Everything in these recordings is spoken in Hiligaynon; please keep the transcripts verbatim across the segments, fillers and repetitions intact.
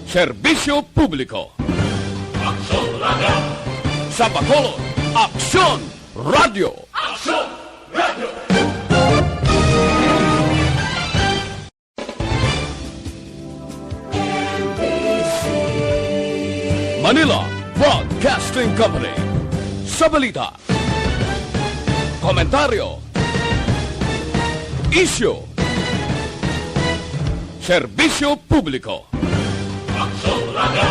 Serbisyo Publiko. Aksyon Radio. Sa Bacolod, Aksyon Radio. Aksyon Radio. Manila Broadcasting Company. Sa balita, komentaryo, isyu, serbisyo publiko. Aksyon Radio.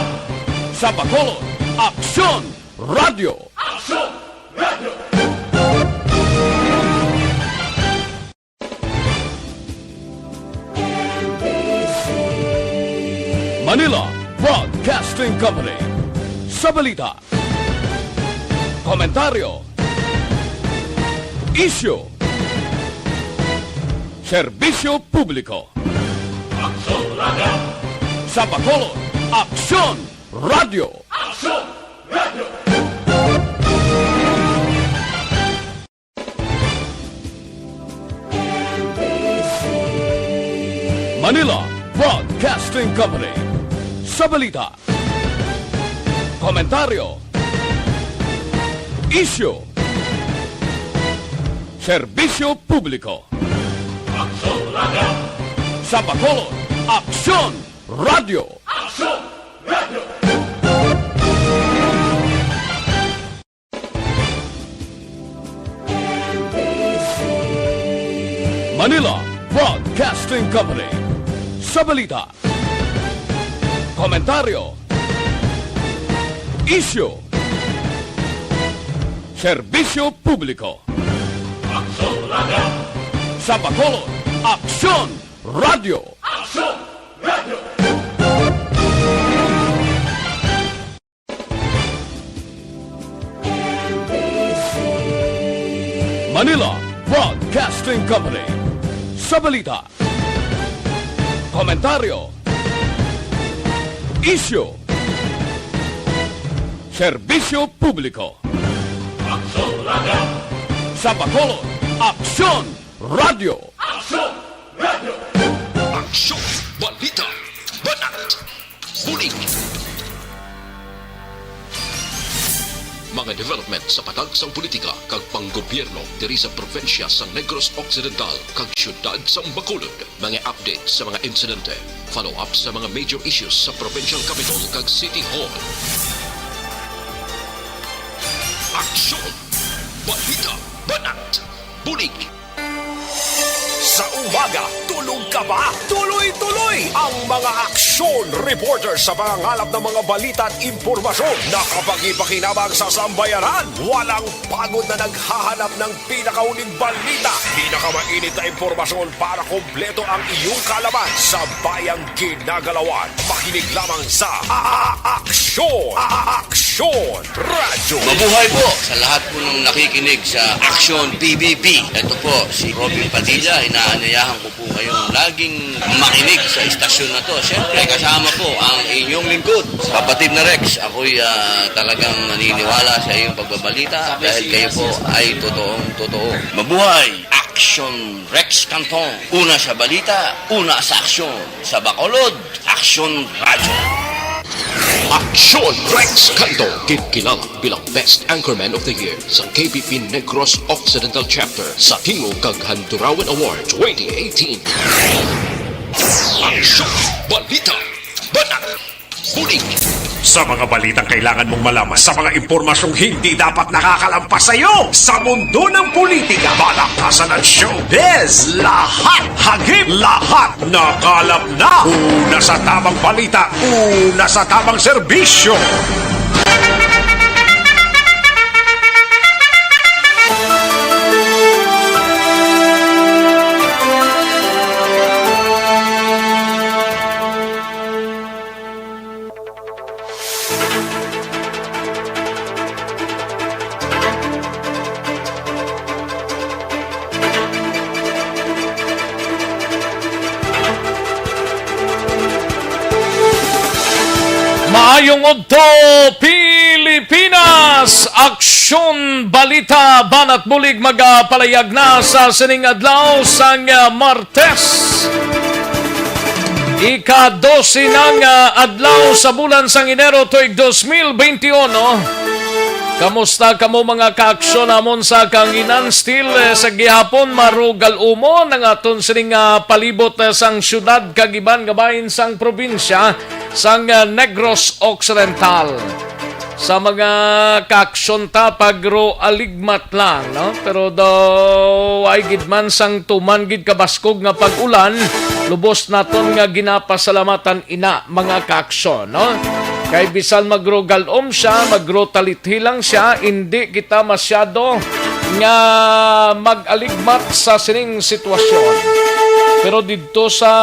Sa Bacolod, Aksyon Radio. Aksyon Radio. Manila Broadcasting Company. Sa balita, komentaryo, isyu, serbisyo publiko. Aksyon Radio. Sa Bacolod, Aksyon Radio. Aksyon Radio. Manila Broadcasting Company. Sa balita, komentaryo, isyu, serbisyo publiko. Aksyon Radio. Sa Bacolod, Aksyon Radio. Aksyon Radio. Manila Broadcasting Company. Sa balita, komentaryo, isyu, serbisyo publiko. Aksyon Radio. Sa Bacolod, Aksyon Radio. Aksyon Radio. Manila Broadcasting Company. Sa balita, komentaryo, isyu, serbisyo publiko. Aksyon Radio. Sa Bacolod, Aksyon Radio. Aksyon Radio. Aksyon, balita, banat, bulig. Mga development sa patag sang politika kag panggobyerno diri sa probinsya sa Negros Occidental kag siyudad sang Bacolod. Mga update sa mga insidente, follow-up sa mga major issues sa provincial capital kag city hall. Aksyon, balita, banat, bulig. Sa umaga, tulog ka ba? Tuloy-tuloy ang mga aksyon reporter sa pangangalap ng mga balita at impormasyon na kapakipakinabang sa sambayanan. Walang pagod na naghahanap ng pinakahuling balita, pinakamainit na impormasyon para kompleto ang iyong kaalaman sa bayang ginagalawan. Makinig lamang sa A-, A-, Aksyon. A-, A-, Aksyon Radyo. Mabuhay po sa lahat po ng nakikinig sa Aksyon P B B. Ito po si Robin Padilla. Inaanyayahan ko po kayong laging makinig sa istasyon na to. Siyempre, kasama po ang inyong lingkod, kapatid na Rex. Ako'y, ah, talagang naniniwala sa iyong pagbabalita dahil kayo po ay totoong totoo. Mabuhay! Aksyon Rex Canton. Una sa balita, una sa aksyon. Sa Bacolod, Aksyon Radyo. Aksyon Rex Canto, ginkilalang bilang Best Anchorman of the Year sa K B P Negros Occidental Chapter sa Tingog kag Handurawan Award twenty eighteen. Aksyon, balita, banat, bulig. Sa mga balitang kailangan mong malaman, sa mga impormasyong hindi dapat nakakalampas sa iyo, sa mundo ng politika, balaktasan at showbiz, lahat hagip, lahat nakalap na. Una sa tamang balita, una sa tamang serbisyo. Maayong udto, Pilipinas! Aksyon, balita, banat bulig magapalayag na sa sining adlaw sang, ah, Martes. Ika-dose na nga adlaw sa bulan sang Enero tuig dos mil benti uno. Kamusta kamo, mga kaaksyon namon sa kahanginan? Still, eh, sa gihapon, marugal-umon ang aton sining, ah, palibot, eh, sang syudad kag iban nga bahin sang probinsya sang, ah, Negros Occidental. Sa mga kaaksyon ta, pagro aligmat lang, no? Pero daw ay gid man sang tuman gid kabaskog nga pag-ulan, lubos naton nga ginapasalamatan ina, mga kaaksyon, no? Kay bisan magrugal-om siya, magrotalithi lang siya, hindi kita masyado nga mag-aligmat sa sining sitwasyon. Pero didto sa,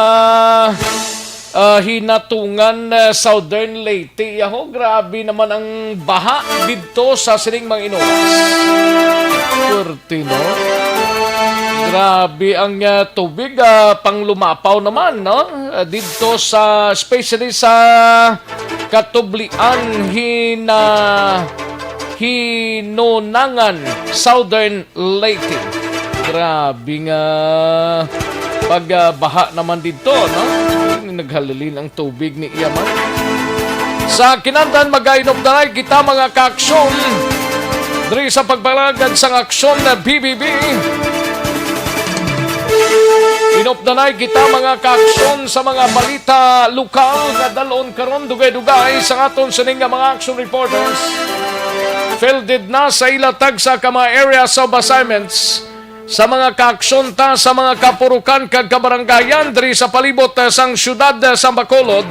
ah, Hinatungan, ah, Southern Leyte, yaho, grabe naman ang baha didto sa sining mga inuwas. Swerte, no? Grabe ang, ah, tubig, ah, panglumapaw naman, no? Ah, didto sa, especially sa Katublian, Hina-, Hinunangan, Southern Leyte. Grabe nga pagbaha naman didto, no? Naghalilin ang tubig ni iya man. Sa kinandan, mag-ainupdanay kita, mga kaaksyon, diri sa pagpalagad sang aksyon na B B B. Inupdanay kita, mga kaaksyon, sa mga balita lokal nga dalon karon dugay-dugay sa aton sining nga mga action reporters. Fielded na sa ila tagsa ka mga areas of assignments sa mga kaaksyon ta sa mga kapurukan kag kabarangayan diri sa palibot, eh, sang siyudad, eh, sa Bacolod.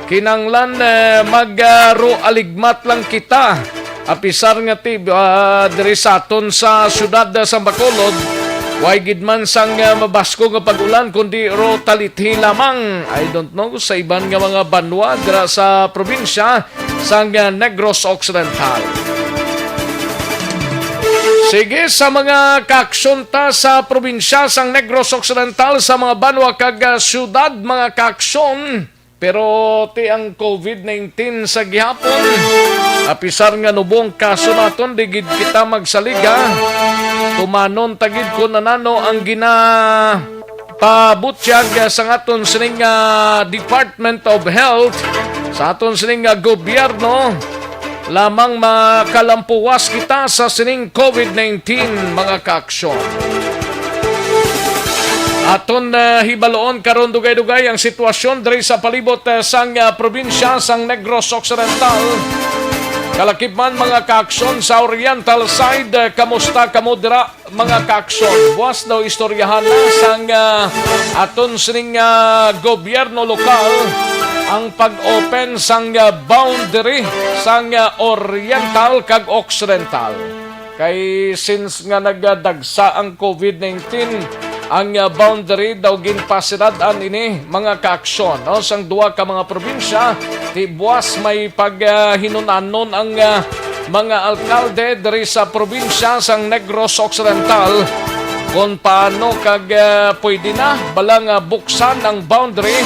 Kinanglan, eh, mag, ah, ro aligmat lang kita. Apisar nga ti-, ah, diri sa aton sa siyudad, ah, sa Bacolod, way gid man sang, ah, mabaskog nga pag-ulan, kundi ro talithi lamang. I don't know sa iban nga mga banwa dira sa probinsya sang, ah, Negros Occidental. Sige, sa mga kaaksyon ta sa probinsya sang Negros Occidental, sa mga banwa kag, ah, siyudad, mga kaaksyon, pero ti ang covid nineteen sa gihapon, apisar nga nubo ang kaso naton, di gid kita magsaliga. Tumanon ta gid kun anano ang ginapabutyag sang aton sining, ah, Department of Health, sa aton sining, ah, gobyerno, lamang makalampuwas kita sa sining covid nineteen, mga kaaksyon. Aton, ah, hibaloon karon dugay-dugay ang sitwasyon diri sa palibot, ah, sang, ah, probinsya sang Negros Occidental. Kalakip man, mga kaaksyon sa Oriental side, ah, kamusta kamo dira, mga kaaksyon? Buas daw istoryahan na sang, ah, aton sining, ah, gobyerno lokal ang pag-open sang, ah, boundary sang, ah, Oriental kag Occidental. Kay since nga nagadagsa ang covid nineteen, ang, ah, boundary daw ginpasirad-an ini, mga kaaksyon, no, sang duha ka mga probinsya. Ti buas may paghinunanon ang, ah, mga alkalde diri sa probinsya sang Negros Occidental kon paano kag, ah, pwede na bala nga buksan ang boundary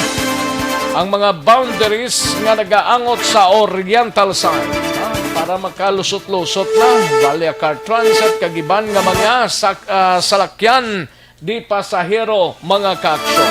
ang mga boundaries nga nagaangot sa Oriental side, ah, para makalusot-lusot na, Baliacar Transit kag iban nga mga sak-, ah, salakyan di pasahero, mga kaaksyon.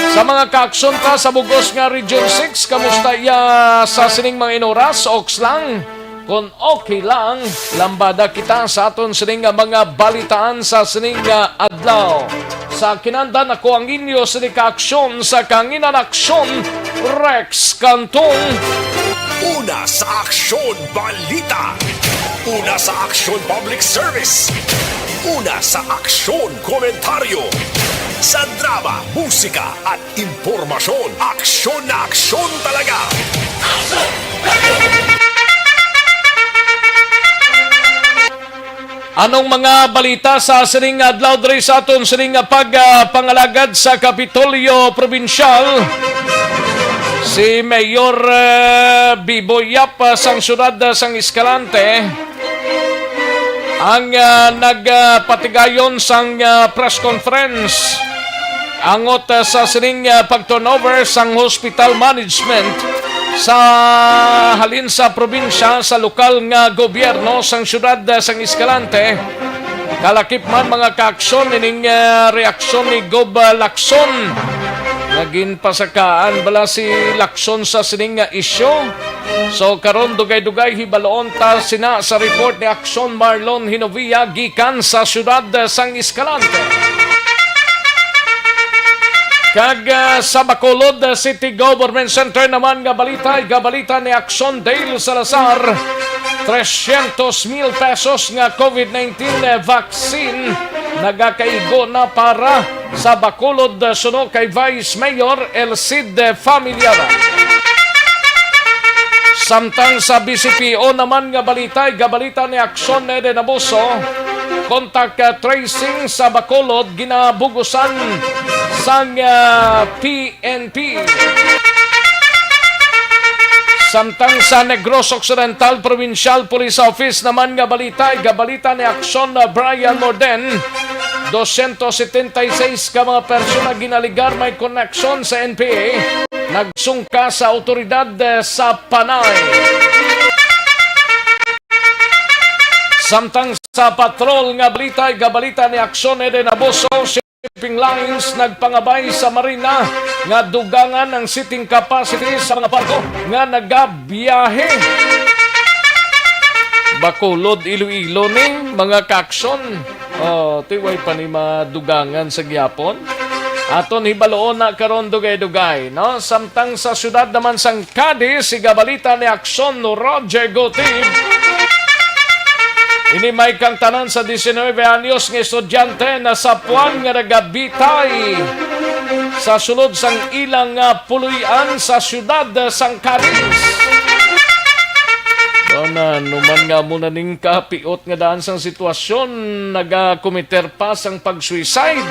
Sa mga kaaksyon ta sa bugos nga Region six, kamusta iya sa sining mga inuras? Oks lang. Kon okay lang, lambada kita sa aton sining nga mga balitaan sa sining nga adlaw. Sa kinandan, ako ang inyo sining kaaksyon sa Kanginan Aksyon, Rex Cantong. Una sa aksyon, balita. Una sa aksyon, public service. Una sa aksyon, komentaryo. Sa drama, musika, at impormasyon, aksyon na aksyon talaga. Anong mga balita sa sining adlaw diri sa aton sining nga pag, ah, pangalagad sa Kapitolyo Probinsyal? Si Mayor, ah, Bibo Yap, ah, sang siyudad, ah, sang Escalante ang, ah, nagpatigayon sang, ah, press conference angot, ah, sa sining, ah, pag-turnover sang hospital management sa halin sa probinsya sa lokal nga gobyerno sang siyudad, ah, sang Escalante. Kalakip man, mga kaaksyon, ining, ah, reaksyon ni Gob, ah, Lacson. Nagin pasakaan bala si Lacson sa sining nga isyu? So, karon dugay-dugay hibaluon ta sina sa report ni Action Marlon Hinovia gikan sa siyudad sang Escalante. Kag, ah, sa Bacolod, ah, City Government Center naman nga balita, igabalita ni Action Dale Salazar, trescientos mil pesos nga COVID nineteen vaccine nagakaigo na para sa Bacolod, ah, suno kay Vice Mayor El Cid Familiar. Samtang sa B C P O naman nga balita, igabalita ni Action Eden Abuso, contact, ah, tracing sa Bacolod ginabugusan sang, ah, P N P. Samtang sa Negros Occidental Provincial Police Office naman nga balita, igabalita ni Action, ah, Brian Morden, dosyentos setenta y seis ka mga persona ginaligar may koneksyon sa N P A, nagsungka sa awtoridad, eh, sa Panay. Samtang sa patrol nga balita, igabalita ni Action Eden Abuso, shipping lines nagpangabay sa Marina nga dugangan ang seating capacity sa mga barko nga nagabiyahe. Bacolod, Iloilo ni, mga ka-action. Oh, ti way pa ni madugangan sa gyapon. Aton hibaluon na karon dugay-dugay, no? Samtang sa siyudad naman sang Cadiz, igabalita ni Action no Roger Gutib. Ini may kang tanan sa diecinueve anyos nga estudyante na sa Puan nga nagabitay sa sulod sang ilang, ah, puloy-an sa siyudad sang Cadiz. Daw na, numan nga mo na ning kapiot nga daan sang sitwasyon, nagakomiter pa sang pag-suicide.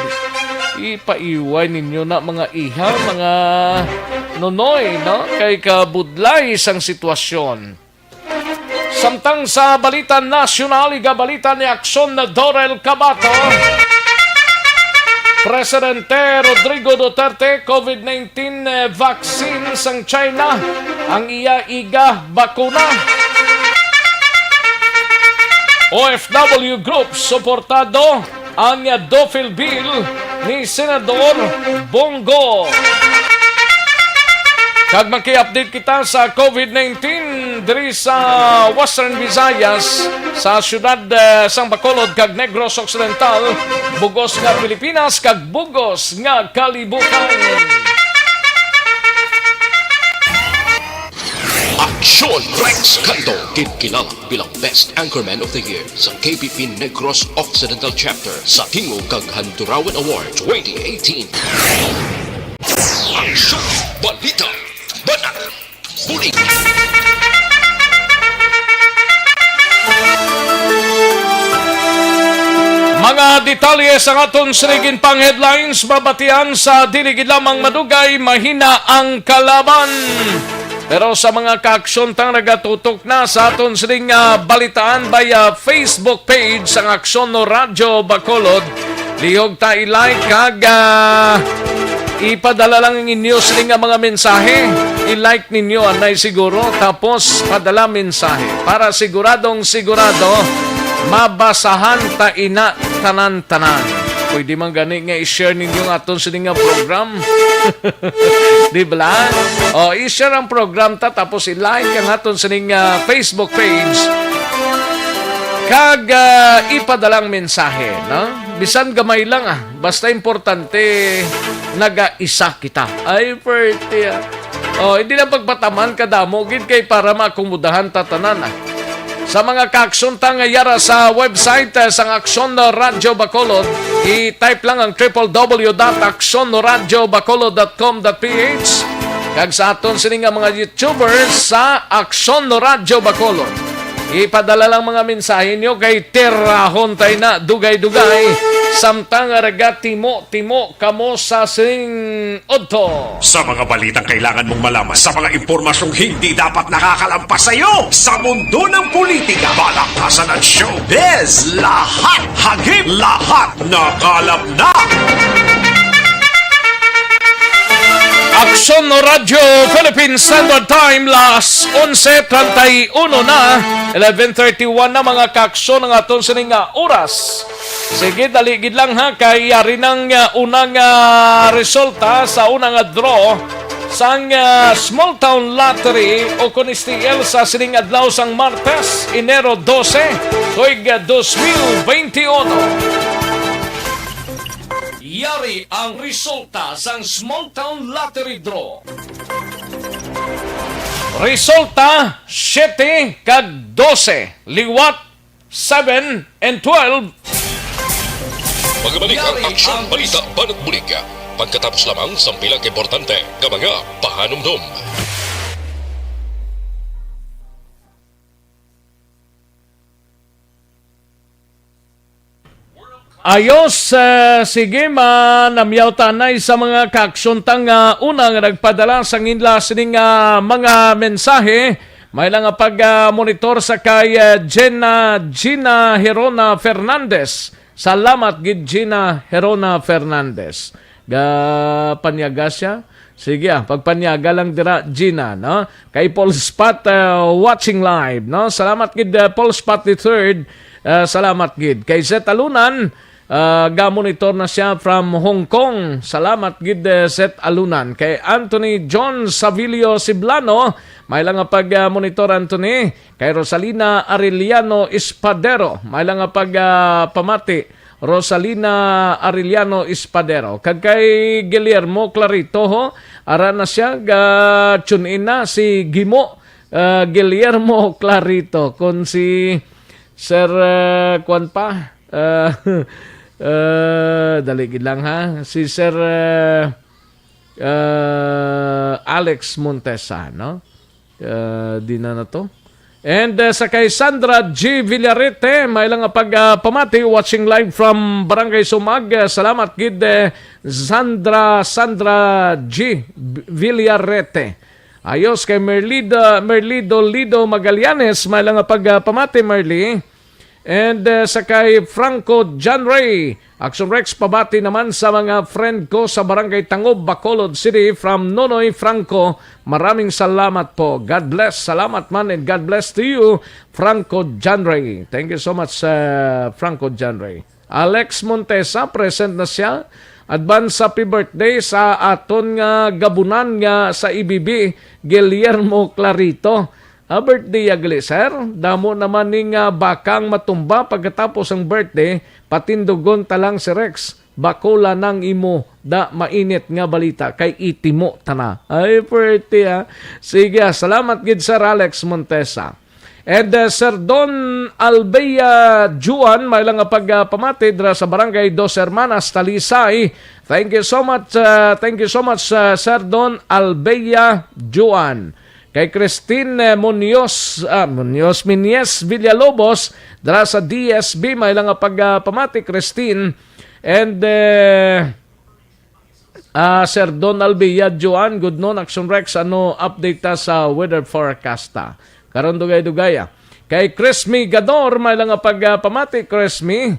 Ipaiway ninyo na, mga iha, mga nonoy, no? Kay kabudlay sang sitwasyon. Samtang sa balita nasyonal, igabalita ni Action na Dorel Cabato, Presidente Rodrigo Duterte, COVID nineteen vaccine sang China ang iya iga bakuna. O F W group, suportado ang Dofil Bill ni Senador Bongo. Kag maki-update kita sa COVID nineteen diri sa Western Visayas, sa siyudad, eh, sang Bacolod kag Negros Occidental, bugos nga Pilipinas kag bugos nga kalibutan. Aksyon Rex Cando, ginkilala bilang Best Anchorman of the Year sa K P P Negros Occidental Chapter sa Tingog kag Handurawan Award twenty eighteen. Aksyon, balita, banat, bulig. Mga detalye sa aton sining ginpang headlines, mabatian sa dili gid lamang madugay, mahina ang kalaban. Pero sa mga kaaksyon tang nagatutok na sa aton sining, ah, balitaan via Facebook page sang Aksyon no Radyo Bacolod, lihog ta i-like kag, ah, ipadala lang ang inyo sining nga mga mensahe. I-like ninyo anay siguro, tapos padala mensahe para siguradong sigurado mabasahan ta ina tanan-tanan. Pwede man gani nga i-share ninyo ang aton sining nga program. Di ba? O, i-share ang program ta, tapos i-like ang aton sining, ah, Facebook page. Kag, ah, ipadala ang mensahe, no? Bisan gamay lang, ah. Basta importante, nagaisa kita. Ay, pwerte, ah. O, hindi lang pagpataman kadamo gid kay para maakomodahan ta tanan, ah. Sa mga kaaksyon ta nga yara sa website, eh, sang Aksyon Radyo Bacolod, i-type lang ang triple W dot aksyon radyo bacolod dot com dot P H. Kag sa aton sini nga mga YouTubers sa Aksyon Radyo Bacolod, ipadala lang mga mensahe nyo kay tirahon tay na dugay-dugay samtang ragatimo timo kamo sa sing udto. Sa mga balitang kailangan mong malaman, sa mga impormasyong hindi dapat nakakalampas sa iyo, sa mundo ng politika, balaktasan at showbiz, lahat hagip, lahat nakalap na. Aksyon no Radyo Philippine Standard Time, las onse treinta y uno na, eleven thirty-one na, mga kaaksyon, ang aton sini nga oras. Sige, dali gid lang ha, kay yari nang, ah, unang, ah, resulta sa unang, ah, draw sang, ah, Small Town Lottery o kon S T L sa sining adlaw sang Martes, Enero dose, tuig, ah, dos mil bente uno. Yari ang resulta sang Small Town Lottery Draw. Resulta, siyete kag dose, liwat, seven and twelve. Pagabalik ang Yari Aksyon ang Balita Banat Bulig. Pagkatapos lamang sang pila ka importante nga mga pahanumdom. Ayos, eh, sige, manamyaw tanay sa mga kaaksyon ta nga una nga nagpadala sang inla sining, ah, mga mensahe. May lang nga pag, ah, monitor sa kay, eh, Gina, Gina Herona Fernandez. Salamat gid, Gina Herona Fernandez. Ga panyaga siya. Sige, ah, pagpanyaga lang dira, Gina, no? Kay Paul Spot, uh, watching live, no? Salamat gid, uh, Paul Spot the third. Uh, salamat gid. Kay Zet Alunan, uh, ga-monitor na siya from Hong Kong. Salamat gid, uh, Zet Alunan. Kay Anthony John Savilio Siblano, may lang nga pag, uh, monitor, Anthony. Kay Rosalina Arellano Espadero, may lang nga pag, uh, pamati. Rosalina Arellano Espadero. Kag kay Guillermo Clarito, ho, ara na siya, ga-tune in na si Gimo, ah, Guillermo Clarito. Kung si Sir, ah, kwan pa, ah, ah, dali gid lang, ha. Si Sir, ah, ah, Alex Montesa, no? Ah, di na na to. And, ah, sa kay Sandra G Villarete, may lang nga pag, ah, pamati, watching live from Barangay Sumag. Ah, salamat gid, eh, Sandra, Sandra G Villarete. Ayos kay Merlido, Merlido Lido Magallanes, may lang nga pag, ah, pamati, Merly. And, uh, sa kay Franco John Ray, Action Rex, pabati naman sa mga friend ko sa Barangay Tangob, Bacolod City, from Nonoy Franco. Maraming salamat po. God bless. Salamat man and God bless to you, Franco John Ray. Thank you so much, uh, Franco John Ray. Alex Montesa, present na siya. Advance happy birthday sa aton nga gabunan nga sa I B B, Guillermo Clarito. Ah, birthday ya gali, sir. Damo naman ni nga bakang matumba pagkatapos ang birthday, patindugon ta lang si Rex. Bakula nang imo da mainit nga balita kay itimo ta na. Ay, pretty, ah. Sige, ah, salamat gid, Sir Alex Montesa. And, uh, Sir Don Albea Juan, may lang nga pag, uh, pamati dira sa Barangay Dos Hermanas, Talisay. Thank you so much, uh, thank you so much, uh, Sir Don Albea Juan. Kay Christine, eh, Munoz, ah, Munoz Minyes Villalobos, dira sa D S B, may lang nga pag, ah, pamati, Christine. And, eh, ah, Sir Donald Villa Joan, good noon, Action Rex, ano update ta sa weather forecast ta? Karon dugay-dugay, ah. Kay Chris Migador, may lang nga pag, ah, pamati, Chris Mi.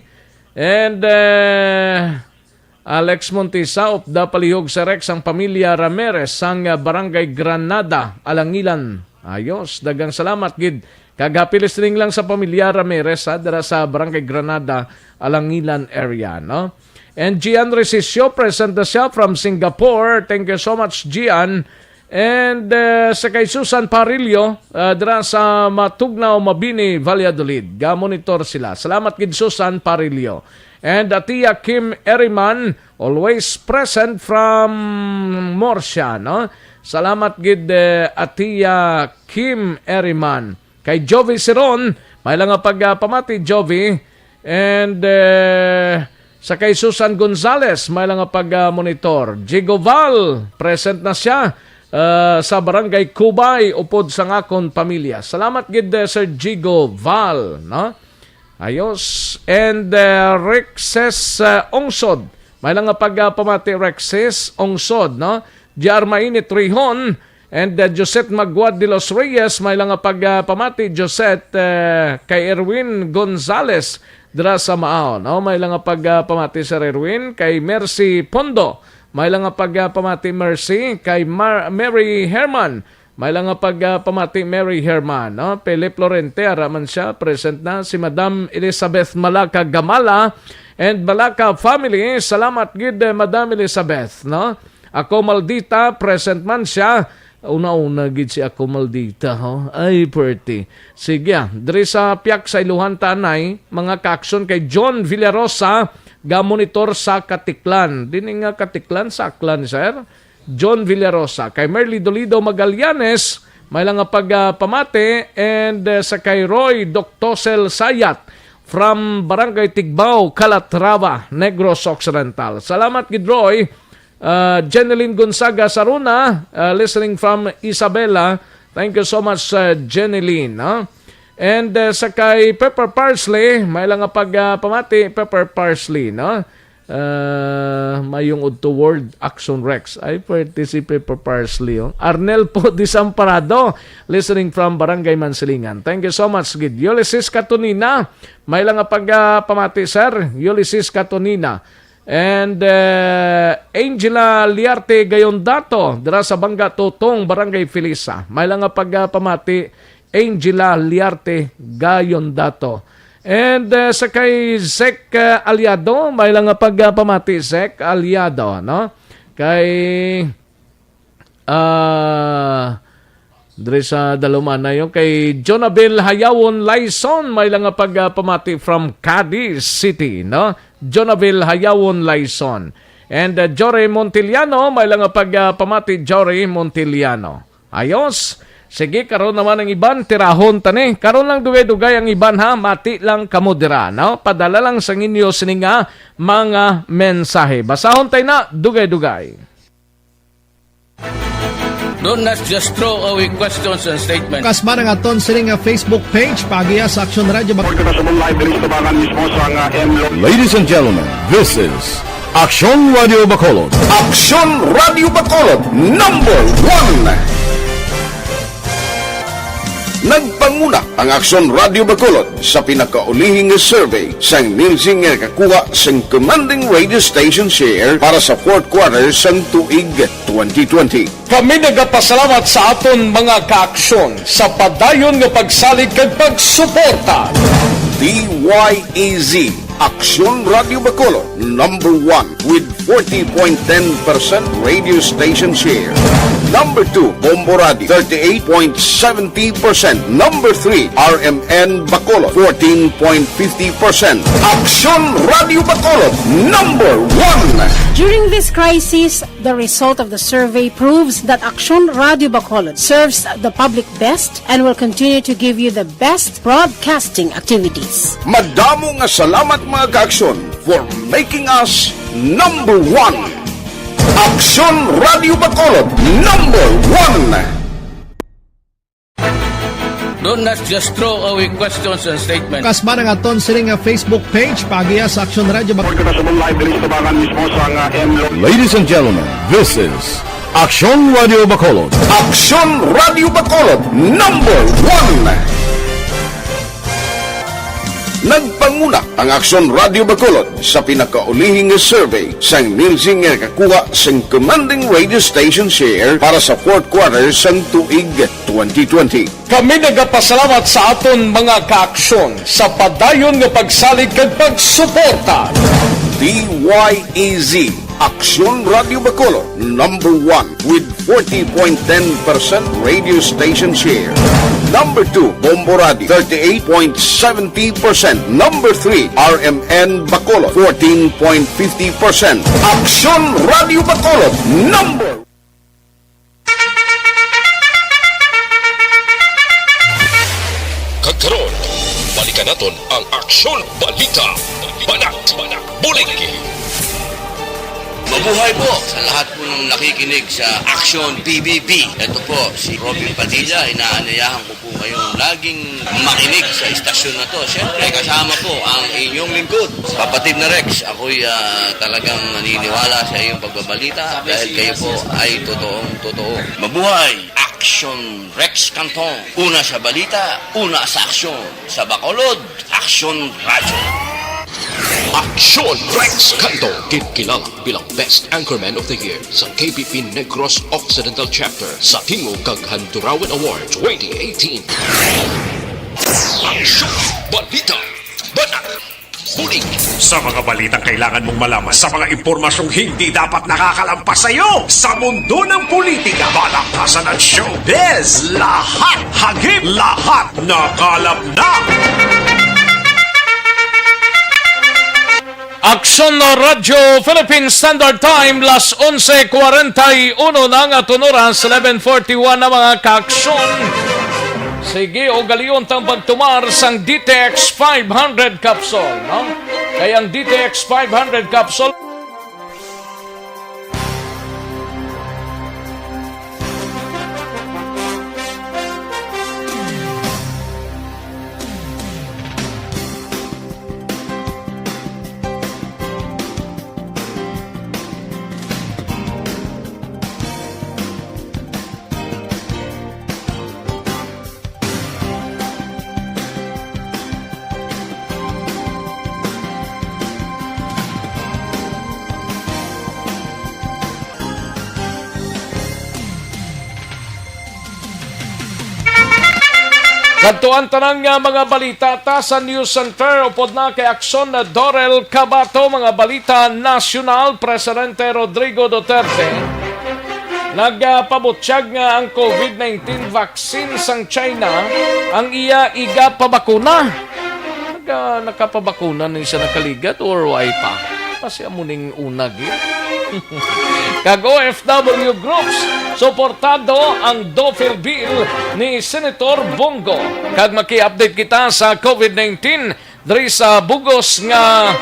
And, eh, Alex Montisa, upda palihog sa Rex ang pamilya Ramirez sang, ah, Barangay Granada, Alangilan. Ayos, daghang salamat gid. Kag happy listening lang sa pamilya Ramirez, ha, dira sa Barangay Granada, Alangilan area, no? And Gian Resisio, present na siya from Singapore. Thank you so much, Gian. And, uh, sa kay Susan Parillo, uh, dira sa Matugnaw, Mabini, Valladolid. Ga-monitor sila. Salamat gid, Susan Parillo. And Atia Kim Eriman, always present from Murcia, no? Salamat gid, eh, Atia Kim Eriman. Kay Jovi Siron, may lang nga pag, ah, pamati, Jovi. And, eh, sa kay Susan Gonzales, may lang nga pag, ah, monitor. Jigo Val, present na siya, ah, sa Barangay Cubay, upod sang akon pamilya. Salamat gid, eh, Sir Jigo Val, no? Ayos. And, uh, Rexes, uh, Ongsod. May lang nga pag, uh, pamati, Rexes Ongsod, no? J R Mainit Rihon and, uh, Josette Magwad de los Reyes. May lang nga pag, uh, pamati, Josette, uh, kay Erwin Gonzales dira sa Maao, no? May lang nga pag, uh, pamati, Sir Erwin, kay Mercy Pondo. May lang nga pagpamati, Mercy, kay Mar-, Mary Herman. May lang nga pagpamati, Mary Herman, no? Philip Lorente, ara man siya, present na. Si Madam Elizabeth Malaka Gamala and Malaka family, salamat gid, eh, Madam Elizabeth, no? Ako Maldita, present man siya. Una-una gid si Ako Maldita, ho? Ay, pretty. Sige, ah. Diri sa Piak sa Iluhan Tanay, mga kaaksyon, kay John Villarosa, ga-monitor sa Katiklan. Dini nga Katiklan, sa Aklan, sir. John Villarosa. Kay Merly Dolido Magallanes, may lang nga pagpamati, and, uh, sa kay Roy Doctosel Sayat from Barangay Tigbao, Calatrava, Negros Occidental. Salamat gid, Roy. Uh, Jeneline Gonzaga Saruna, uh, listening from Isabela. Thank you so much, uh, Jeneline, no? And, uh, sa kay Pepper Parsley, may lang nga pagpamati, Pepper Parsley, no? Ah, mayong udto World Action Rex. Ay, pwerte si Pepper Parsley, oh. Arnel po Desamparado, listening from Barangay Mansilingan. Thank you so much, gid. Ulysses Katunina, may lang nga pagpamati, sir. Ulysses Katunina. And, eh, Angela Liarte Gayondato, dira sa Bangga Tutong, Barangay Felisa. May lang nga pagpamati, Angela Liarte Gayondato. And, uh, sa kay Zek, uh, Aliado, may lang nga pagpamati, Zek Aliado, no? Kay, uh, diri sa Daluman na yun, kay Jonabel Hayawon Laison, may lang nga pagpamati from Cadiz City, no? Jonabel Hayawon Laison. And, uh, Jory Montiliano, may lang nga pagpamati, Jory Montiliano. Ayos. Sige, karon naman ang iban, tirahon ta ni. Karon lang dugay-dugay ang iban, ha. Mati lang kamo dira, no? Padala lang sa inyo sini nga mga mensahe. Basahon tay na, dugay-dugay. Don't not just throw away questions and statements. Kasman ang aton sini nga Facebook page, paagiha sa Aksyon Radyo Bacolod. Report kita sa Moon Live, diri sa tabangan mismo sa nga M Lo- Ladies and gentlemen, this is Aksyon Radio Bacolod. Aksyon Radio Bacolod, number one. Nagpanguna ang Aksyon Radio Bacolod sa pinakaulihi nga survey sang Nielsen nga nakakuha sang commanding radio station share para sa fourth quarter sang tuig twenty twenty. Kami nagapasalamat sa aton mga kaaksyon sa padayon nga pagsalig kag pagsuporta. D Y E Z, Aksyon Radio Bacolod, number one with forty point ten percent radio station share. Number two, Bombo Radio, thirty-eight point seventy percent. Number three, R M N Bacolod, fourteen point fifty percent. Aksyon Radio Bacolod, number one. During this crisis, the result of the survey proves that Aksyon Radio Bacolod serves the public best and will continue to give you the best broadcasting activities. Madamo nga salamat, mga kaaksyon, for making us number one. Aksyon Radio Bacolod, number one. Don't not just throw away questions and statements. Kasman ang aton sini nga Facebook page, paagiha sa Aksyon Radyo Bac- Kita sa Moon Live, diri sa tabangan mismo sa nga M Lo- Ladies and gentlemen, this is Aksyon Radio Bacolod. Aksyon Radio Bacolod, number one. Nagpanguna ang Aksyon Radio Bacolod sa pinakaulihi nga survey sang Nielsen nga nakakuha sang commanding radio station share para sa fourth quarter sang tuig twenty twenty. Kami nagapasalamat sa aton mga kaaksyon sa padayon nga pagsalig kag pagsuporta. D Y E Z, Aksyon Radio Bacolod, number one with forty point ten percent radio station share. Number two, Bombo Radio, thirty-eight point seventy percent. Number three, R M N Bacolod, fourteen point fifty percent. Aksyon Radio Bacolod, number Kag karon, balikan naton ang Aksyon Balita. Banat, Banat, Bulig. Mabuhay po sa lahat po ng nakikinig sa Aksyon P B B. Ito po si Robin Padilla. Inaanyayahan ko po kayong laging makinig sa istasyon na to. Siyempre, kasama po ang inyong lingkod, Kapatid na Rex. Ako'y, ah, talagang naniniwala sa iyong pagbabalita dahil kayo po ay totoong totoo. Mabuhay! Action Rex Canton. Una sa balita, una sa aksyon. Sa Bacolod, Aksyon Radyo. Aksyon Rex Canto, ginkilala bilang Best Anchorman of the Year sa K P P Negros Occidental Chapter sa Tingog kag Handurawan Award twenty eighteen. Aksyon, balita, banat, bulig. Sa mga balitang kailangan mong malaman, sa mga impormasyong hindi dapat nakakalampas sa iyo, sa mundo ng politika, balaktasan at showbiz, lahat hagip, lahat nakalap na. Aksyon Radyo Philippine Standard Time, las onse cuarenta y uno na nga tunuras, eleven forty-one na, mga kaaksyon. Sige, ugalion tang pagtumar sang D T X five hundred capsule, no? Kay ang D T X five hundred capsule, Kadtuan tanan nga mga balita ta sa News Center, upod na kay Aksyon na Dorel Cabato. Mga balita nasyonal, Presidente Rodrigo Duterte nagpabutyag nga ang COVID nineteen vaccine sang China ang iya igapabakuna. Naga-, nakapabakuna ni siya nakaligad or way pa? Kasi amo ning una, gid. Kag O F W groups, suportado ang DOFIL bill ni Senator Bong Go. Kag maki-update kita sa COVID nineteen diri sa bugos nga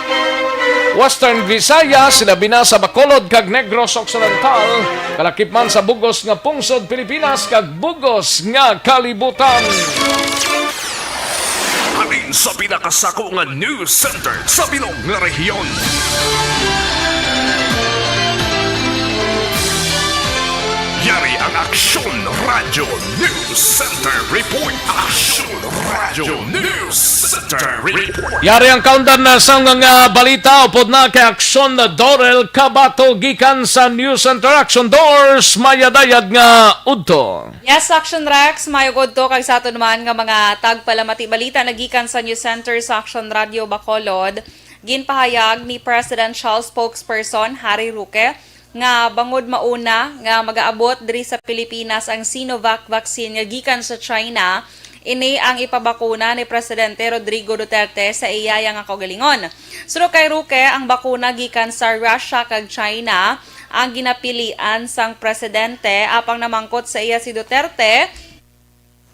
Western Visayas, labi na sa Bacolod kag Negros Occidental, kalakip man sa bugos nga pungsod Pilipinas kag bugos nga kalibutan. Halin sa pinakasako nga news center sa bilog nga rehiyon. Yari ang Aksyon Radyo News Center Report. Aksyon Radyo News Center Report. Yari ang kaundan na sa mga balita, upod na kay Aksyon Dorel Cabato gikan sa News Center. Aksyon Dors, mayadayad nga udto. Yes, Action Rex, mayog udto kag sa aton man nga mga tagpalamati balita nagikan sa News Center sa Action Radio Bacolod. Ginpahayag ni Presidential Spokesperson Harry Roque nga bangod mauna nga magaabot diri sa Pilipinas ang Sinovac vaccine nga gikan sa China, ini ang ipabakuna ni Presidente Rodrigo Duterte sa iyaya nga kaugalingon. Suno kay Roque, ang bakuna gikan sa Russia kag China ang ginapilian sang presidente, apang namangkot sa iya si Duterte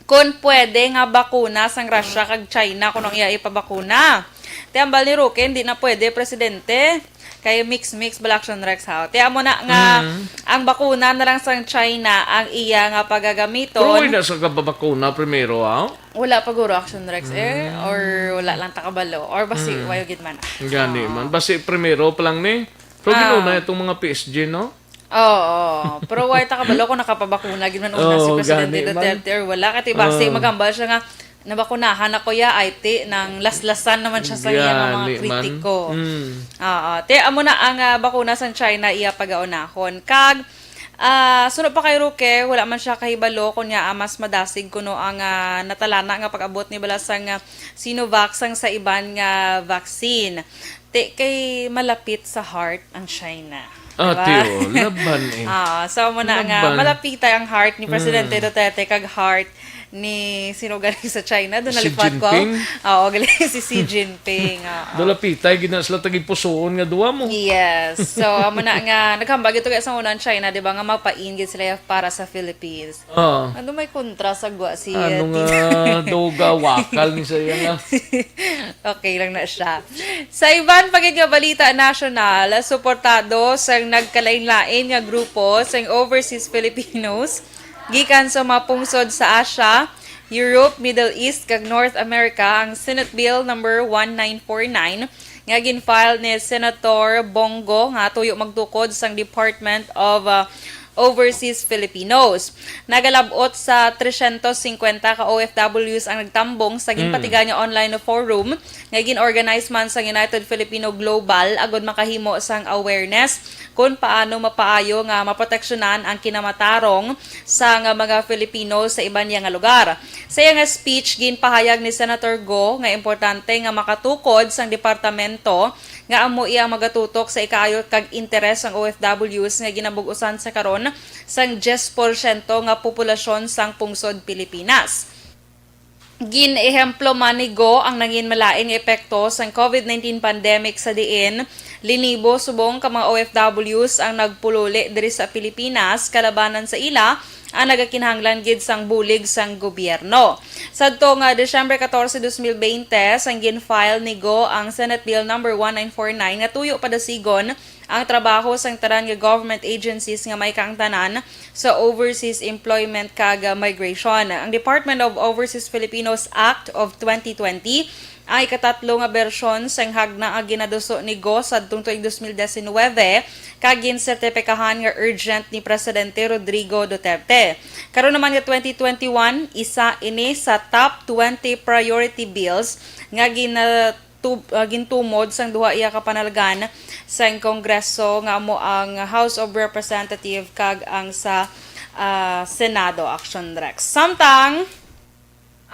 kon pwede nga bakuna sang Russia kag China kuno ang iya ipabakuna. Ti hambal ni Roque, hindi na pwede, presidente. Kay mix-mix bala, Action Rex, ha. Ti amo na nga Mm. ang bakuna na lang sang China ang iya nga pagagamiton. Pero wala sa kababakuna primero, ha? Wala pa guro, Action Rex, eh. Mm. Or wala lang ta kabalo. Or basi, Mm. wayo gid man. Gani Ah. man. Basi primero pa lang ni. Pero Ah. ginuna itong mga P S G, no? Oo, oo. Pero wala ta kabalo kung nakapabakuna gid man una si Oo, Presidente gani man. Duterte or wala. Kay basi Oo. maghambal siya nga nabakunahan ako ya, ay ti, nang laslasan naman siya sa iya nga mga Gani man. kritiko. Mm. Oo. Ti, amo na ang, ah, bakuna sang China iya pagaunahon. Kag, ah, suno pa kay Roque, wala man siya kahibalo kung niya, ah, mas madasig kuno ang, ah, natalana nga pag-abot ni bala sang, ah, Sinovac sang sa iban nga vaccine. Ti, kay malapit sa heart ang China. Ah, Diba? ti, oh, laban eh. Ah, so mo na nga, Laban. malapit ang heart ni Presidente Mm. Duterte kag heart ni sino galing sa China. Doon Si nalipat ko. Jinping? Oo, galing si Xi Jinping. Oo. Doon lapitay, gina sila tagipusuon nga duwa mo. Yes. So, amo na nga, naghambal ito kaya sa unang China, di ba, nga mapain gid sila para sa Philippines. Oo. Ano may kontra sa gwa si, Ano eh, nga, Tito? Doga, wakal ni sa iya nga. Okay lang na siya. Sa iban pa gid nga balita nasyonal, suportado sang nagkalain-lain nga grupo sang overseas Filipinos gikan sa mga pungsod sa Asia, Europe, Middle East, kag North America ang Senate Bill number one nine four nine nga gin-file ni Senator Bong Go nga tuyo magtukod sang Department of, uh, overseas Filipinos. Nagalabot sa tresyentos singkwenta ka O F Ws ang nagtambong sa Mm. ginpatigan nga online forum nga gin-organize man sang United Filipino Global agud makahimo sang awareness kon paano mapaayo nga maproteksyonan ang kinamatarong sang mga Filipino sa iban niya nga lugar. Sa iya nga speech, ginpahayag ni Senator Go nga importante nga makatukod sang departamento nga amo iya ang magatutok sa ikaayo kag interes sang O F Ws nga ginabug-usan sa karon sang diyes porsyento nga populasyon sang pungsod Pilipinas. Gin-ehemplo man ni Go ang nangin malain nga epekto sang COVID nineteen pandemic, sa diin linibo subong ka mga O F Ws ang nagpululi diri sa Pilipinas kalabanan sa ila ang nagakinahanglan gid sang bulig sang gobyerno. Sadto nga Disyembre catorce, dos mil veinte, sang gin-file ni Go ang Senate Bill Number one nine four nine nga tuyo padasigon ang trabaho sang tanan nga government agencies nga may kaangtanan sa overseas employment kag migration. Ang Department of Overseas Filipinos Act of twenty twenty ang ikatatlo nga bersyon sang hagna nga ginaduso ni Go sadtong tuig dos mil diecinuebe kag ginsertipikahan nga urgent ni Presidente Rodrigo Duterte. Karon naman nga twenty twenty-one, isa ini sa top twenty priority bills nga ginatub-, ah, gintumod sang duha iya ka panalgan sang Kongreso, nga amo ang House of Representative kag ang sa, ah, Senado. Action Rex. Samtang,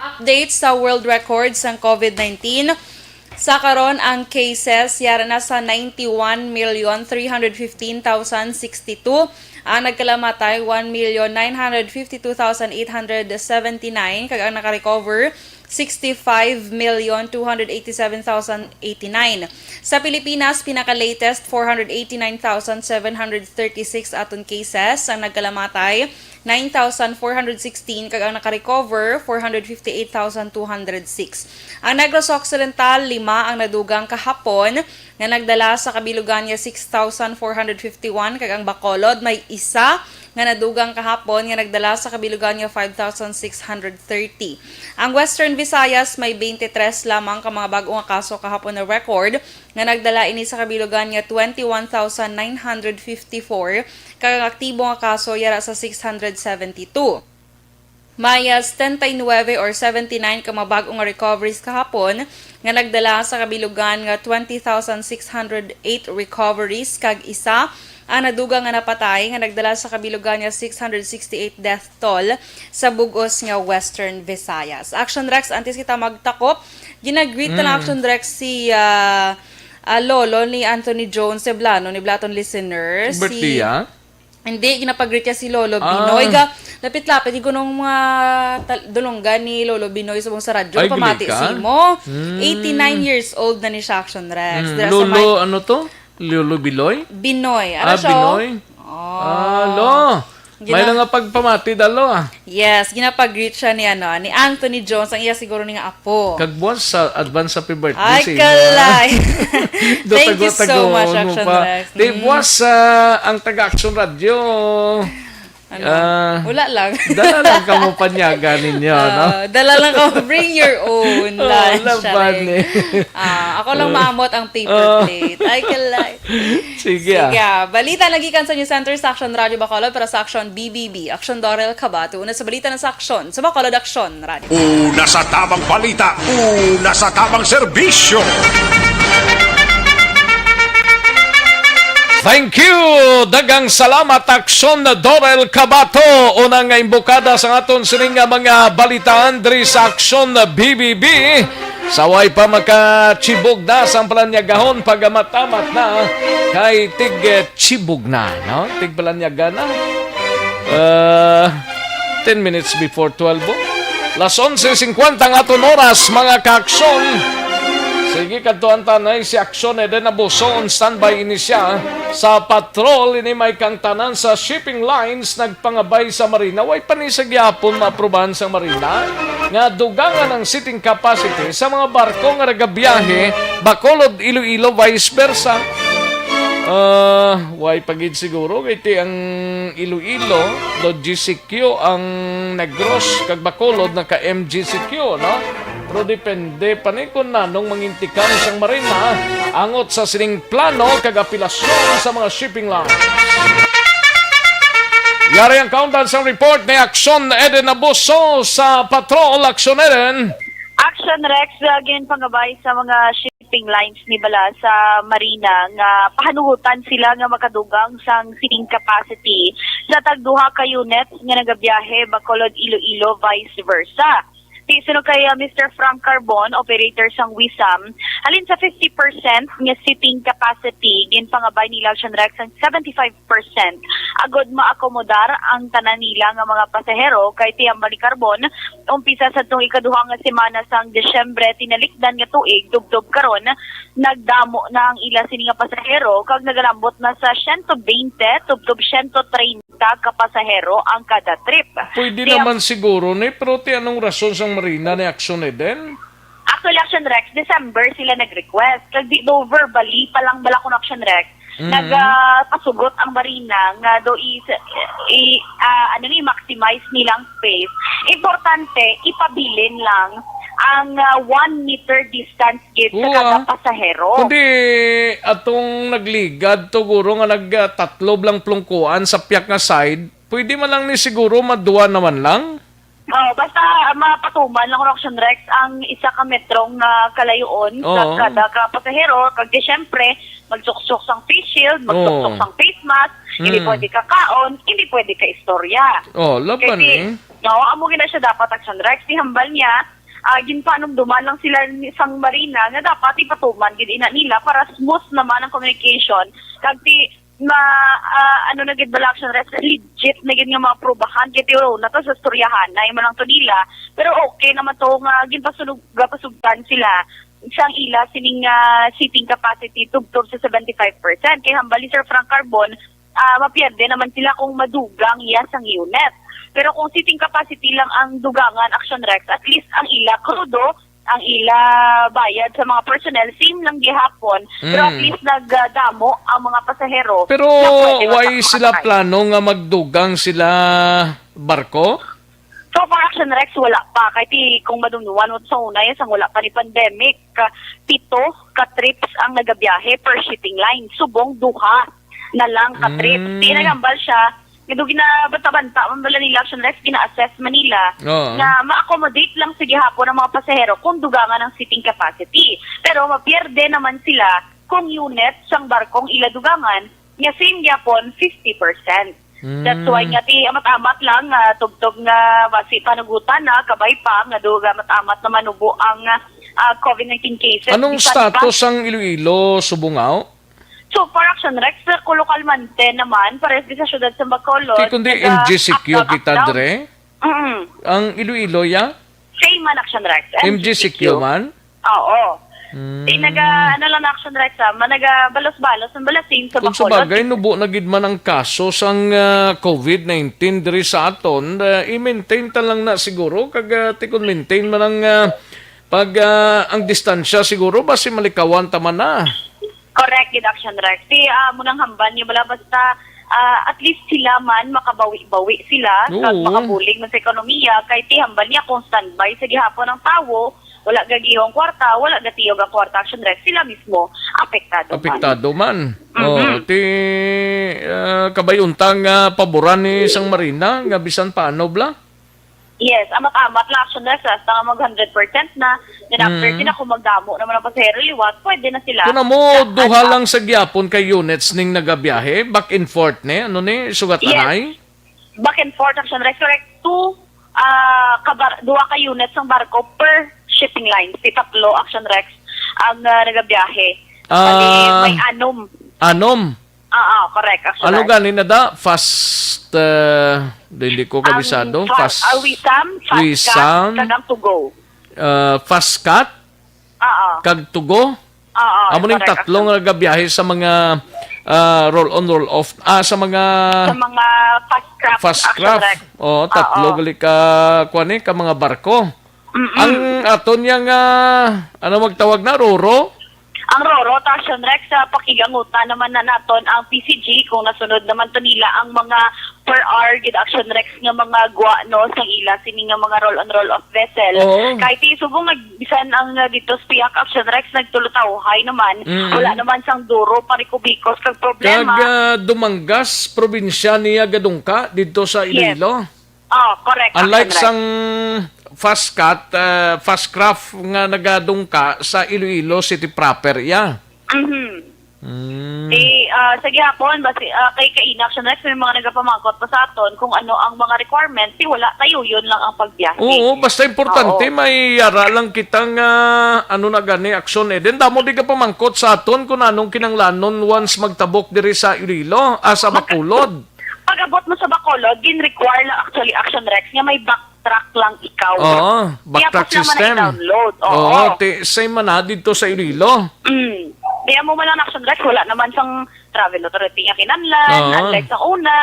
update sa world record sang COVID nineteen. Sa karon, ang cases yara na sa ninety-one million three hundred fifteen thousand sixty-two. Ang nagkalamatay, one million nine hundred fifty-two thousand eight hundred seventy-nine, kag ang nakarecover, sixty-five million two hundred eighty-seven thousand eighty-nine. Sa Pilipinas, pinaka-latest, four hundred eighty-nine thousand seven hundred thirty-six aton cases. Ang nagkalamatay, nine thousand four hundred sixteen, kag ang nakarecover, four hundred fifty-eight thousand two hundred six. Ang Negros Occidental, lima ang nadugang kahapon nga nagdala sa kabilugan nga six thousand four hundred fifty-one, kag ang Bacolod may isa nga nadugang kahapon nga nagdala sa kabilugan nga five thousand six hundred thirty. Ang Western Visayas may twenty-three lamang ka mga bag-o nga kaso kahapon na record, nga nagdala ini sa kabilugan nga twenty-one thousand nine hundred fifty-four, kag ang aktibo nga kaso yara sa six hundred seventy-two. May, ah, setenta y nuebe or seventy-nine ka mga bag-o nga recoveries kahapon, nga nagdala sa kabilugan nga twenty thousand six hundred eight recoveries, kag isa ang nadugang nga napatay, nga nagdala sa kabilugan nga six hundred sixty-eight death toll sa bug-os nga Western Visayas. Action Rex, antes kita magtakop, ginag-greet na lang, Mm. Action Rex, si, ah, ah, lolo ni Anthony Jones Ceblano, ni Blaton listener, si Birthday, ah? Hindi, ginapag-greet niya si Lolo Ah. Binoy. Ga, lapit-lapit, igunong mga tal-, dulonggan ni Lolo Binoy subong sa radyo, Ay, pamati gili ka? Si mo. Mm. Eighty-nine years old na ni siya, Action Rex. Mm. Dira sa Lolo, may ano to? Lolo Biloy? Binoy. Ano Ah, siya, oh? Binoy? Oh. Ah, lo. Gina- May nga pagpamati, dalo, ah. Yes, ginapag-greet siya ni, ano, ni Anthony Jones, ang iya siguro ni nga apo. Kag buwas sa advance happy birthday Ay, sa inyo, ah. Kalay. Do Thank you so tago-tago much, mo Action pa. Rex. Di, Mm. buwas, ah, ang taga-Action Radio. Ano? Ah, wala lang. Dala lang kamo panyaga ninyo, no? Ah, dala lang kamo. Bring your own Oh, lunch, laban aray. Eh. Ah, ako lang Ah. maamot ang paper Ah. plate. Ay, kalay. Sige, Sige, ah. ah. Balita nagikan sa News Center sa Action Radio Bacolod para sa Action B B B. Action Dorel Cabato. Una sa balita na sa Action. Sa Bacolod Action Radio. Una sa tabang balita, una sa tabang serbisyo. Thank you! Daghang salamat, Action Dorel Cabato. Una nga imbokada sa aton sining nga mga balitaan diri sa Action B B B. Sa way pa makachibog na sang palanyagahon, pagamat-amat na kay tig, eh, chibog na, no? Tig palanyaga na. Uh, ten minutes before twelve, oh. Las onse cincuenta ang aton oras, mga ka-aksyon. Sige, kadtuan ta na si Aksyon Eden Abuso, on standby ini siya sa patrol. Ini may kangtanan sa shipping lines nagpangabay sa marina. Way pa ni sa gihapon maaprubahan sa marina nga dugangan ang seating capacity sa mga barko nga nagabiyahe Bacolod, Iloilo, vice versa. Ah, way pa gid siguro kay ti ang Iloilo, do G C Q, ang Negros kag Bacolod naka M G C Q, no? Pero depende pa ni kung nanong mangintikang sang marina angot sa sining plano kag apelasyon sa mga shipping lines. Ari ang kaundan sang report ni Action Eden Abuso sa Patrol. Action Eden. Action Rex, uh, ginpangabay sa mga shipping lines ni bala sa Marina nga pahanuhotan sila nga makadugang sang seating capacity sa tagduha ka units nga nagabiyahe Bacolod, Iloilo, vice versa. Ti suno kay, uh, Mister Frank Carbon, operator sang Wisam, halin sa fifty percent nga seating capacity, ginpangabay ni Action Rex ang seventy-five percent agod maakomodar ang tanan nila nga mga pasahero. Kay ti hambal ni Carbon, umpisa sa tong ikaduha nga semana sang Disyembre tinalikdan nga tuig tubtob karon, nagdamo na ang ila sini nga pasahero kag nagalambot na sa siyento bente tubtob siyento treinta ka pasahero ang kada trip. Pwede Ti ang naman siguro ni, pero ti anong rason sang Marina ni Action Eden? Actually, Action Rex, December sila nag-request. Kag di do verbally pa lang bala kun Action Rex, Mm. nagapasugot ang Marina nga do i, i ah, ano ni, maximize nilang space. Importante, ipabilin lang ang, ah, one meter distance gid sa Oo, kada ah. pasahero. Kundi atong nagligad to, guro, nga nag, ah, tatlo lang plungkuan sa piyak nga side, pwede man lang ni siguro madua naman lang. Oh, basta, ah, mapatuman lang, Action Rex, ang isa ka metrong, ah, kalayoon sa Oo. kada ka pasahero. Kag di, syempre, magsuksok sang face shield, magsuksok Oo. sang face mask, hindi Mm. pwede ka kaon, hindi pwede ka istorya. Oh, laban Kay ti-, eh. no, amo gina siya dapat, Action Rex. Ti hambal niya, ah, ginpanumduman lang sila ni, sang Marina nga dapat ipatuman gid ina nila para smooth naman ang communication. Kag ti, ma, ah, ano na gid bala, Action Rex, legit na gid nga mga prubahan. Kay ti, oh, na to sa istoryahan, na imo lang to nila. Pero okay naman to nga ginpasunog, gapasugtan sila sang ila sining, ah, seating capacity tubtob sa seventy-five percent. Kay hambal ni Sir Frank Carbon, ah, mapierde naman sila kung madugang iya sang unit. Pero kung seating capacity lang ang dugangan, Action Rex, at least ang ila krudo, ang ila bayad sa mga personnel, same lang gihapon, pero at Mm. least nagdamo ang mga pasahero Pero na pwede why sila makasakay. plano nga magdugang sila barko? So far, Action Rex, wala pa. Kay ti, kung madumduman mo sa una, yan, sang wala pa ni pandemic, ka, pito ka trips ang nagabiyahe per shipping line. Subong duha na lang ka trips. Mm. Ti nagambal siya, nga do ginabanta-banta man bala nila, Action Rex, gina-assess man nila Oo. nga ma-accommodate lang sa gihapon ang mga pasahero kung dugangan ang seating capacity. Pero mapierde naman sila kung unit sang barkong ila dugangan, nga same gyapon, fifty percent. That's why Mm. nga ti amat-amat lang, ah, tubtob nga basi panugutan na, kabay pa nga do amat-amat na manubo ang, ah, COVID nineteen cases. Anong Bisan pa status ang Iloilo, Subongaw? So far, Action Rex, sa Colo Calmante naman, pares di sa siyudad sa Bacolod, Ti kundi naga M G C Q lockdown, kita lockdown. Dre? Mm-mm. Ang Iloilo, ya? Same man, Action Rex. M G C Q M G C Q. Man? Oo. Mm. Ti naga, ano lang, Action Rex, ah, managa balos-balos ang balasin sa Kung sa Bacolod. Bagay, nubo na gid man ang kaso sang, ah, COVID nineteen diri sa aton, ah, i-maintain ta lang na siguro, kag, ah, ti kung maintain man ang, ah, pag, ah, ang distansya siguro, basi malikawan ta man na. Correct gid, Action Rex. Ti, ah, mo nang hambal niya bala, basta, ah, at least sila man makabawi-bawi sila, kag Oo. makabulig man sa ekonomiya, kay ti hambal niya kung standby sa gihapon ang tawo, wala gagihong kwarta, wala gatiyog ang kwarta, Action Rex, sila mismo apektado man. Apektado man. Mhm. Oh, ti, ah, kabay unta nga paboran ni sang Marina nga bisan paano bala? Yes, amat-amat lang, Action Rex, hasta nga mag hundred percent na. Then after Mm. sila, kung magdamo naman ang pasahero liwat, pwede na sila. Kung amo, Sa duha ano? lang sa gyapon kay units ning nagabiyahe, back and forth ni, ano ni, sugat Yes. anay? Back and forth, Action Rex. Correct. Two, ah, kabar-, duha ka units ang barko per shipping line. Si tatlo, Action Rex, ang, ah, nagabiyahe. Bali, Ah, may anom. anom. Ah, ah, correct, Action Ano Rex. gani na da? Fast, ah, di, hindi ko Ang kabisado. fa-, Fast, ah, Wisam, Fast Wisam. Cat, kag ang To Go. Ah, Fast Cat, Ah, ah. kag To Go. Ah, ah, Amo ning correct, tatlo Action. nga nagabiyahe sa mga, ah, roll on, roll off. Ah, sa mga Sa mga fast craft, Fast Action Craft. Rex. Oh, tatlo Ah, ah. gali ka, kuwan eh, ka mga barko. Mm-mm. Ang aton yang, ah, ano magtawag na, Roro? Ang Roro, ta, Action Rex, sa pakigangutan naman na naton ang P C G kung nasunod naman to nila ang mga per hour gid, Action Rex, nga mga gwa, no, sa ila sini nga mga roll on roll off vessel. Oo. Kay ti subong nag-, bisan ang, uh, dito sa Piak, Action Rex, nagtulutawhay naman, Mm. wala naman sang duro, parikubikos kag problema. Kag, ah, Dumangas, probinsya niya gadungka didto sa Yes. Iloilo. Oh, correct, Unlike Action Rex. sang Fast Cat, ah, Fast Craft nga nagadungka sa Iloilo City proper, iya. Mhm. Mm. Di, ah, sa gihapon, basi, ah, kay kaina, Action Rex, may mga nagapamangkot pa sa aton kung ano ang mga requirements, di wala, tayo yun lang ang pagbiyahe. Oo, basta importante, Oo. may yara lang kita nga, ano na gani, aksyon eh. Then, damo di ka pamangkot sa aton kung anong kinanglanon once magtabok diri sa Iloilo, ah, sa Mag- Bacolod. Pag-abot mo sa Bacolod, gin-require lang actually, Action Rex, nga may backtrack lang ikaw. Oo, Kaya backtrack pa sila man system. i-download. Oo. Oo, ti-, same man na dito sa Iloilo. Mm. Kaya mo man lang, Action Rex, wala naman sang travel authority nga kinahanglan, Oo. unlike sa una,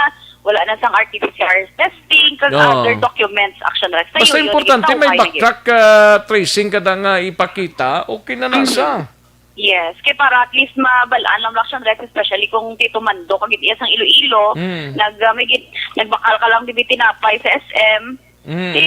wala na sang R T P C R testing, kag Oo. other documents, Action Rex. Tayo Basta yun, importante, may itawhay na yun. backtrack, ah, tracing ka na nga ipakita, okay na na Mhm. sa. Yes, kay para at least mabalaan lang, Action Rex, especially kung ti tumando ka gid iya sang Iloilo, Mm. nag, ah, may gid-, nagbakal ka lang diri tinapay sa S M, Mm. di,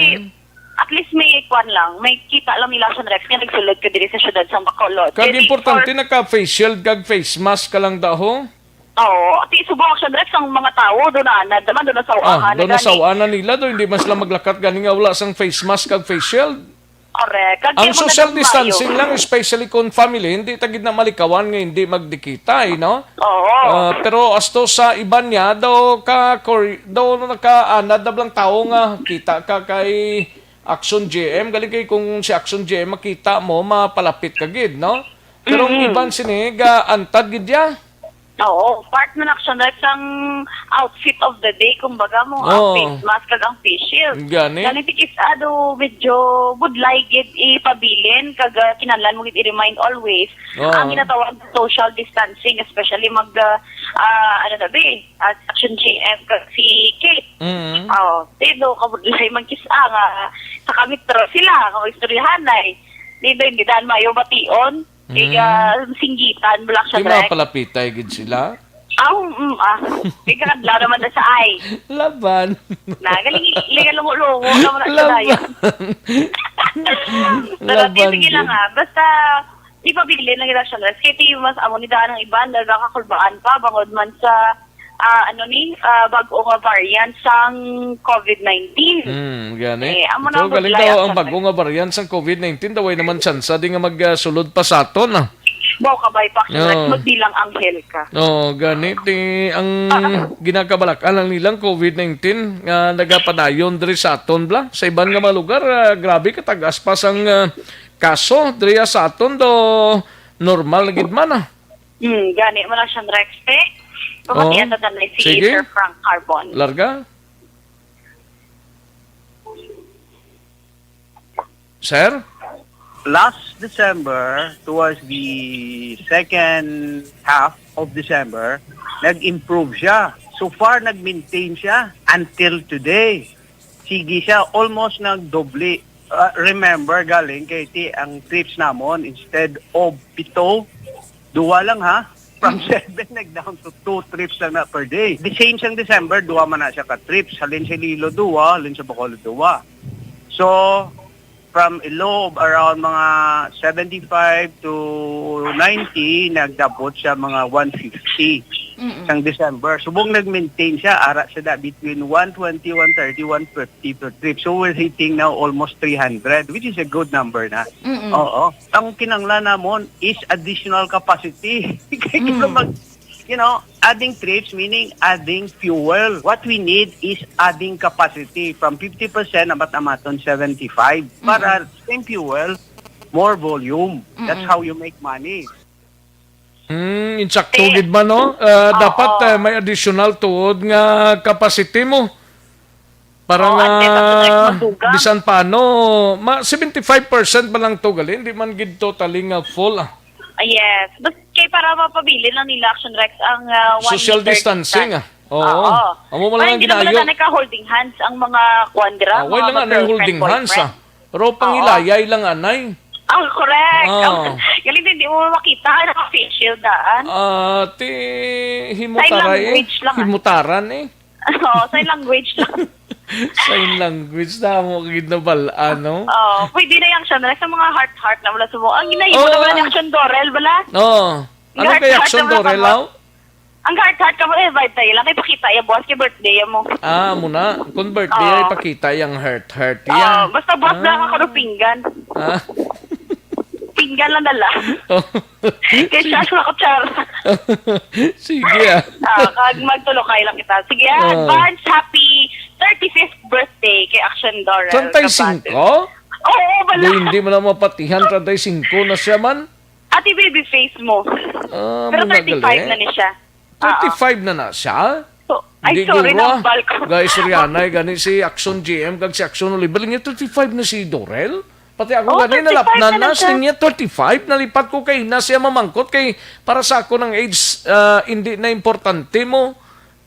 at least may kwan lang, may kita lang nila, Action Rex, nga nagsulod ka diri sa syudad sang Bacolod. Kag Kay di importante, for naka-face shield kag face mask ka lang daho. Oo, ti subong, Action Rex, ang mga tawo, doon na, na, naman, doon na sa Ah, uahan na doon na gani. sa uahan nila, doon, hindi man sila maglakat gani nga wala sang face mask kag face shield. Correct. Kag Ang kay social magandang distancing maayo. lang, especially kung family, hindi ta gid na malikawan nga hindi magdikita, eh, no? Oo. Ah, pero as to sa iban niya, daw ka, kor-, daw nakaanad na lang tao nga kita ka kay Action G M. Galing kay kung si Action G M makita mo, mapalapit ka gid, no? Pero ang Mm. iban sini, ga-antad gid ya. Oo, part na, Action Rex, ang outfit of the day, kumbaga mo, ang Oo. face mask kag ang face shield. Gani? Gani, tikis, ado, medyo budlay gid ipabilin, kag, ah, kinahanglan mo gid i-remind always Oo. ang ginatawag social distancing, especially mag, ah, ah, ano na, be, ah, Action G M kag si Kate. Mm. Oh, di do, kabudlay man kis-, ah, nga, sa kamitro sila, kung istoryahanay. Di do, hindi daan mayo bation. Kaya, Mm. singgitan, Black Di Shark. Mapalapitay gid sila? Ah, mm, ah. Ikaw, adlaw naman na sa ay. Laban. Na, galing, galing, lungo-lungo naman na sa Laban. dayo. Pero, Laban sige lang, gid. ah. Basta, di pa bilin lang yung Action Rex. Kaya di mas amo ni daan ang iban, dahil nakakulbaan pa, bangod man sa, ah, ano ni, ah, bag-o nga variant sang covid nineteen. Hmm, gani. Eh, amo na Pero ang galing budlay daw ang ang bago nga variant sang covid nineteen, daw ay naman tsansa di nga magsulod pa sa aton, ah. Baw ka, bay, pa, Oo. Magbilang anghel ka. Oo, gani. Ti, ang Ah. ginakabalak-an lang nilang covid nineteen nga nagapadayon diri sa aton, bla. Sa iban nga mga lugar, ah, grabe katag-as pa sang, ah, kaso. Diri sa aton, do normal na gid man, ah. Hmm, gani mo lang siyang Rex, te. Oo. Pamatian na tanay si Sige. Sir Frank Carbon. Larga? Sir? Last December, towards the second half of December, nag-improve siya. So far, nag-maintain siya until today. Sige siya, almost nagdoble. Ah, remember, galing kay ti ang trips namon, instead of pito, duwa lang, ha? From Mm. seven, nag-down to two trips lang na per day. The same siyang December, duwa man na siya ka trips. Halin sa Iloilo, duwa. Halin sa Bacolod, duwa. So, from a low of around mga seventy-five to ninety, nagdabot siya mga one fifty Mm-mm. sang December. Subong nag-maintain siya, ara siya da between one twenty, one thirty, one fifty per trip. So, we're hitting now almost three hundred, which is a good number na. Mm-mm. Oo. Ang kinanglan namon is additional capacity. Kaya Mm. mag-, you know, adding trips, meaning adding fuel. What we need is adding capacity from fifty percent, amat-amaton seventy-five. Para Mm-mm. same fuel, more volume. That's Mm-mm. how you make money. Hmm, insakto Eh, gid man, no? Ah, oo. Dapat, eh, may additional tuod nga capacity mo. Para Oo, nga at least ako na magdugang. Bisan paano, ma-, seventy-five percent pa lang to, gali. Hindi man gid totally nga full, ah. Ah, yes. Bas-, kay para mapabilin lang nila, Action Rex, ang, ah, one Social meter distancing, distance. ah. Oo. Oo. Amo man lang Parang ang hindi naman ginayo. na nagka-holding hands ang mga kwan dira, Ah, wala mga lang anay holding hands, ah. boyfriend. Pero Oo. pangilayay lang anay. Oh, correct. Oh. Galing din, di mo makita ang face shield daan. Ah, ti Sign himutara eh. Language lang, ah. Himutaran eh. Oo, sign language lang. Sign language na mo gid na bala, no? Oh, pwede na yang siya na sa mga heart-heart na wala sa mo. Ang ginahimo Oo, naman ang ah. Action Dorel, bala? Oo. Ano kay Heart-heart Action na wala Dorel, ka mo. Law? Ang heart-heart ka mo, eh, vibe tayo lang. Kay pakita ya, boss, kay birthday ya mo. Ah, muna. Kung birthday, Oo. Ay pakita yang heart-heart. Oo, Iya. Basta, boss, Ah. Lang ako ng pinggan. Ah. Pinggan lang dala. Oh. Kay siya sa kutsara. Sige, ah. Ah, kag magtulokay lang kita. Sige, ah, Oh. Advance happy thirty-fifth birthday kay Action Dorel Treinta y cinco? Capate. Oo, bala. Di, hindi mo na mapatihan, treinta y cinco na siya man. Ate, baby face mo. Ah, Pero muna thirty-five gali. Na ni siya. Thirty-five na na siya? So, ay, Di sorry, guro, ah. Nambal ko. Guys, Rihanna, eh, gani si Action G M, kag si Action Oliver, nga thirty-five na si Dorel? Pati ako Oh, gani, thirty-five nalapnan na na, na siya. Siling niya, thirty-five, nalipat ko kay na siya mamangkot, kay para sa ako ng age, ah, hindi na importante mo.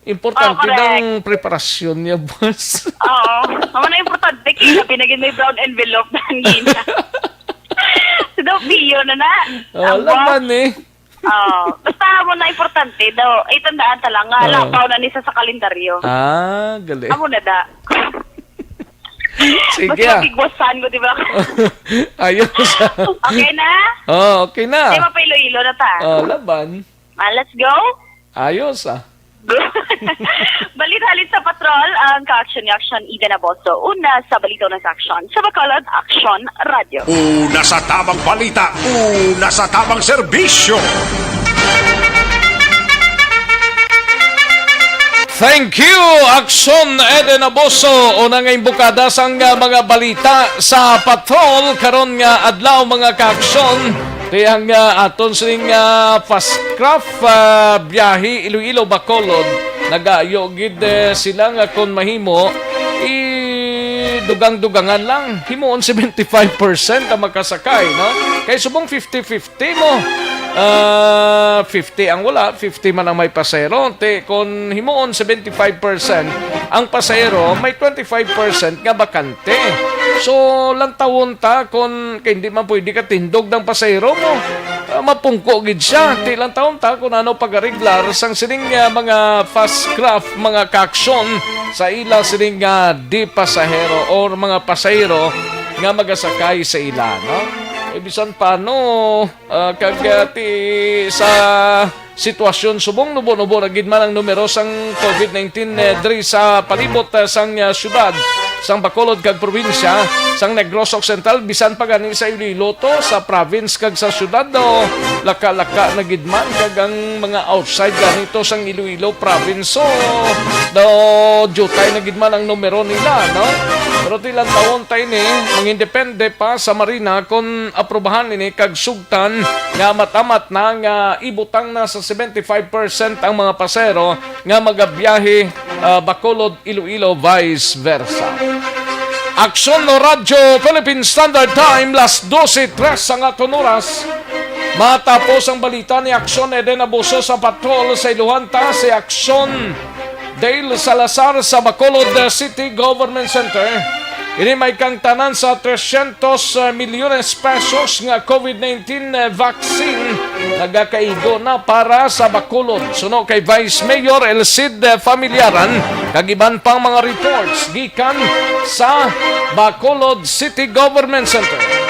Importante Oh, correct. Ng preparasyon niya, boss. Oo. Amo na importante, kay labi na gid may brown envelope na hangin. Si Daw Pio na na. Oh, Ang laman boss. Eh. Oh, basta mo na importante daw. Ay, tandaan ta lang nga, Oo. Lapaw na ni sa, sa kalendaryo. Ah, gali. Amo na da. Sige, Mas ah. Mabigwasan mo, di ba? Ayos. Okay na? Oh, okay na. Di ba pa Iloilo na ta? Oh, laban. Ah, let's go? Ayos, ah. Balita halin sa patrol, ang ka-action ni Action Eden Aboso. Una sa balita, una sa action. Sa Bacolod, Action Radio. Una sa tamang balita, una sa tamang serbisyo. Thank you, Action Eden Aboso. Una nga imbukada sang, ah, mga balita sa patrol karon nga adlaw, mga ka-action. Ti ang, ah, aton sining, ah, fast craft, ah, biyahe Iloilo, Bacolod, nagaayo gid, eh, sila nga kon mahimo, i-dugang-dugangan lang. Himuon seventy-five percent ang makasakay, no? Kay subong fifty fifty mo, ah, fifty ang wala, fifty man ang may pasahero. Ti kon himuon seventy-five percent ang pasahero, may twenty-five percent nga bakante. So, lantawon ta kon, kay hindi man pwede katindog ng pasahero mo. Ah, mapungko gid siya. Ti lantawon ta kung ano pag-ariglar sang sining, ah, mga fast craft, mga ka-action sa ila sining, ah, di pasahero or mga pasahero nga magasakay sa ila, no? Eh, bisan paano, ah, kag, ah, ti sa sitwasyon. Subong nubo-nubo na gid man ang numero sang covid nineteen, eh, diri sa palibot, eh, sang, eh, syudad sang Bacolod kag probinsya sang Negros Occidental, bisan pa gani sa Iloilo to, sa province kag sa syudad, do, laka-laka na gid man, kag ang mga outside ganito sang Iloilo province, so, do, diutay na gid man ang numero nila, no? Pero ti lantawon ta ini, mangindepende pa sa Marina kon aprubahan ini kag sugtan nga amat-amat na nga ibutang na sa seventy-five percent ang mga pasahero nga magabiyahe, ah, Bacolod, Iloilo, vice versa. Aksyon no Radyo Philippine Standard Time, las dose tres ang aton oras. Matapos ang balita ni Aksyon Eden Abuso sa patrol sa iluhan ta si Aksyon Dale Salazar sa Bacolod City Government Center. Ini may kangtanan sa trescientos milyones pesos nga covid nineteen vaccine nagakaigo na para sa Bacolod. Suno kay Vice Mayor El Cid Familiaran kag iban pang mga reports gikan sa Bacolod City Government Center.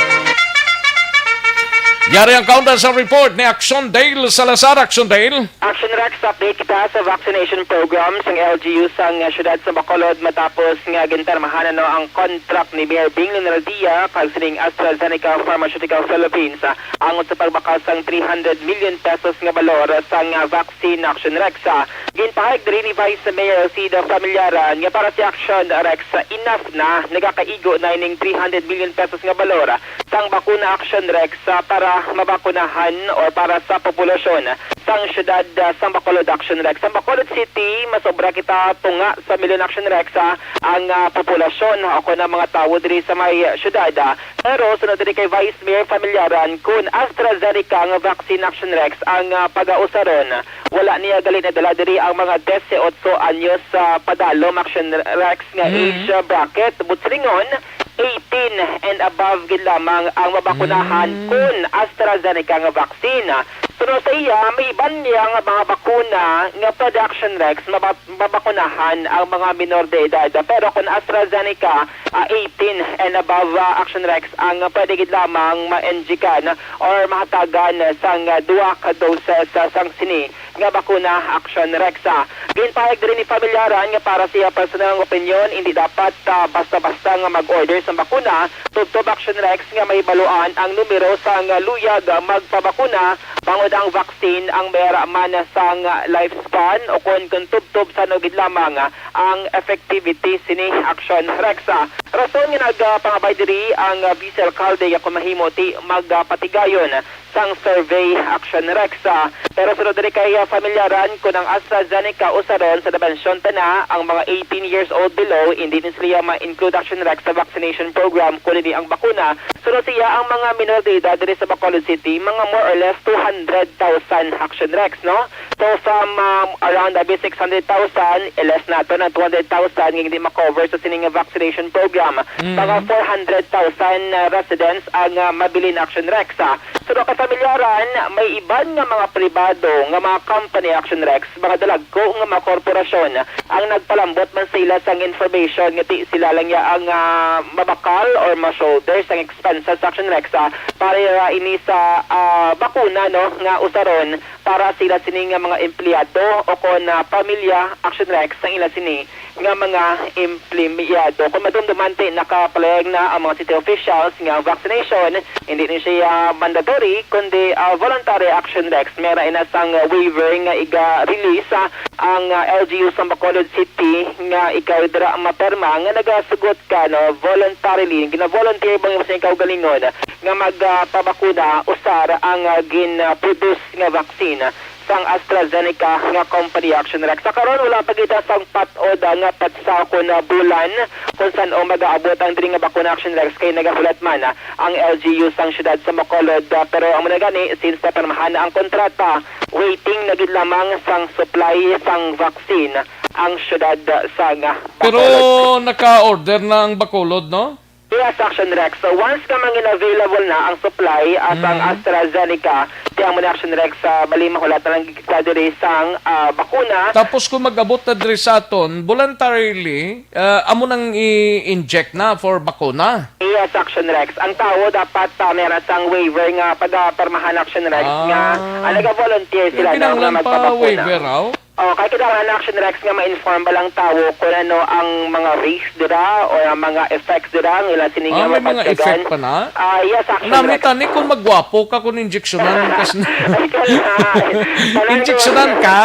Yari ang kaundan sa report ni Action Dale Salazar. Action Dale. Action Rex, update kita sa vaccination program sang L G U sang, ah, siyudad sa Bacolod matapos nga ginpirmahan, ano, ang contract ni Mayor Bing Leonardia kag sining AstraZeneca Pharmaceutical Philippines, ah, angot sa pagbakal sang three hundred million pesos nga balor sang, ah, vaccine. Action Rex, ah, ginpahayag diri ni Vice Mayor Cida Familiaran nga para si Action Rex, ah, enough na, nagakaigo na ining three hundred million pesos nga balor, ah, sang bakuna. Action Rex, ah, para mabakunahan or para sa populasyon sang siyudad, ah, sang Bacolod. Action Rex. Sang Bacolod City, masobra kita tunga sa milyon. Action Rex, ah, ang, ah, populasyon o kon ang mga tawo diri sa may, ah, siyudad, ah. Pero sunod diri kay Vice Mayor Familiaran, kun AstraZeneca ang vaccine. Action Rex, ang, ah, pagausaron, wala niya gali nadala diri ang mga dise otso anyos sa padalom. Action Rex, nga Mm. age, ah, bracket, buot silingon, eighty and above gid lamang ang mabakunahan Mm. kun AstraZeneca nga vaccine. Suno sa iya, may iban niya nga mga bakuna nga pwede, Action Rex, maba-, mabakunahan ang mga minor de edad. Pero kung AstraZeneca, ah, eighteen and above, ah, Action Rex, ang pwede gid lamang ma-injikan or mahatagan sang duha ka doses, ah, sang sini nga bakuna, Action Rex. Ah, ginpahayag diri ni Familyaran nga para sa iya personal nga opinyon, hindi dapat, ah, basta-basta nga mag-order sang bakuna, tubtob, Action Rex, nga mahibaluan ang numero sang luyag magpabakuna, bangod ang vaccine ang may ara man sang lifespan, o kon, kon tubtob sa nugid lamang ang effectivity sini, Action Rex. Ah, rason nga nagapangabay diri ang, ah, vice alcalde nga kung mahimo ti magapatigayon sang survey, Action Rex. Ah, pero sunod diri kay, ah, Familyaran, kun ang AstraZeneca usaron sa dimensyon tana, ang mga eighteen years old below, hindi ni sila ma-include, Action Rex, sa vaccination program, kun ini ang bakuna. Sunod siya, ang mga minor de edad diri sa Bacolod City, mga more or less two hundred thousand, Action Rex, no? So, from, um, around abi six hundred thousand, i-less nato ng two hundred thousand nga hindi ma-cover sa sining vaccination program. Mm. Mga four hundred thousand, uh, residents ang, uh, mabilin, Action Rex, ah. Sa mga kapamilyaran, may iban nga mga pribado nga mga company, Action Rex, mga dalagko nga mga korporasyon ang nagpalambot man sa ila sang information nga ti sila lang ya ang, ah, mabakal or ma-shoulder sang expenses, Action Rex, ah, para ini sa, ah, bakuna, no, nga usaron para sila sini nga mga empleyado o kon, ah, pamilya, Action Rex, sang ila sini nga mga empleyado. Kung madumduman ti, nakapalayag na ang mga city officials nga ang vaccination hindi ni siya mandatory, kundi, ah, voluntary, Action Rex. May ra ina sang waiver nga iga-release, ah, ang, ah, L G U sa Bacolod City nga ikaw dira mapirma nga nagasugot ka, no, voluntarily, gina-volunteer ba sa ikaw galingon nga magpabakuna usar ang, ah, gin-produce nga vaccine sang AstraZeneca nga company, Action Rex. Sa karon, wala pa kita sang patod, ah, nga petsa kon, ah, bulan kung san-o mag-aabot ang diri nga bakuna, Action Rex, kay nagahulat man, ah, ang L G U sang siyudad sa Bacolod. Ah, pero amo na gani, since napirmahan na ang kontrata, waiting na gid lamang sang supply sang vaccine ang siyudad sang, ah, Pero Bacolod. Naka-order na ang Bacolod, no? Yes, Action Rex. So, once nga mangin-available na ang supply, ah, sang Mm. AstraZeneca, ti amo ni, Action Rex, ah, bali mahulat na lang kita diri sang, ah, bakuna. Tapos kung mag-abot na diri sa aton, voluntarily, ah, amo nang i-inject na for bakuna? Yes, Action Rex. Ang tawo dapat, ah, meron sang waiver nga pagapirmahan, Action Rex, Ah. nga, ah, naga-volunteer Pero sila na kinahanglan nga pa magpabakuna. Waiver, aw? Oh, kay kinahanglan, Action Rex, nga ma-inform ba lang tawo kung ano ang mga risk dira o ang mga effects dira nga ila sini nga Ah, may mga mapagdagan. Effect pa na? Ah, yes, Action Rex. Nami tani kung magwapo ka kung injeksyonan ka sa Ay, kaya nga. Injeksyonan ka,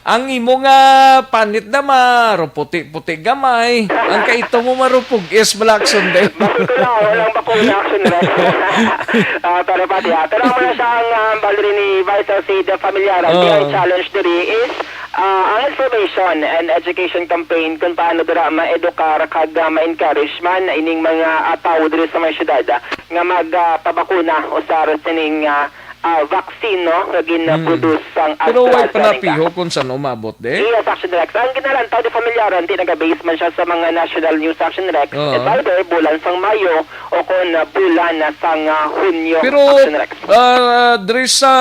ang imo nga panit na maruputi-puti gamay, ang kaito mo marupugis, Black Sunday. Bakit ko na, walang bakuna, Action Rex. Ah, pero pati, ah, pero amo na siya ang, ah, bali ni Vice President Familiar, ang Oo. Challenge diri is Ah, ang information and education campaign kung paano dira ma-edukar kag, ah, ma-encourage man ining mga, ah, tawo diri sa mga syudad, ah, nga mag, ah, pabakuna usar sining, ah, ah, vaccine, no, nga gin-, Mm. produce sang Pero way pa AstraZeneca. Napiho kung san umabot, de? Yes, Action Rex. Ang ginalantaw ni Familiaran, ti naga-base man siya sa mga national news, Action Rex. Oo. It's either bulan sang Mayo o kung, ah, bulan na sang, ah, Hunyo, Pero, Action Rex. Ah, diri sa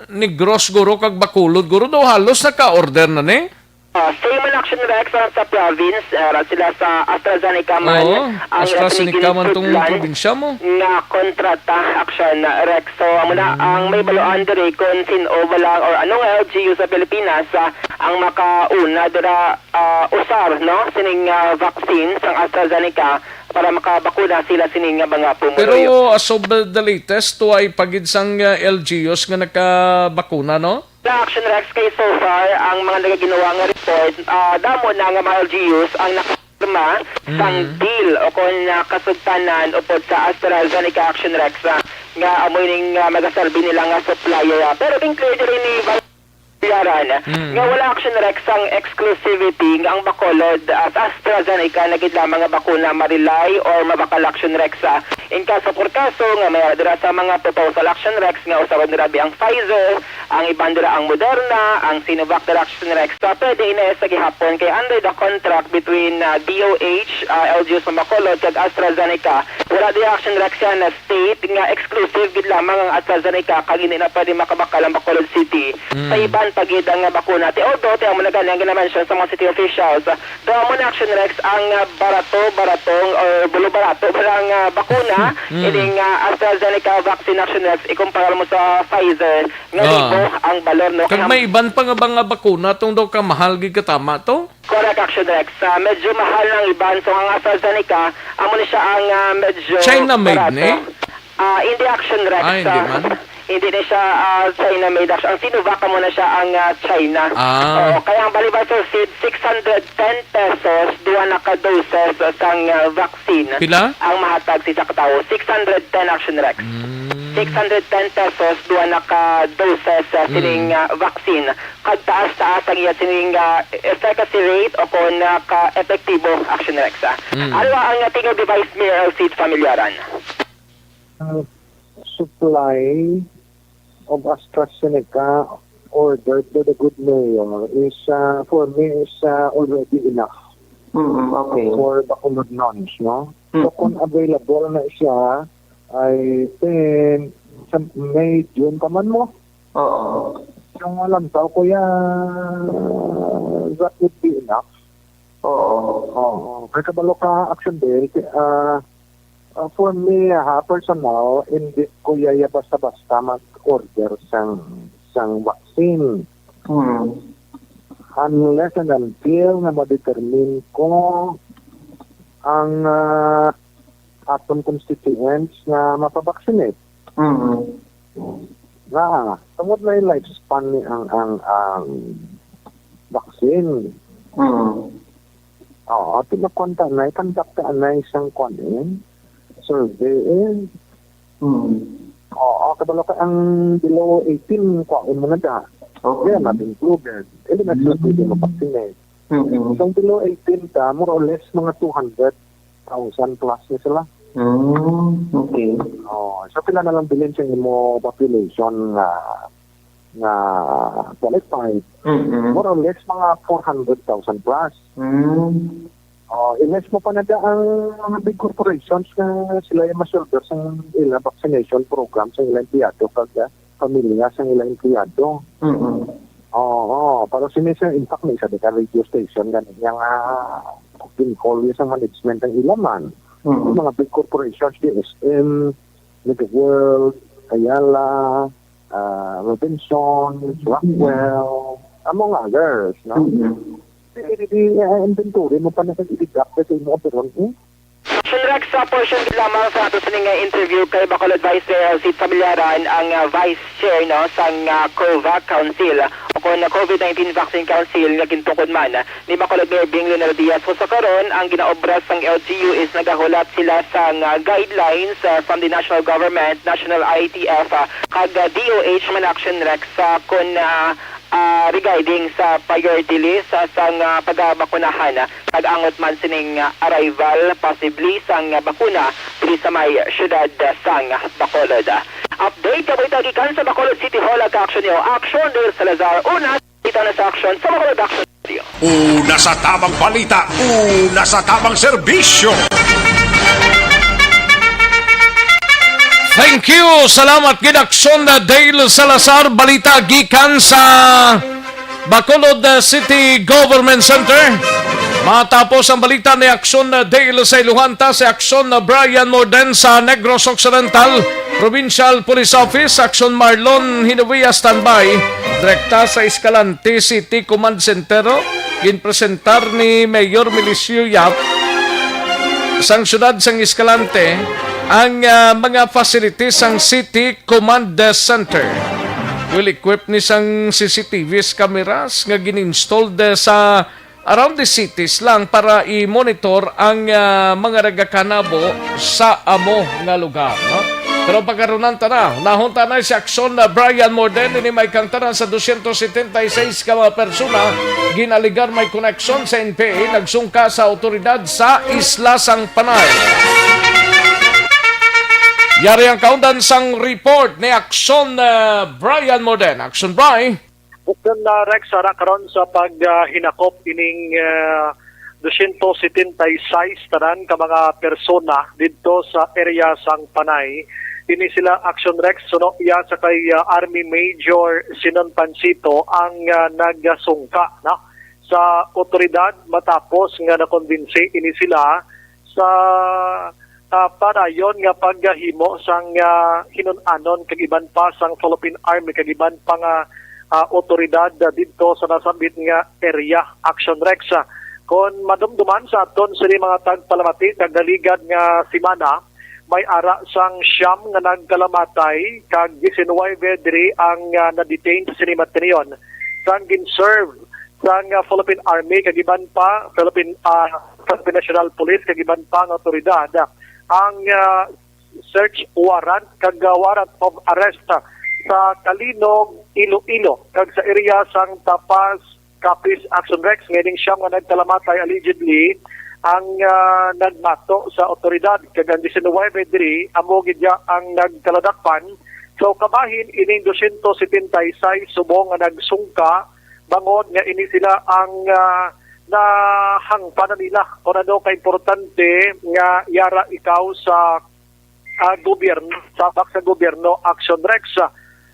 Negros, guro, kag Bacolod, guro, daw halos naka-order na ni? Ah, same man, Action Rex, ang sa province, ah, ra sila sa AstraZeneca man, Oo, ang AstraZeneca man tong probinsya mo. Nga kontrata, Action Rex. So, amo na ang may baluan diri kung sin-o ba lang or ano nga L G U sa Pilipinas, ah, ang makauna dira, ah, usar, no, sining, ah, vaccine sang AstraZeneca para makabakuna sila sining nga mga pumuluyo. Pero as of the, the latest, tuwa pa gid sang, ah, L G Us nga nakabakuna, no? Sa Action Rex kay so far, ang mga nagaginawa nga report, ah, damo na nga mga L G Us ang nakapirma sang Mm. deal o kon, ah, kasugtanan upod sa AstraZeneca, Action Rex, ah, nga amo ining, ah, magaserbi nila nga supplier, ah. Pero gin-clear diri ni Vice Yaran Mm. nga wala, Action Rex, ang exclusivity nga ang Bacolod, ah, sa AstraZeneca na gid lamang nga bakuna ma-rely or mabakal, Action Rex, ah. In kaso por kaso nga may dira sa mga proposal, Action Rex, nga usaron nila bi ang Pfizer, Ang iban dira ang Moderna, ang Sinovac dira, Action Rex. So, pwede ini sa gihapon kay under the contract between, ah, D O H, ah, L G U sa Bacolod kag AstraZeneca. Wala dira, Action Rex, yan na state nga exclusive gid lamang ang AstraZeneca kag hindi na pwede makabakal ang Bacolod City sa Mm. iban pa gid nga bakuna. Ti although, ti amo na gani ang ginamention sa mga city officials, ah, daw amo na, Action Rex, ang, ah, barato, baratong, or bulo barato ba lang, ah, bakuna, Mm. ining, ah, AstraZeneca vaccine, Action Rex, ikumpara mo sa Pfizer, nga Ah. libo ang balor, no? Kag Kaya may iban pa nga ba nga bakuna tong daw ka mahal gid katama to? Correct, Action Rex. Ah, medyo mahal ang iban. So, ang AstraZeneca, amo ni siya ang, ah, medyo China made barato. ni? Ah, hindi, Action Rex. Ah, hindi Ah, man? hindi ni siya, ah, China made. Action, ang Sinovac amo na siya ang, ah, China. Ah. Oo, kaya ang bali ba, sir, Sid, six hundred ten pesos, duha na ka doses sang, ah, vaccine Pila? ang mahatag sa isa ka tawo. Six hundred ten, Action Rex. Mm. Six hundred ten pesos, duha na ka doses, ah, Mm. sining, ah, vaccine. Kag taas-taas ang iya sining, ah, efficacy rate o kon, ah, ka-epektibo, Action Rex, ah. Mm. Ano ang, ah, tingog ni Vice Mayor Elcid Familiaran? Uh, supply of AstraZeneca ordered by the good mayor is, uh, for me, is, uh, already enough Mm, okay. for Bacolodnons, no? So, Mm. kung available na siya, I think, sa May, June pa man mo. Oo. Yung alam tao, kuya, that would be enough. Oo. Oo. Kay kabalo ka, Action Bill, ah, ah, for me, ha, personal, hindi ko yaya basta-basta mag-order sang, sang vaccine. Hmm. Unless and until nga ma-determine ko ang, ah, aton constituents nga mapavaccinate. Mm. Na, tungod na yung lifespan ni ang, ang, ang vaccine. Mm. Oo, tinakwanta na, conduct na isang kwan eh, survey eh. Mm. Oo, kabalo ka ang below eighteen, kwaon mo na da. Okay. They are not included. Hindi na sila pwede Mm. mabaksin eh. Mm-mm. So, below eighteen ta, more or less, mga two hundred thousand plus na sila. Mm, okay. Oh, so pila na lang bilin sa imo population nga, nga qualified? Mm-mm. More or less, mga four hundred thousand plus. Mm. Oh, i-less mo pa na da ang mga big corporations nga sila yung masulder sa ila vaccination program sa ila empleyado kag, ah, pamilya sa ila empleyado. Mm-mm. Oo, pero sini, sir, in fact, may isa di ka radio station gani nga, ah, ginhol sa management ang ila man. Mm-mm. Yung mga big corporations, D S M, Megaworld, Ayala, ah, Robinson, Mm-mm. Rockwell, among others, no? Mm-mm. Di, di, di, ah, inventory mo pa na sa i-deduct sa imo karon, eh. Action Rex, sa portion gid lamang sa ato sining nga interview kay Bacolod Vice Mayor Elcid Familiaran, ang, ah, Vice Chair, no, sang, ah, COVAC Council o kon, ah, COVID nineteen Vaccine Council nga gintukod man ni Bacolod Mayor Bing Leonel Diaz. So, sa karon, ang ginaobra sang L G U is nagahulat sila sang, ah, guidelines, ah, from the national government, national I T F, ah, kag, ah, D O H man, Action Rex, ah, kon, ah, ah, regarding sa priority list, ah, sang, ah, pagabakunahan, ah, kag angot man sining, ah, arrival possibly sang, ah, bakuna diri sa may siyudad, ah, sang Bacolod. Update nga balita gikan sa Bacolod City Hall, ang ka-action niyo, Action Dale Salazar. Una, kita na sa Action sa Bacolod Action Radio. Una sa tamang balita, una sa tamang serbisyo. Thank you. Salamat gid, Action Dale Salazar. Balita gikan sa Bacolod, uh, City Government Center. Matapos ang balita ni Action, uh, Dale sa Iluhanta, si Action, uh, Brian Morden sa Negros Occidental Provincial Police Office, Action Marlon Hinovia standby. Direkta sa Escalante City Command Center, oh. Ginpresentar ni Mayor Milicio Yap sang siyudad sang Escalante ang, ah, mga facilities sang City Command Center. Well equipped ni sang C C T Vs cameras nga gin-installed sa around the cities lang para i-monitor ang, ah, mga nagakanabo sa amo nga lugar, no? Pero pagkarunan ta na, nahunta na si Action na Brian Morden, ini may kang tanan sa dosyentos setenta y seis ka mga persona, ginaligar may koneksyon sa N P A, nagsungka sa awtoridad sa Isla sang Panay. Yari ang kaundan sang report ni Action, uh, Brian Morden. Action, Brian. Action, uh, Rex, ara karon sa paghinakop ining, uh, dosyentos setenta y seis tanan ka mga persona didto sa area sang Panay. Ini sila, Action Rex, suno iya sa kay, uh, Army Major Sinon Pansito ang, uh, nagasungka na sa otoridad matapos nga nakumbinsi ini sila sa, ah, padayon nga paghimo sang, ah, hinun-anon kag iban pa sang Philippine Army kag iban pa nga, ah, otoridad, ah, didto sa nasambit nga area. Action Rex, ah, kon madumduman sa aton sini mga tagpalamati, tagdaligad nga semana, may ara sang siyam nga nagkalamatay kag diecinuebe diri ang, ah, na-detain sa sini matinion sang gin-serve sang, ah, Philippine Army kag iban pa Philippine, ah, Philippine National Police kag iban pa nga otoridad ang, ah, search warrant kag, ah, warrant of arrest sa Calinog, Iloilo kag sa area sang Tapas, Capiz. Action Rex, nga ining siyam nga nagkalamatay allegedly ang, ah, nagbato sa otoridad kag ang diecinuebe diri amo gid ya ang nagkaladakpan. So kabahin ining dosyentos setenta y seis subong nga nagsungka bangod nga ini sila ang, ah, nahangpan na nila kon ano ka importante nga yara ikaw sa, ah, gobyerno, sabak sa gobyerno. Action Rex.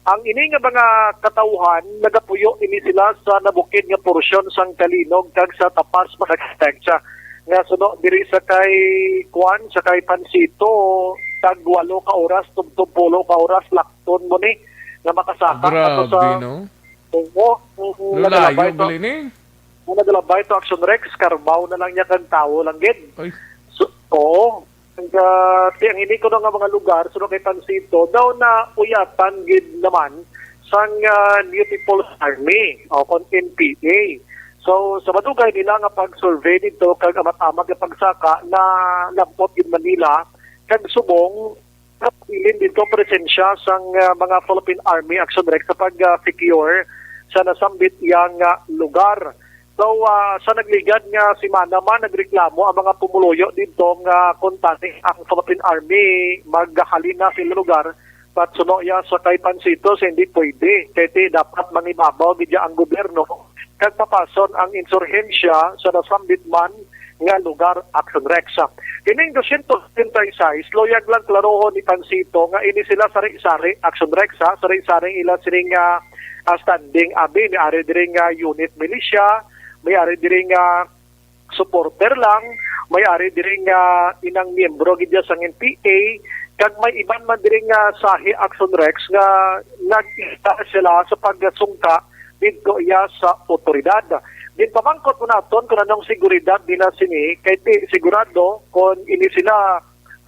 Ang ini nga mga katawhan nagapuyo ini sila sa nabukid nga porsyon sang Calinog kag sa Tapas, mga Rex, nga suno diri sa kay kuan, sa kay Pansito, tag walo ka oras tubtob pulo ka oras lakton mo ni nga makasaka ato sa Grabe, no? Oo, mm, Lalayo nagalabay to. Gali ni. Ang nagalabay to, Action Rex, karbaw na lang niya kag tawo lang gid. Ay. So, oo. Ang, ah, ti-, ang ini kuno nga mga lugar, suno kay Pansito, daw na uyatan gid naman sang, ah, New People's Army o kon N P A. So, sa madugay nila nga pag-survey dito kag amat-amat nga pagsaka, na lampot gid man nila kag subong Nabilin dito presensya sang, ah, mga Philippine Army, Action Rex, sa pag-secure sa nasambit iya nga lugar. So, ah, sa nagligad nga semana man, nagreklamo ang mga pumuluyo dito nga kuntani ang Philippine Army maghalin na sa ila lugar, patsuno iya sa kay Pansito sa hindi pwede. Kay ti dapat mangibabaw gid ang gobyerno kag papason ang insurhensya sa nasambit man nga lugar, Action Rex. Ining dosyentos setenta y seis, luyag lang klarohon ni Pansito nga ini sila sari-sari, Action Rex, ha, sari-sari ang ila sining, ah, ah, standing. Abi, may ari diri nga unit militia, may ari diri nga supporter lang, may ari diri nga inang miyembro gid sang N P A, kag may iban man diri nga sahi, Action Rex, nga nag-isa sila sa pagsungka didto iya sa otoridad. Ginpamangkot mo naton kung anong seguridad nila sini, kay ti sigurado kon ini sila,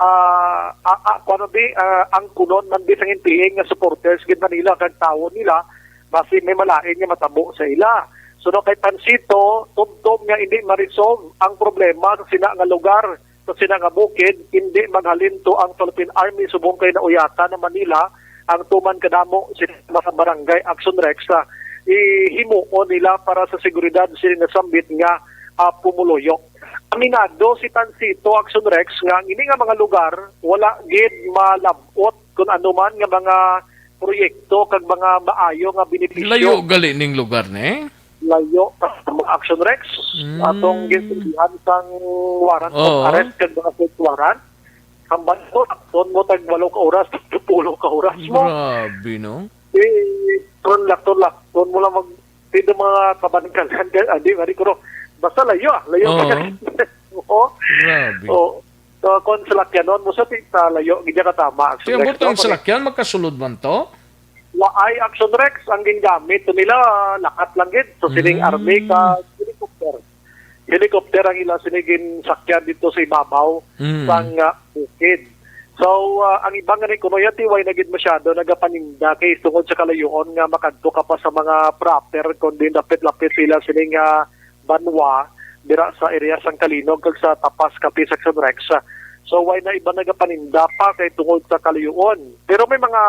ah, a-, a-, kuwan bi, ah, ang kunon man di sang N P A nga supporters gid man nila kag tawo nila, basi may malain nga matabo sa ila. Suno kay Pansito, tubtob nga hindi ma-resolve ang problema sa sina nga lugar, sa sina nga bukid, hindi maghalin to ang Philippine Army subong kay nauyatan naman nila ang tuman kadamo sa mga barangay, Action Rex, sa ihimuon nila para sa seguridad sini nasambit nga, ah, pumuluyo. Aminado si Pansito, Action Rex, nga ang ini nga mga lugar wala gid malab-ot kun ano man nga mga proyekto kag mga maayo nga benepisyo. Layo gali ning lugar, ne? Layo pa sa mga, Action Rex. Mm. Atong ginsilbihan sang warrant of Oo. arrest kag mga search warrant. Ang banda, lakton mo tag walo ka oras, pulo ka oras mo. Grabe, no? Eh, lakton, lakton, lakton mo lang mag-, pwede mga kabankalan, ah, di, di ko, no. Basta layo, ah, layo Oo. pa. Oo. Grabe. Oo. So, kung salakyanon mo sa pista, layo, gid ka tama. Action Rex, no? Kaya salakyan, magkasulod man to? Waay, Action Rex, ang gingamit to nila, lakat lang gid. So, sining Mm. army ka, helicopter. Helicopter ang ila sini ginsakyan dito sa ibabaw Mm. sang, ah, bukid. So, ah, ang iba nga ni kuno yati, way na gid masyado nagapaninda kay tungod sa kalayuon nga makadto ka pa sa mga proper, kundi lapit-lapit sila sini nga banwa dira sa area sang Calinog kag sa Tapas, Capiz, Action Rex. So, way na iba nagapaninda pa kay tungod sa kaluyoon. Pero may mga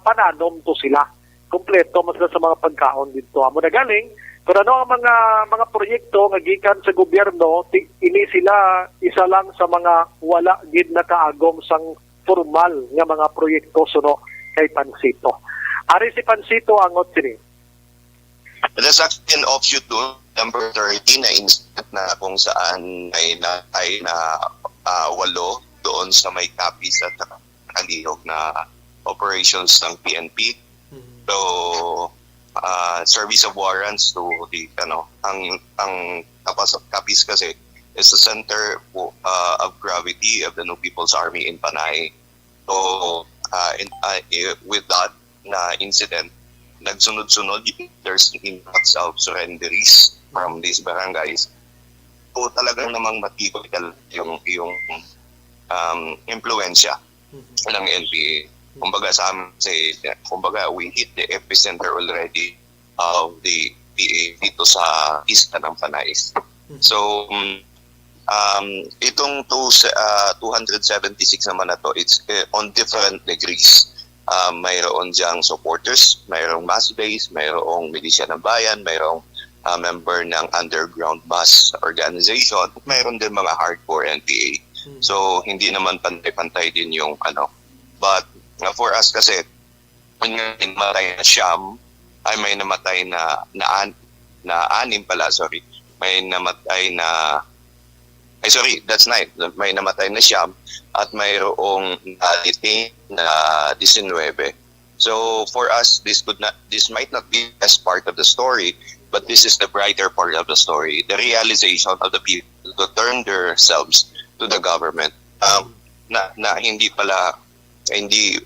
pananom to sila. Kompleto man sila sa mga pagkaon dito. Amo na galing, pero ano ang mga, mga proyekto nga gikan sa gobyerno, ti-, ini sila isa lang sa mga wala gid nakaagom sang formal nga mga proyekto suno kay Pancito. Ari si Pancito angot sini. That's actually an offshoot doon, September thirty, na incident na kung saan may namatay na, ah, walo doon sa may Capiz at saka Alihog na operations ng P N P. Mhm. So, ah, service of warrants to the, ano, ang, ang Capas-, Capiz kasi is the center po, ah, of gravity of the New People's Army in Panay. So, ah, in, ah, eh, with that na incident, nagsunod-sunod, there's an influx of surrenderies from these barangays. So, talagang namang matibay talaga yung, yung, um, impluwensya Mhm. ng N P A. Kumbaga sa amin, say, kumbaga, we hit the epicenter already of the P A dito sa isla ng Panay. Mhm. So, um, um, itong two, ah, two hundred seventy-six naman na to, it's, eh, on different degrees. Ah, mayroon diyang supporters, mayroong mass base, mayroong militia ng bayan, mayroong, ah, member ng underground mass organization, mayroon din mga hardcore N P A. Hmm. So, hindi naman pantay-pantay din yung ano. But, uh, for us kasi, yun nga, may namatay na siyam, ay, may namatay na, na, an-, na anim pala, sorry. May namatay na, ay, sorry, that's nine. May namatay na siyam at mayroong na-detain na disinwebe. So, for us, this could not, this might not be the best part of the story, but this is the brighter part of the story. The realization of the people to turn themselves to the government. Um, na, na hindi pala, hindi,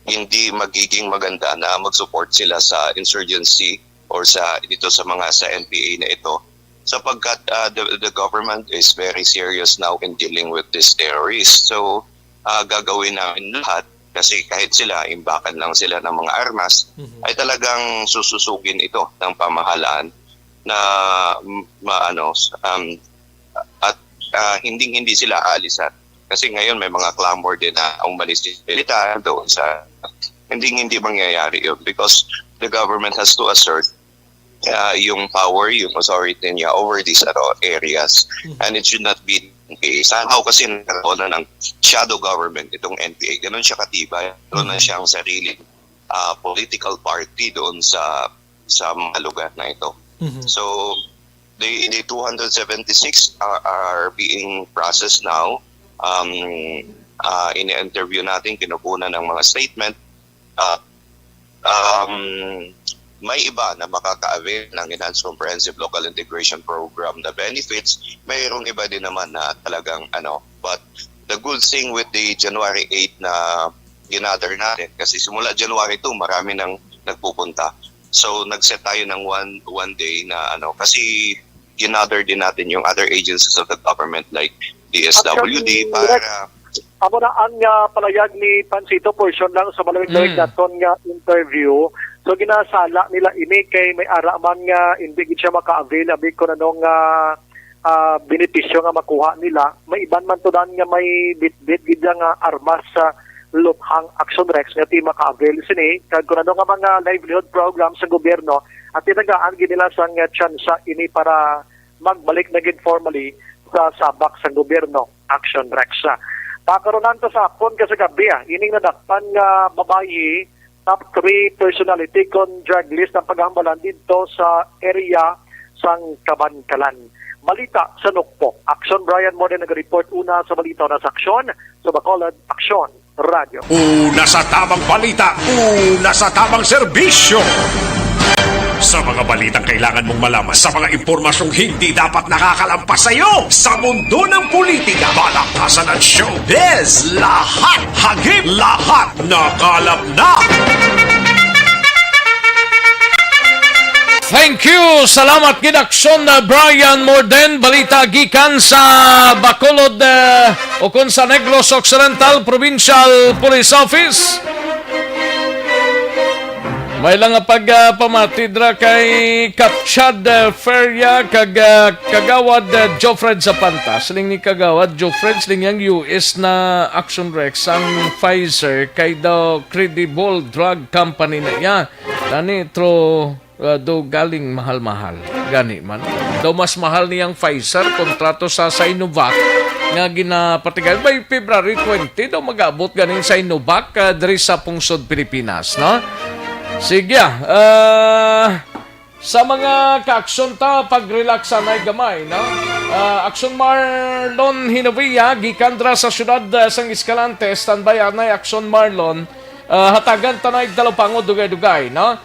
hindi magiging maganda na mag-support sila sa insurgency or sa, dito sa mga, sa N P A na ito. Sapagkat, ah, the, the government is very serious now in dealing with these terrorists. So, ah, gagawin namin lahat kasi kahit sila, imbakan lang sila ng mga armas, Mhm. ay talagang sususugin ito ng pamahalaan na, m-, maano, s-, um, at, ah, hinding-hindi sila aalisan. Kasi ngayon may mga clamor din na umalis yung militar doon sa, hinding-hindi mangyayari yun because the government has to assert, ah, yung power, yung authority niya over these, ano, areas. Mhm. And it should not be the case. Somehow kasi nagkaroon na ng shadow government itong N P A. Ganun siya katibay. Meron na Mhm. siyang sariling, ah, political party doon sa, sa mga lugar na ito. Mhm. So, the, the two hundred seventy-six are, are being processed now. Um, ah, ini-interview natin, kinukunan ng mga statement. Ah, um, may iba na makaka-avail ng Enhanced Comprehensive Local Integration Program na benefits. Mayroong iba din naman na talagang ano. But the good thing with the January eight na ginather natin, kasi simula January two, marami nang nagpupunta. So, nag-set tayo ng one, one day na ano, kasi ginather din natin yung other agencies of the government like D S W D Actually, para Rex, amo na ang, ah, palayag ni Pancito, portion lang sa malamig-lamig Mm. naton nga interview. So, ginasala nila ini kay may ara man nga hindi gid siya maka-avail abi kung anong, ah, ah, benepisyo nga makuha nila. May iban man to dan nga may bitbit gid nga armas sa Luthang Action Rex nga di maka-avail sini. Kag kung ano nga mga livelihood programs sa gobyerno, at tinagaan gid nila sang, ah, tsansa ini para magbalik na gid formally sa sabak sang gobyerno, Action Rex. Pakarunan ta sa hapon ka sa gabi, ah, ining nadakpan nga babayi, top three personality kon drug list ang paghambalan didto sa area sang Kabankalan. Balita sa Nukpok. Action Brian Morden nag-report una sa balita na sa Aksyon sa Bacolod, Aksyon. Radyo. Una sa tamang balita, una sa tamang serbisyo. Sa mga balitang kailangan mong malaman, sa mga impormasyong hindi dapat nakakalampas sa iyo, sa mundo ng politika, balakasan at showbiz, lahat hagip, lahat nakalap na. Thank you. Salamat gid, Aksyon, uh, Brian Morden. Balita gikan sa Bacolod, uh, o kon sa Negros Occidental Provincial Police Office. May lang nga pag, ah, pamati dra kay Kapchad, ah, Feria kag, ah, Kagawad, ah, Jofred Zapanta. Siling ni Kagawad Jofred, siling yang U S na Action Rex ang Pfizer kay daw credible drug company na iya. Gani, through, uh, do galing mahal-mahal. Gani man. Daw mas mahal niyang Pfizer kontra to sa Sinovac. nga ginapatigayon. By February twenty daw mag-abot ganin sa Inubak, ah, diri sa pungsod Pilipinas, no? Sige, ah, sa mga ka-aksyon ta, pag-relax anay gamay, no? Ah, Aksyon Marlon Hinavia, gikan dira sa siyudad, ah, sang Escalante, standby anay Aksyon Marlon. Ah, hatagan ta na igdalupangod dugay-dugay, no?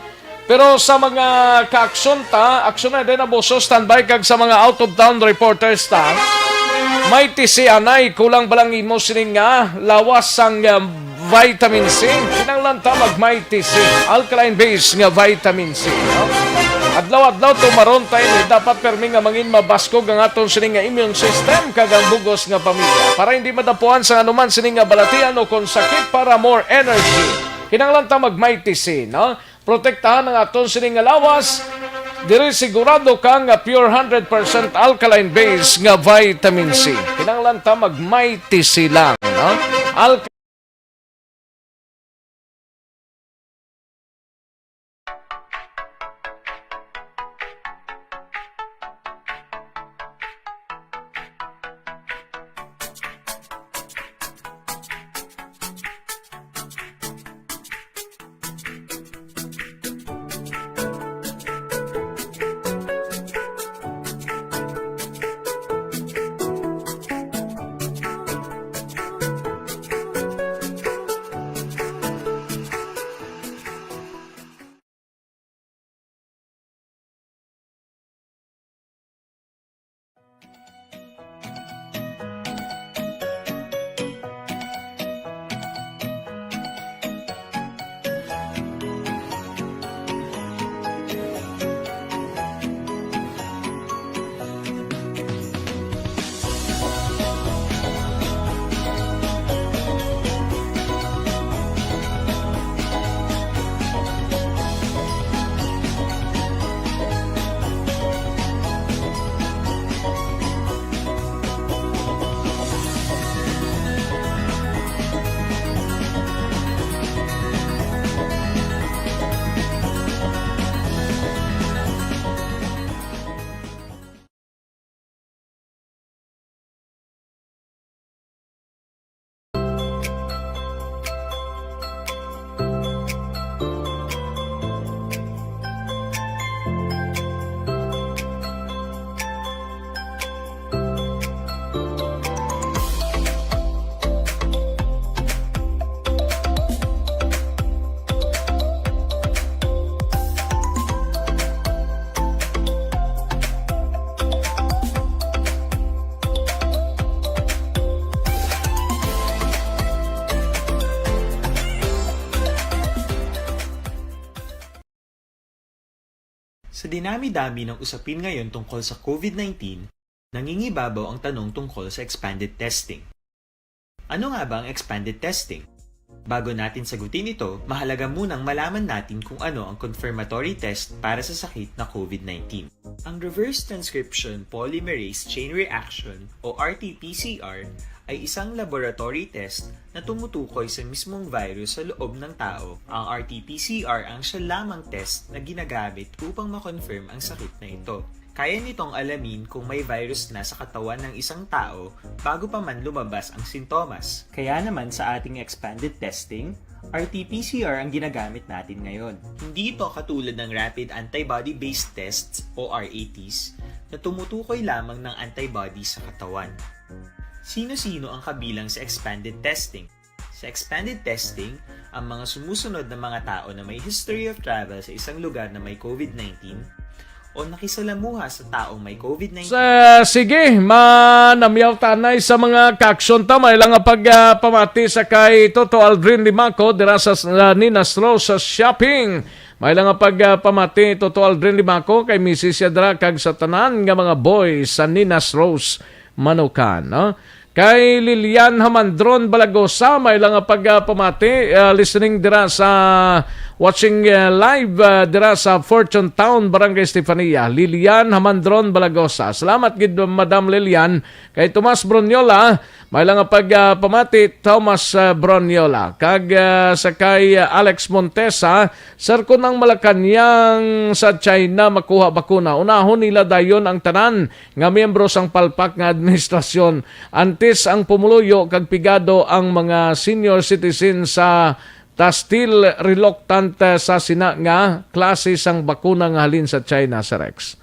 Pero sa mga ka-aksyon ta, aksyon na din ang buso, standby kag sa mga out-of-town reporters ta, may tisi anay, kulang ba lang imo sining nga lawas sang, ah, vitamin C? Kinahanglan ta mag may tisi, alkaline base nga vitamin C, no? Adlaw-adlaw tumaron ta ini, dapat permi nga mangin mabaskog ang aton sining nga immune system kag ang bugos nga pamilya para hindi madapuan sa anuman sining nga balatian o kon sakit. Para more energy, kinahanglan ta mag may tisi, no? Protektahan ang aton sining nga lawas. Diri sigurado ka nga pure hundred percent alkaline base nga vitamin C. Kinahanglan ta mag may tisi lang, no? Al- Sa dinami-dami ng usapin ngayon tungkol sa COVID nineteen, nangingibabaw ang tanong tungkol sa expanded testing. Ano nga ba ang expanded testing? Bago natin sagutin ito, mahalaga munang malaman natin kung ano ang confirmatory test para sa sakit na COVID nineteen. Ang reverse transcription polymerase chain reaction o R T P C R ay isang laboratory test na tumutukoy sa mismong virus sa loob ng tao. Ang R T P C R ang siya lamang test na ginagamit upang ma-confirm ang sakit na ito. Kaya nitong alamin kung may virus na sa katawan ng isang tao bago pa man lumabas ang sintomas. Kaya naman sa ating expanded testing, R T P C R ang ginagamit natin ngayon. Hindi ito katulad ng rapid antibody-based tests o R A Ts na tumutukoy lamang ng antibody sa katawan. Sino-sino ang kabilang sa expanded testing? Sa expanded testing, ang mga sumusunod na mga tao na may history of travel sa isang lugar na may COVID nineteen o nakisalamuha sa taong may COVID nineteen. Sa, sige, manamyaw tanay sa mga kaaksyon ta. May lang nga pag, ah, pamati sa kay Toto Aldrin Limaco dira sa, sa Ninas Rose sa shopping. May lang nga pag, ah, pamati Toto Aldrin Limaco kay misis siya dira kag sa tanan nga mga boys sa Ninas Rose Manukan, no? Kay Lilian Hamandron Balagosa, may lang nga pag, ah, pamati, ah, listening dira sa Watching, uh, live, uh, dira sa Fortune Town, Barangay Estefania, Lilian Hamandron Balagosa. Salamat gid, Madam Lilian. Kay Tomas Broniola, may lang nga pag, uh, pamati, Tomas, uh, Broniola. Kag, uh, sa kay, uh, Alex Montesa, "Sir, kun ang Malacañang sa China makuha bakuna, unahon nila dayon ang tanan nga miyembro sang palpak nga administrasyon. Antes ang pumuluyo kag pigado ang mga senior citizen sa ta still reluctant, uh, sa sina nga klase sang bakuna nga halin sa China, Sir Rex."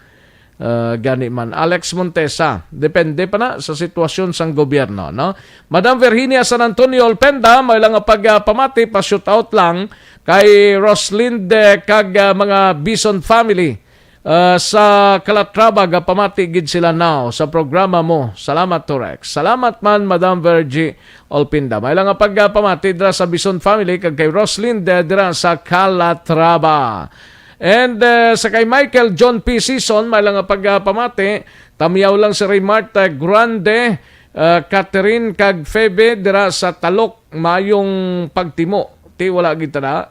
Uh, gani man, Alex Montesa, depende pa na sa sitwasyon sang gobyerno, no? Madam Virginia San Antonio Olpenda, may lang nga pag, uh, pamati, pa-shootout lang kay Roslind, uh, kag, uh, mga Bison family, uh, sa Calatrava, gapamati gid sila now sa programa mo. Salamat, Torex. Salamat man, Madam Virgie Olpinda. May lang nga pagpamati dira sa Bison family kag kay Roslyn de, dira sa Calatrava. And, uh, sa kay Michael John P. Season, may lang nga pagpamati. Tamyaw lang si Ray Marta Grande, uh, Catherine kag Febe dira sa Talok. Mayong pagtimo. Ti, wala gid ta na.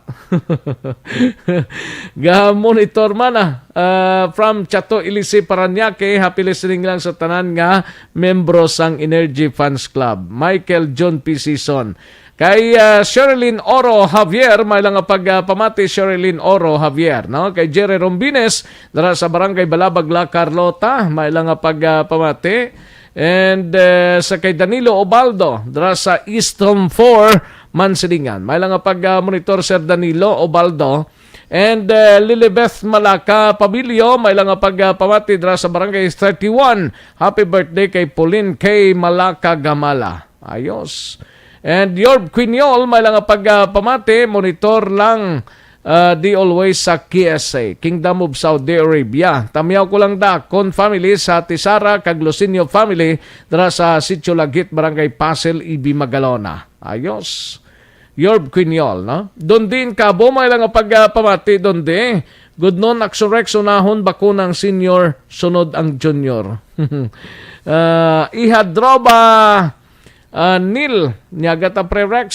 Ga-monitor man, ah, ah, from Chato Ilisi, Parañaque. Happy listening lang sa tanan nga membro sang Energy Fans Club. Michael John P. Season. Kay, ah, Sherilyn Oro Javier, may lang nga pagpamati, Sherilyn Oro Javier, no? Kay Jerry Rombines, dira sa Barangay Balabag, La Carlota, may lang nga pagpamati. And, ah, sa kay Danilo Obaldo, dira sa Eastham four, Mansilingan. May lang nga pag, ah, monitor, Sir Danilo Obaldo. And, ah, Lilibeth Malaka Pabilio, may lang nga pag, ah, pamati dira sa Barangay thirty-one. Happy birthday kay Pauline K. Malaka Gamala. Ayos. And Yorb Quiñol, may lang nga pag, ah, pamati, monitor lang, ah, di always sa K S A, Kingdom of Saudi Arabia. Tamyaw ko lang da, Con family sa Tisara, kag Lucinio family, dira sa Sitio Lagit, Barangay Pasil, Ibi, Magalona. Ayos. Yorb Quiñol, no? Don Din Cabo, may lang nga pag, ah, pamati, Don Din. Good noon, Action Rex, unahon bakuna ang senior, sunod ang junior. Ah, Ihadroba, ah, Neil, nyaga ta, Pre Rex.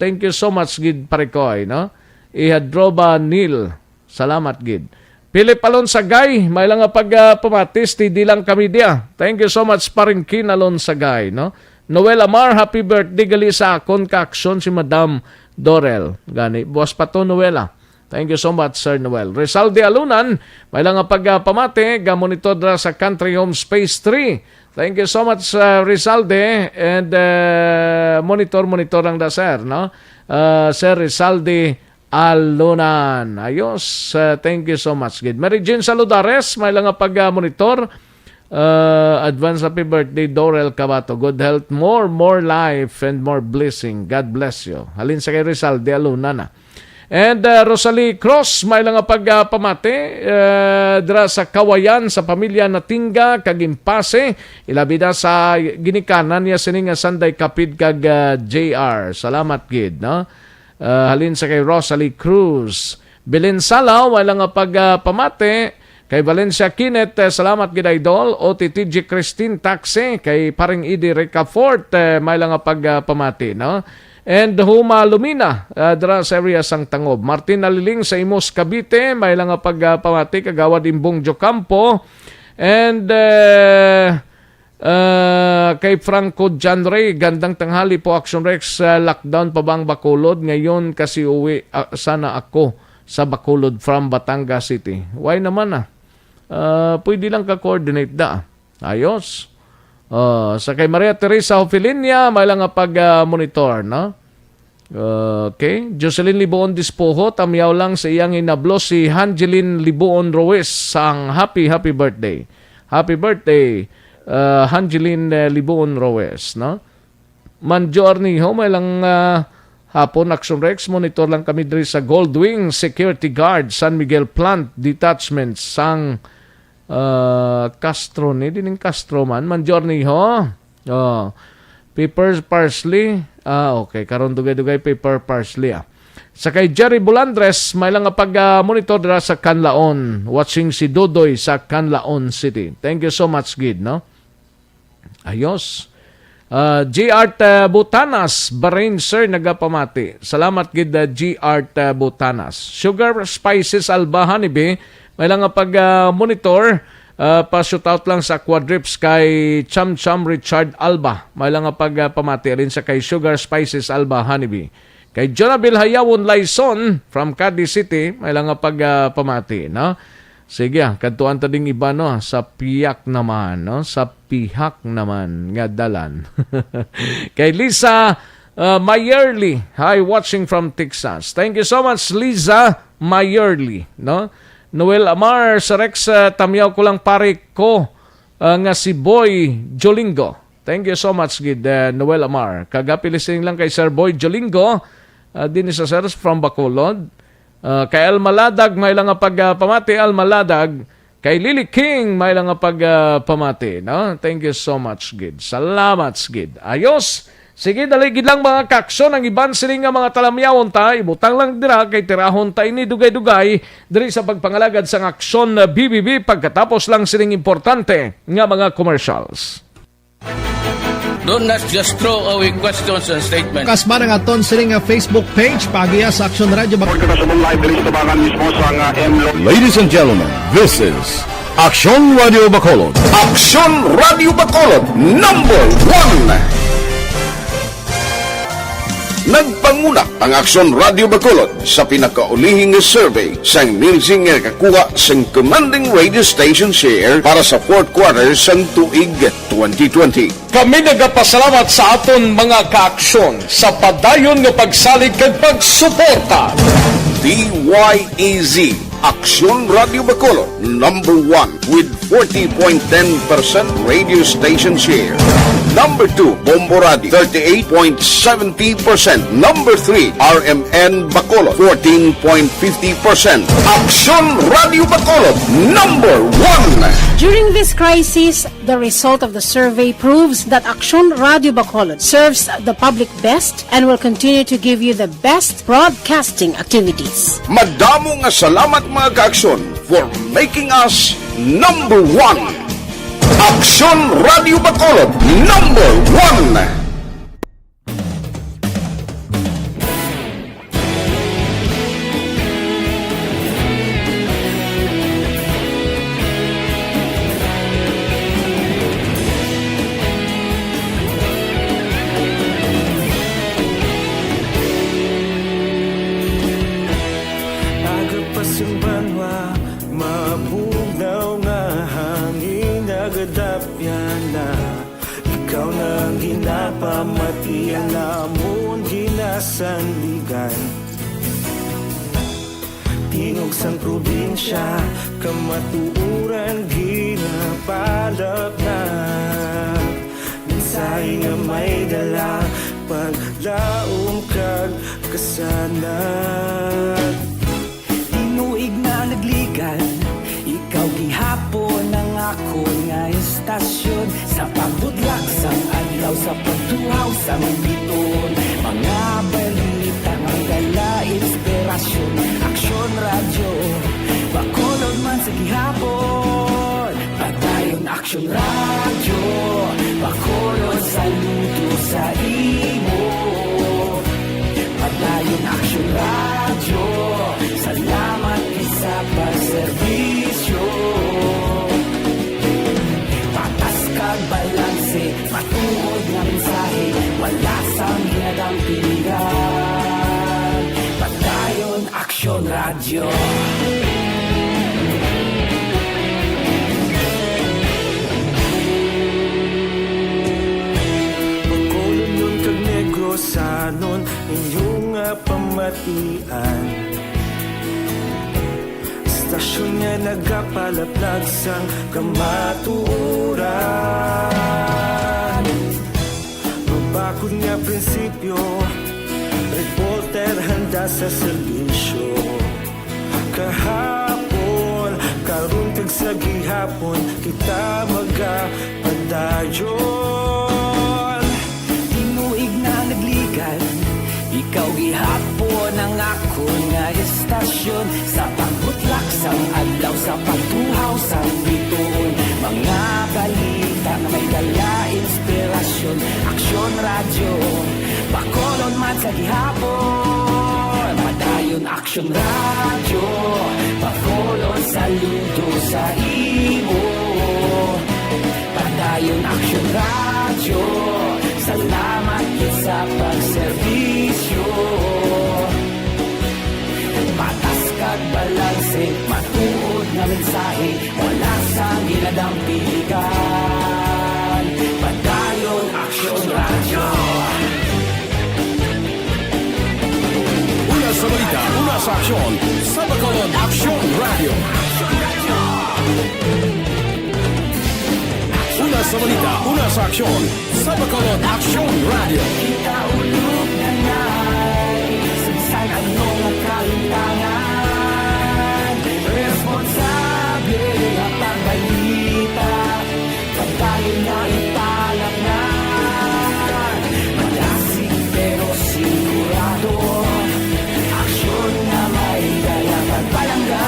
Thank you so much, gid, Pare Koy, no? Ihadroba Neil. Salamat gid. Philip Alonsagay, may lang nga pag, ah, pamati, steady lang kami diya. Thank you so much, Paring Kin Alonsagay, no? Noel Amar, happy birthday gali sa akon ka aksyon si Madam Dorel. Gani, buwas pa to, Noel, ah. Thank you so much, Sir Noel. Rizal de Alunan, may lang nga pag, ah, pamati, gamonitor dira sa Country Home Space three. Thank you so much, uh, Rizalde, and, uh, monitor, monitor lang da, sir, no? Uh, Sir Rizalde Alunan. Ayos. Uh, thank you so much, gid. Mary Jane Saludares, may lang nga pag, uh, monitor. Uh, advance happy birthday, Dorel Cabato. Good health, more, more life, and more blessing. God bless you. Halin sa kay Rizalde Alunan, ah. And, uh, Rosalie Cross, may lang nga pag, uh, pamati, uh, dira sa Kawayan, sa pamilya Natinga, kag Impase, ilabi na sa ginikanan niya sini nga Sanday Kapid kag, uh, J R. Salamat gid, no? Uh, halin sa kay Rosalie Cruz. Belen Salaw, may lang nga pag, uh, pamati, kay Valencia Kinet, uh, salamat gid, idol. O T T G Christine Taxi, kay Paring Idi Ricafort, uh, may lang nga pag, uh, pamati, no? And Huma Lumina, ah, dira sa area sang Tangob. Martin Naliling sa Imus, Cavite, may lang nga pag, ah, pamati, Kagawad Imbong Jocampo. And, eh, ah, kay Franco John Ray, gandang tanghali po, Action Rex. Ah, lockdown pa ba ang Bacolod? Ngayon kasi uwi, ah, sana ako sa Bacolod from Batangas City. Why naman, ah? Ah, pwede lang ka-coordinate da. Ayos. Ah, sa kay Maria Teresa Hofilinia, may lang nga pag, ah, monitor, no? Okay. Jocelyn Libuon Dispoho, tamyaw lang sa iyang inablo si Hangeline Libuon Ruiz sang happy, happy birthday. Happy birthday, ah, Hangeline, eh, Libuon Ruiz, no? Manjo Arnijo, may lang, ah, hapon, Action Rex. Monitor lang kami diri sa Goldwing Security Guard, San Miguel Plant Detachment, sang, ah, Castro ni, dining Castro man. Manjo Arnijo. Oh. Pepper parsley. Ah, okay. Karon dugay-dugay pepper parsley, ah. Sa kay Jerry Bulandres, may lang nga pag, ah, monitor dira sa Canlaon. Watching si Dodoy sa Canlaon City. Thank you so much, gid, no? Ayos. Ah, G R T Butanas, Bahrain, sir, nagapamati. Salamat gid, ah, G R T Butanas. Sugar Spices Alba Honeybee, may lang nga pag, ah, monitor, ah, pa shout out lang sa Quadrips kay Cham Cham Richard Alba. May lang nga pag, ah, pamati rin sa kay Sugar Spices Alba Honeybee. Kay Jonabel Hayawon Laison from Cadiz City, may lang nga pag, ah, pamati, no? Sige, ah, kadtuan ta ding iba, no? Sa piyak naman, no? Sa pihak naman nga dalan. Kay Lisa, ah, Mayerly, hi, watching from Texas. Thank you so much, Lisa Mayerly, no? Noel Amar, sa Rex, ah, tamyaw ko lang pare ko, ah, nga si Boy Jolingo. Thank you so much gid, eh, Noel Amar. Kag happy listening lang kay Sir Boy Jolingo, ah, din sa Sir from Bacolod. Ah, kay Alma Ladag, may lang nga pag, ah, pamati, Alma Ladag. Kay Lily King, may lang nga pag, ah, pamati, no? Thank you so much gid. Salamat gid. Ayos. Sige, dali gid lang, mga kaaksyon, ang iban sini nga mga talamyawon ta, ibutang lang dira kay tirahon ta ini dugay-dugay diri sa pagpangalagad sang Aksyon B B B pagkatapos lang sining importante nga mga commercials. Do not just throw away questions and statements. Kasba ang aton sini nga Facebook page, paagiya sa Aksyon Radyo Bac- Report kita sa live diri sa tabangan mismo sa nga M Lo- Ladies and gentlemen, this is Aksyon Radio Bacolod. Aksyon Radio Bacolod, number one. Nagpanguna ang Aksyon Radio Bacolod sa pinakaulihing nga survey sang Nielsen nga nakakuha sang commanding radio station share para sa fourth quarter sang tuig twenty twenty. Kami nagapasalamat sa aton mga kaaksyon sa padayon nga pagsalig kag pagsuporta. D Y E Z, Aksyon Radio Bacolod, number one with forty point ten percent radio station share. Number two, Bombo Radio, thirty-eight point seventy percent. Number three, R M N Bacolod, fourteen point fifty percent. Aksyon Radio Bacolod, number one. During this crisis, the result of the survey proves that Aksyon Radio Bacolod serves the public best and will continue to give you the best broadcasting activities. Madamo nga salamat, mga kaaksyon, for making us number one. Aksyon Radio Bacolod, number one. Aga pa sang banwa, mabugnaw nga hangin, nagadapyan na. Ikaw na ang ginapamati, ang amon ginasandigan. Tingog sang probinsya, kamatuoran ginapalapnap. Mensahe nga may dala, paglaom kag kasanag. Tinuig na nagligan, ikaw gihapon ang akon nga estasyon. Sa pagbutlak sang adlaw, sa pagtuhaw sang bituon, mga balita nga dala inspirasyon. Aksyon Radyo Bacolod man sa gihapon. Padayon Aksyon Radyo Bacolod, saludo sa imo. Padayon Aksyon Radyo, salamat gid sa pagserbisyo. Patas kag balanse, matuod nga mensahe, wala sang ginadampingan. Padayon Aksyon Radyo. Bacolodnon kag Negrosanon, inyo nga pamatian. Estasyon nga nagapalaplag sang kamatuoran. Mabakod nga prinsipyo, reporter handa sa serbisyo. Kahapon, karon, kag sa gihapon, kita magapadayon. Tinuig na nagligan, ikaw gihapon ang akon nga estasyon. Sa pagbutlak sang adlaw, sa pagtuhaw sang bituon, mga balita Nga may dala inspirasyon, Aksyon Radyo, Bacolod man sa gihapon. Padayon Aksyon Radyo, Bacolod saludo sa imo. Padayon Aksyon Radyo, salamat gid sa pagserbisyo. Patas kag balanse, matuod nga mensahe, wala sang ginadampigan. Padayon Aksyon Radyo. Una sa balita, una sa aksyon, sa Bacolod Aksyon Radyo. Una sa balita, una sa aksyon, sa Bacolod Aksyon Radyo. Kita ulog na nay, sa bisan ano nga kalimtangan, responsable nga pagbalita, pagdayon nga ipalaknag, madasig pero sigurado, aksyon nga may dala pagpalangga.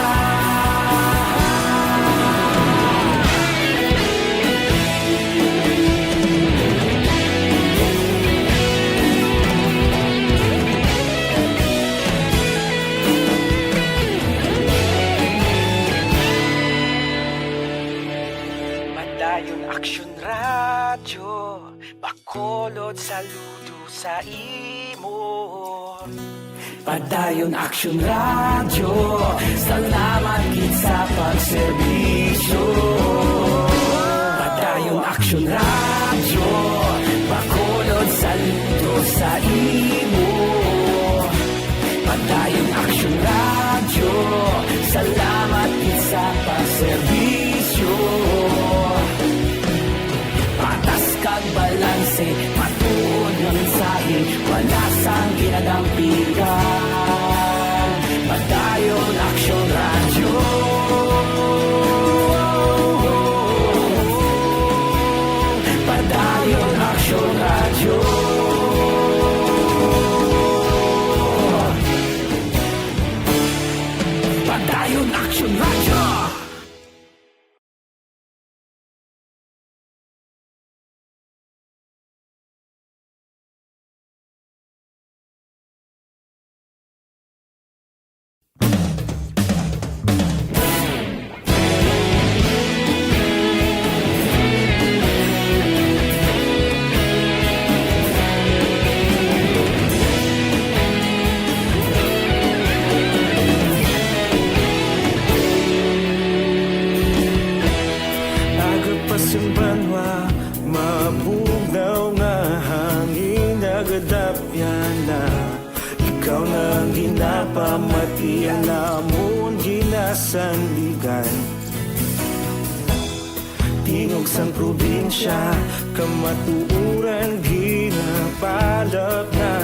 Padayon Aksyon Radyo, Bacolod saludo sa imo. Padayon Aksyon Radyo, salamat gid sa pagserbisyo. Padayon Aksyon Radyo, Bacolod saludo sa imo. Padayon Aksyon Radyo, salamat gid sa pagserbisyo. Patas kag balanse, matuod nga mensahe, wala sang ginadampigan. Padayon Aksyon Radyo. Padayon Aksyon Radyo. Padayon Aksyon Radyo. Aga pa sing banwa, mabugnaw nga hangin nagadapyan na. Ikaw na ang ginapamati, ang amon ginasandigan. Tingog sang probinsya, kamatuoran ginapalap na.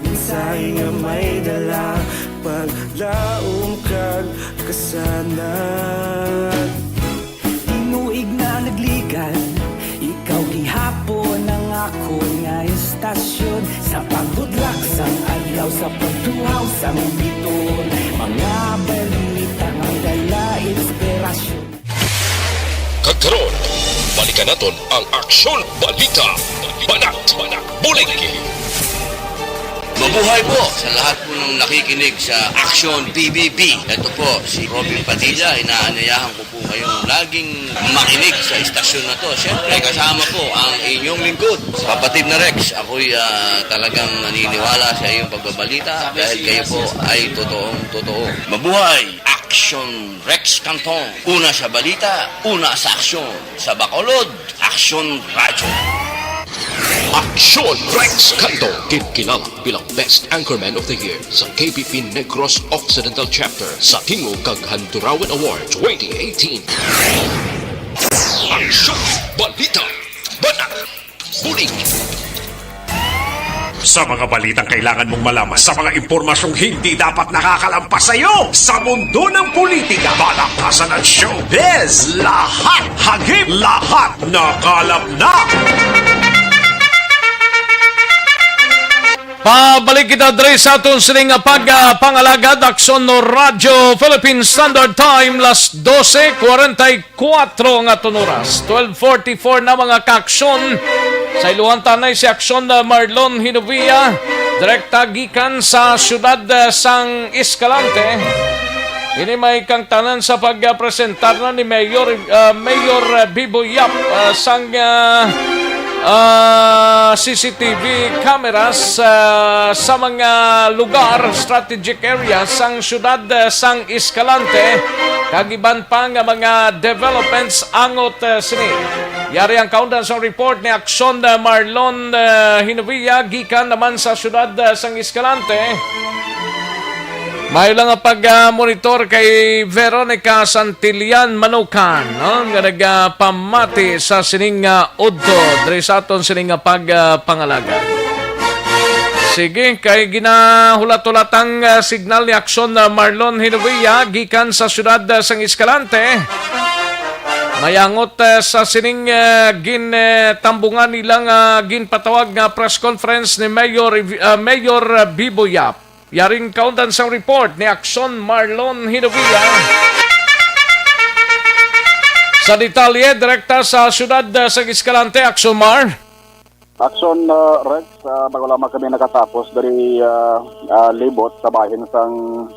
Mensahe nga may dala, paglaom kag kasanag. Tinuig nga nagligan, ikaw gihapon ang akon nga estasyon. Sa pagbudlak sang adlaw, sa pagtuhaw sang biton, mga balita nga may dala inspirasyon. Kag karon, balikan naton ang Aksyon Balita. Banat, Banat, Bulig. Mabuhay po sa lahat po ng nakikinig sa Aksyon P B B. Ito po si Robin Padilla. Inaanyayahan ko po kayong laging makinig sa istasyon na to. Siyempre, kasama po ang inyong lingkod, kapatid na Rex. Ako'y, ah, talagang naniniwala sa iyong pagbabalita dahil kayo po ay totoong totoo. Mabuhay! Aksyon Rex Canton. Una sa balita, una sa aksyon. Sa Bacolod, Aksyon Radyo. Aksyon Rex Canton, kinkilala bilang Best Anchorman of the Year sa K P P Negros Occidental Chapter sa Tingog kag Handurawan Award twenty eighteen. Aksyon Balita. Banat. Bulig. Sa mga balitang kailangan mong malaman, sa mga impormasyong hindi dapat nakakalampas sa iyo, sa mundo ng politika, palakpasan at showbiz, lahat hagip, lahat nakalap na. Pabalik kita diri sa aton sini nga pag, ah, pangalagad, Aksyon no Radyo Philippine Standard Time, las doce cuarenta y cuatro nga aton oras, twelve forty-four na, mga kaaksyon. Sa iluhan ta anay si Aksyon, ah, Marlon Hinovia, direkta gikan sa siyudad, ah, sang Escalante. Ini may kangtanan sa pagpresentar na ni Mayor, ah, Mayor, ah, Bibo Yap, ah, sang, ah, ah, C C T V cameras, ah, sa mga lugar, strategic areas sang siyudad, ah, sang Escalante, kag iban pa nga mga developments angot, ah, sini. Yari ang kaundan sang report ni Aksyon, ah, Marlon, ah, Hinovia gikan naman sa siyudad, ah, sang Escalante. Maayo lang ang pag-monitor kay Veronica Santillan Manukan, no, nga nagapamati sa sining, ah, udto diri sa aton sining nga pag, ah, pangalagad. Sige, kay ginahulat-hulat ang, ah, signal ni Aksyon, ah, Marlon Hinovia gikan sa siyudad, ah, sang Escalante. Mayangot, ah, sa sining, ah, gin, eh, tambungan nila nga ginpatawag nga press conference ni Mayor, ah, Mayor, ah, Bibo Yap. Yaring kaundan sang report ni Aksyon Marlon Hinovia. Sa detalye, direkta sa siyudad, ah, sa Escalante, Aksyon Mar. Aksyon, ah, Rex, ah, bago lamang kami nakatapos diri, ah, ah, libot sa bahin sang,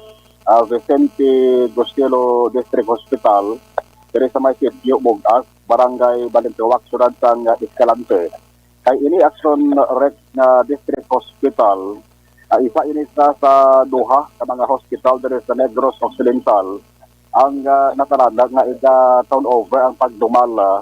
ah, Vicente Gustilo District Hospital, diri sa may Sitio Bugas, Barangay Balintiwak, siyudad sang, ah, Escalante. Kay ini, Aksyon, Rex, nga District Hospital, ah, isa ini sa, sa duha ka mga hospital diri sa Negros Occidental ang, ah, natalana nga iga-turnover ang pagdumala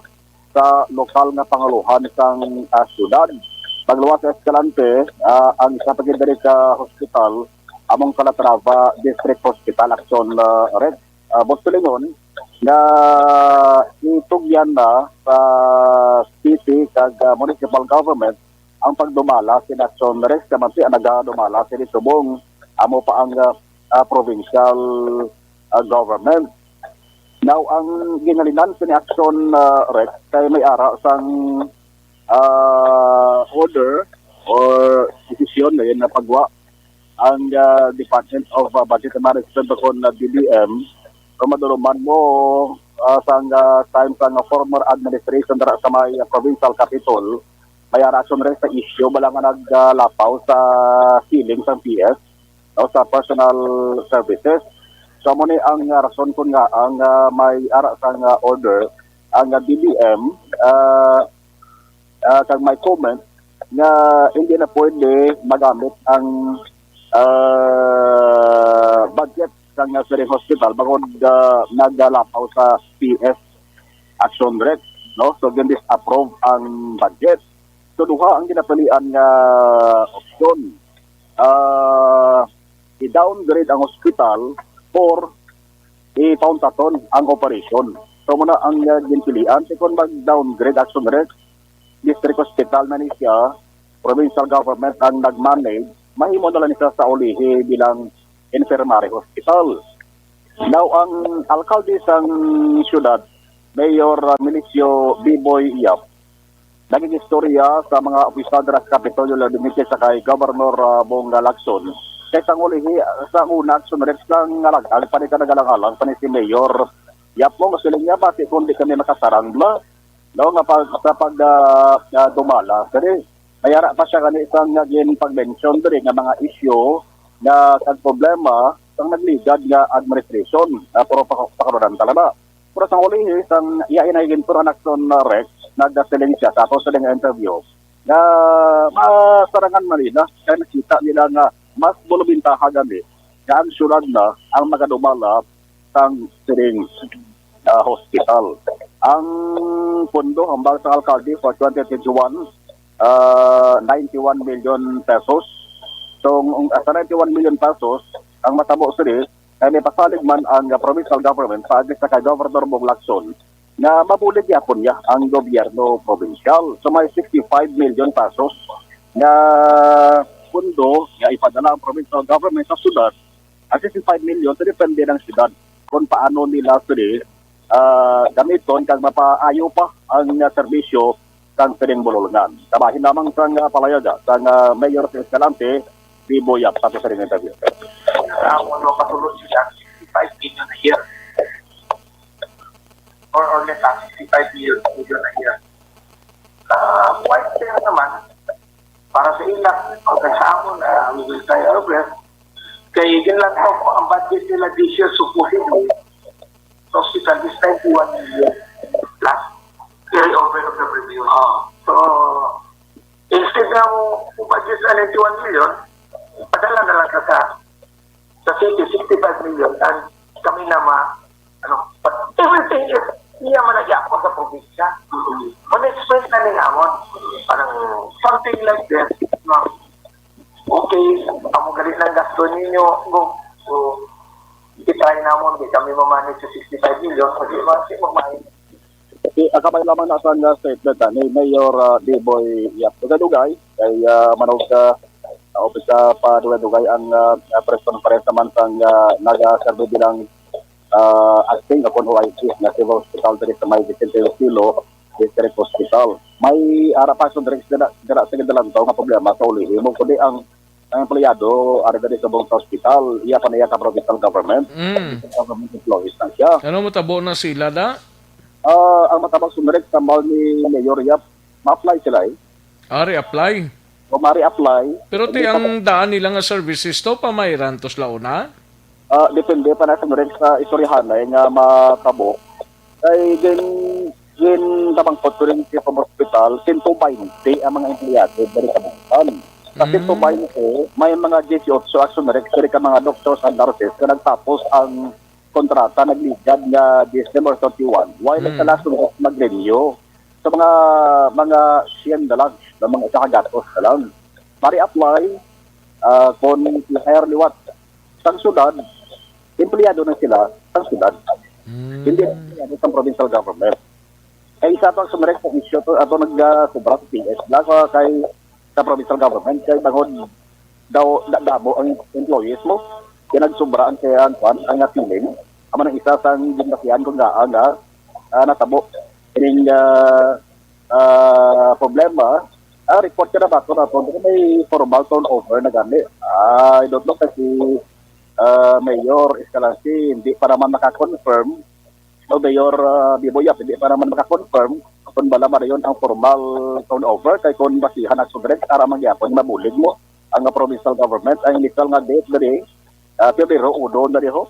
sa lokal nga pangulohan sang, ah, siyudad. Pagluwas sa Escalante, ah, ang isa pa gid diri ka hospital, among Calatrava District Hospital, Aksyon, ah, Rex. Ah, buot silingon nga itugyan na sa city kag, ah, municipal government ang pagdumala sina Aksyon, Rex, kay bangod nagadumala sini subong amo pa ang, ah, ah, provincial, ah, government. Now, ang ginhalinan sini Aksyon, ah, Rex, kay may ara sang, ah, order or desisyon na yun na pagwa ang, ah, Department of, ah, Budget and Management, o kon, ah, D B M, kung maduluman mo, ah, sang, ah, time sang, ah, former administration dira sa may, ah, provincial capitol, may ara Aksyon, Rex, sa issue bala nga naglapaw sa ceiling sang P S, no, sa personal services. So, amo ni ang, ah, rason kon ngaa ang, ah, may ara sang, ah, order ang, ah, D B M, ah, ah, kag may comment nga hindi na pwede magamit ang, ah, budget sang, ah, siring hospital bangod, ah, nagalapaw sa P S Aksyon, Rex, no? So, gin-disapprove ang budget. So, duha ang ginapilian nga opsyon. Ah, i-downgrade ang hospital or ipauntaton ang operation. So, muna ang, ah, ginpilian. Kay kon mag-downgrade, Aksyon, Rex, district hospital na ni siya, provincial government ang nag-manage, mahimo na lang siya sa ulihi bilang infirmary hospital. Now, ang alkalde sang siyudad, Mayor, ah, Milicio Biboy Yap, naging istorya sa mga opisyal dira sa Kapitolyo, labi na sa kay Governor, ah, Bong Lacson. Kay sang ulihi, sa una, Aksyon, Rex, nga nag-ag pa ni ka nagalang-alang pa ni si Mayor Yap mo, nga siling niya, basi kung di kami makasarang bla, no, nga pag, sa pag, ah, ah, dumala. Kani, may ara pa siya kani isang nga gin-pag-mention diri nga mga issue nga kag problema sang nagligad nga administration, ah, pero pa-, pakarudan talaga. Pero sang ulihi, sang iya inay ginturan, Aksyon, ah, Rex, nagasiling siya sa ako sa nga interview nga masarangan man nila kay nakita nila nga mas bulubintaha gani nga ang syudad na ang magadumala sang siring, ah, hospital. Ang pondo hambal sa alkalde for twenty twenty-one, ah, ninety-one million pesos. So, ang, ah, sa ninety-one million pesos, ang matabo sini, kay may pasalig man ang, ah, provincial government paagi sa kay Governor Bong Lacson nga mabulig gyapon niya ang gobyerno probinsyal. So, may sixty-five million pesos nga pondo nga ipadala ang provincial government sa syudad. Ang sixty-five million, so depende ng syudad kung paano nila sini, ah, gamiton kag mapaayo pa ang, ah, serbisyo sang sining bulolngan. Kabahin lamang sang, ah, palayaga sang, ah, Mayor sa Escalante, Bibo Yap, tapos sa ring interview. Ang ano, kasulod sila, sixty-five million a year. More or less, ah, sixty-five million a year. Ah, quite fair naman. Para sa ila, pagka sa amon, ah, we will try our best. Kay ginlantaw ko, ang budget nila this year, supposedly, sa hospital is ninety-one million plus. Carry over of the previous. Ah, so, instead na mo budget na ninety-one million, padala na lang ka sa, sa city, sixty-five million, and kami na ma, ano, but everything is, iya man nagyapon sa probinsya. Mm-hmm. Ma-explain na ning amon. Parang something like this, no? Okay, amo gali lang gasto ninyo. Go. So, i-try namon, di kami mamanage sa sixty-five million, kasi ma-, di mo main. Okay, ang kamay lamang na sa nga statement, ah, ni Mayor, ah, Diboy Yap Dugay-Dugay, kay, ah, manog ka, ah, upis ka pa Dugay-Dugay ang, ah, ah, press conference naman sang, ah, nagaserbi bilang, ah, acting o kon O I C nga Civil Hospital diri sa may Vicente Silo District Hospital. May ara pa sa diri, dira, dira sa ginalantaw nga problema sa ulihi mo, kundi ang, ang empleyado ari diri subong sa hospital, iya pa na iya ka provincial government, Mm. Provincial government employees na siya. Ano matabo na sila, da? Ah, ang matabang sunrek sa mal ni Mayor Yap, ma-apply sila eh. Ari apply. O mari apply. Pero ti Hindi pa ang daan nila nga services to, pa may rantos launa? Ah, depende pa na sa direct sa istoryahanay nga matabo. Kay gin-, gintamangkot ko rin sa pang hospital, sento baynte ang mga empleyado diri sa Buktan. Sa Mm. sento baynte, may mga diyesyoto action direct diri ka mga doctors and nurses nga nagtapos ang kontrata, nagligad nga December thirty-one. While Mm. sa last month, nag-renew. Sa mga, mga siyam na lang, na mga isa ka gatos na lang. Mari apply, ah, kung i-hire liwat sang syudad, empleyado na sila sang syudad. Mm. Hindi na empleyado sang provincial government. Kay isa pa sa direct sa issue to, ato nag, ah, sobra sa P S, wala sa kay sa provincial government, kay bangod daw da-, damo ang employees mo, kay nagsobra ang kaya ang kwan, ang feeling. Amo nang isa sang ginbasihan kung ngaa nga, ah, natabo ining, ah, ah, problema. Ah, report ka na ba ito na may formal turnover na gani? Ah, I don't know kasi, ah, Mayor Escalante, hindi pa naman naka-confirm. O Mayor, ah, Biboyap, hindi pa naman maka-confirm kung bala madayon ang formal turnover, kay kung basihan ang subject, ara man gyapon mabulig mo ang, ah, provincial government. Ang initial nga date diri, ah, Pebrero uno na diho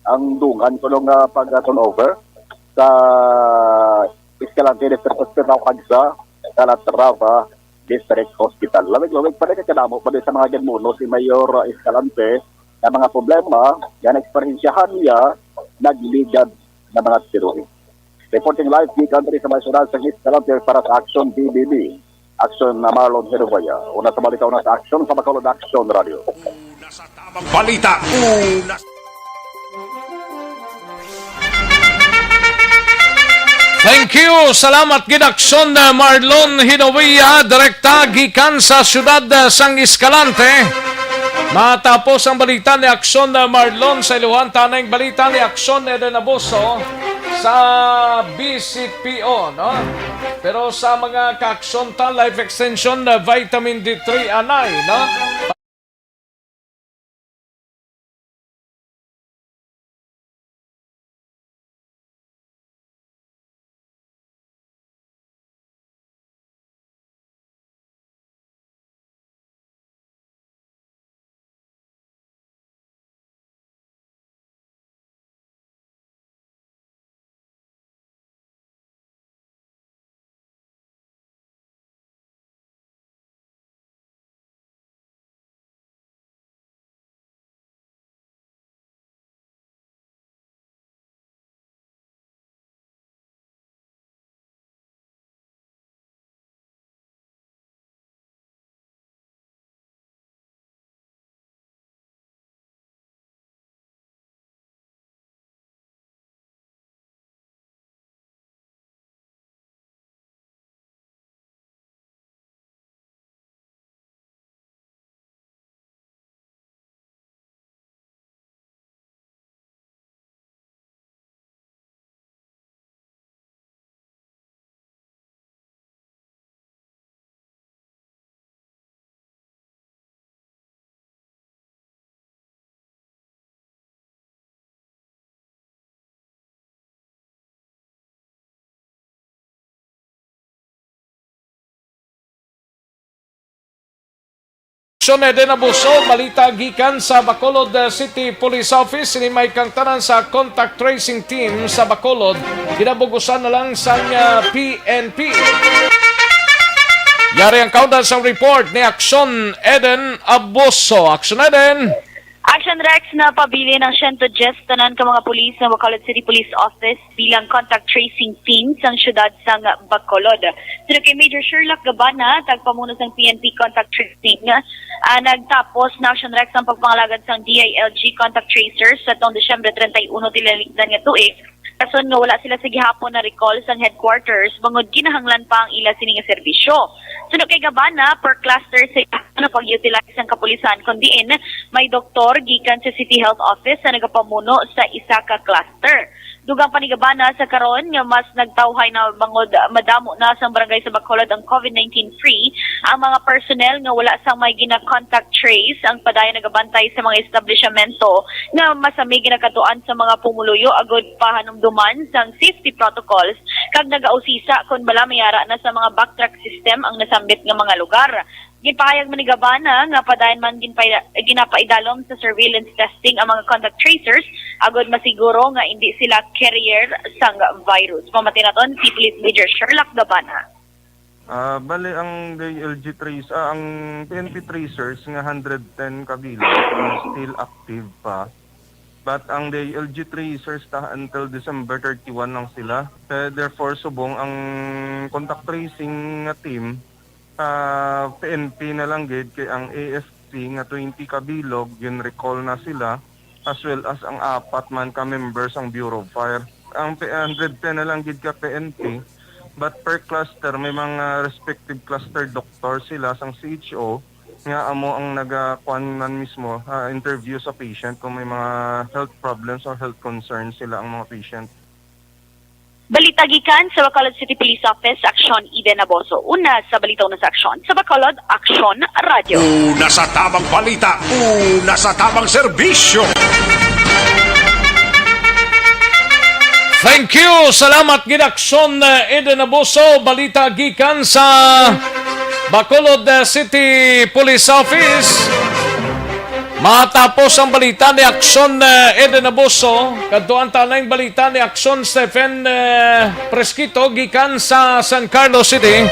ang dungan kuno nga pag, ah, turnover sa Escalante District Hospital kag sa Calatrava District Hospital. Lawig-lawig pa rin kadamo pa rin sa mga ginmuno si Mayor, ah, Escalante, nga mga problema nga naeksperyensyahan niya nagligad nga mga tiroy. Reporting live gikan diri sa may syudad sa Escalante para sa Action B B B. Action na Marlon Hiruwaya. Una sa balita, una sa Action sa Bacolod Action Radio. Una sa tamang balita, una sa Thank you. Salamat gid, Action, uh, Marlon Hinovia, direkta gikan sa siyudad, uh, sang Escalante. Matapos ang balita ni Action, uh, Marlon, sa iluhan tanang balita ni Action Eden Abuso sa B C P O, no? Pero sa mga ka-action ta, life extension, uh, vitamin D three anay, no? Aksyon Eden Abuso, balita gikan sa Bacolod, uh, City Police Office. Ini may kangtanan sa contact tracing team sa Bacolod. Ginabugusan na lang sang, uh, P N P. Yari ang kaundan sa report ni Aksyon Eden Abuso. Aksyon Eden! Action Rex, napabilin ang siyento diyes tanan ka mga pulis ng Bacolod City Police Office bilang contact tracing team sang siyudad sang Bacolod. Suno kay Major Sherlock Gabana, tagpamuno sang P N P contact tracing, ah, nagtapos na, Action Rex, ang pagpangalagad sang D I L G contact tracers sa tong Disyembre treinta y uno tinalikdan nga tuig, rason nga wala sila sa gihapon na recall sang headquarters bangod kinahanglan pa ang ila sini nga serbisyo. Suno kay Gabana, per cluster sa gihapon na pag-utilize sang kapulisan, kon diin may doktor gikan sa City Health Office sa nagapamuno sa isa ka cluster. Dugang pa ni Gabana, sa karon nga mas nagtawhay na bangod madamo na sang barangay sa Bacolod ang COVID nineteen free, ang mga personnel nga wala sang may gina-contact trace ang padayon nagabantay sa mga establisyamento nga masami ginakatuan sa mga pumuluyo agud pahanumduman sang safety protocols kag nagausisa kon bala may ara na sa mga backtrack system ang nasambit nga mga lugar. Ginpahayag man ni Gabana nga padayon man ginpay-, ginapaidalom sa surveillance testing ang mga contact tracers agud masiguro nga indi sila carrier sang virus. Pamati naton si Police Major Sherlock Gabana. Ah, bali ang D I L G trace, ah, ang P N P tracers nga hundred ten kabilang, ah, still active pa. But ang D I L G tracers ta until December thirty-one lang sila. Eh, therefore, subong ang contact tracing nga team, ah, P N P na lang gid, kay ang A F P nga twenty kabilog, gin-recall na sila, as well as ang apat man ka member sang Bureau of Fire. Ang P-, hundred ten na lang gid ka P N P, but per cluster, may mga respective cluster doctor sila sang C H O nga amo ang nagakuan man mismo, ah, interview sa patient kung may mga health problems or health concerns sila ang mga patient. Balita gikan sa Bacolod City Police Office, Aksyon Eden Aboso. Una sa balita, una sa aksyon. Sa Bacolod, Aksyon Radio. Una sa tamang balita, una sa tamang serbisyo. Thank you. Salamat gid, Aksyon, uh, Eden Aboso. Balita gikan sa Bacolod, uh, City Police Office. Matapos ang balita ni Aksyon, uh, Eden Aboso, kadtuan ta na ang balita ni Aksyon Stephen, uh, Presquito gikan sa San Carlos City.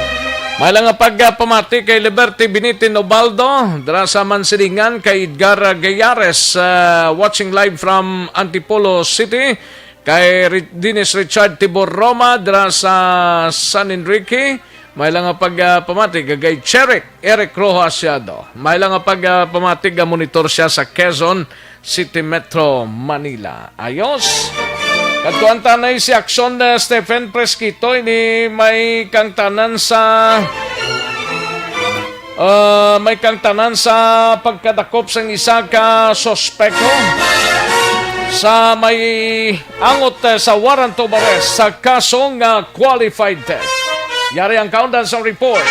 May lang nga pagpamati kay Liberty Binitin Obaldo, dira sa Mansilingan, kay Edgar Gayares, uh, watching live from Antipolo City. Kay Ri-, Dennis Richard Tibor Roma dira sa San Enrique, may lang nga pag, ah, pamati kag kay Cherrick Eric Rojas Yado. May lang nga pag, ah, pamati nga monitor siya sa Quezon City, Metro Manila. Ayos. Kadtuan ta na si Aksyon, ah, Stephen Presquito, ini may kangtanan sa Ah, may kangtanan sa pagkadakop sang isa ka suspekto sa may angot, eh, sa warrant of arrest sa kaso nga qualified theft. Yari ang kaundan sa report.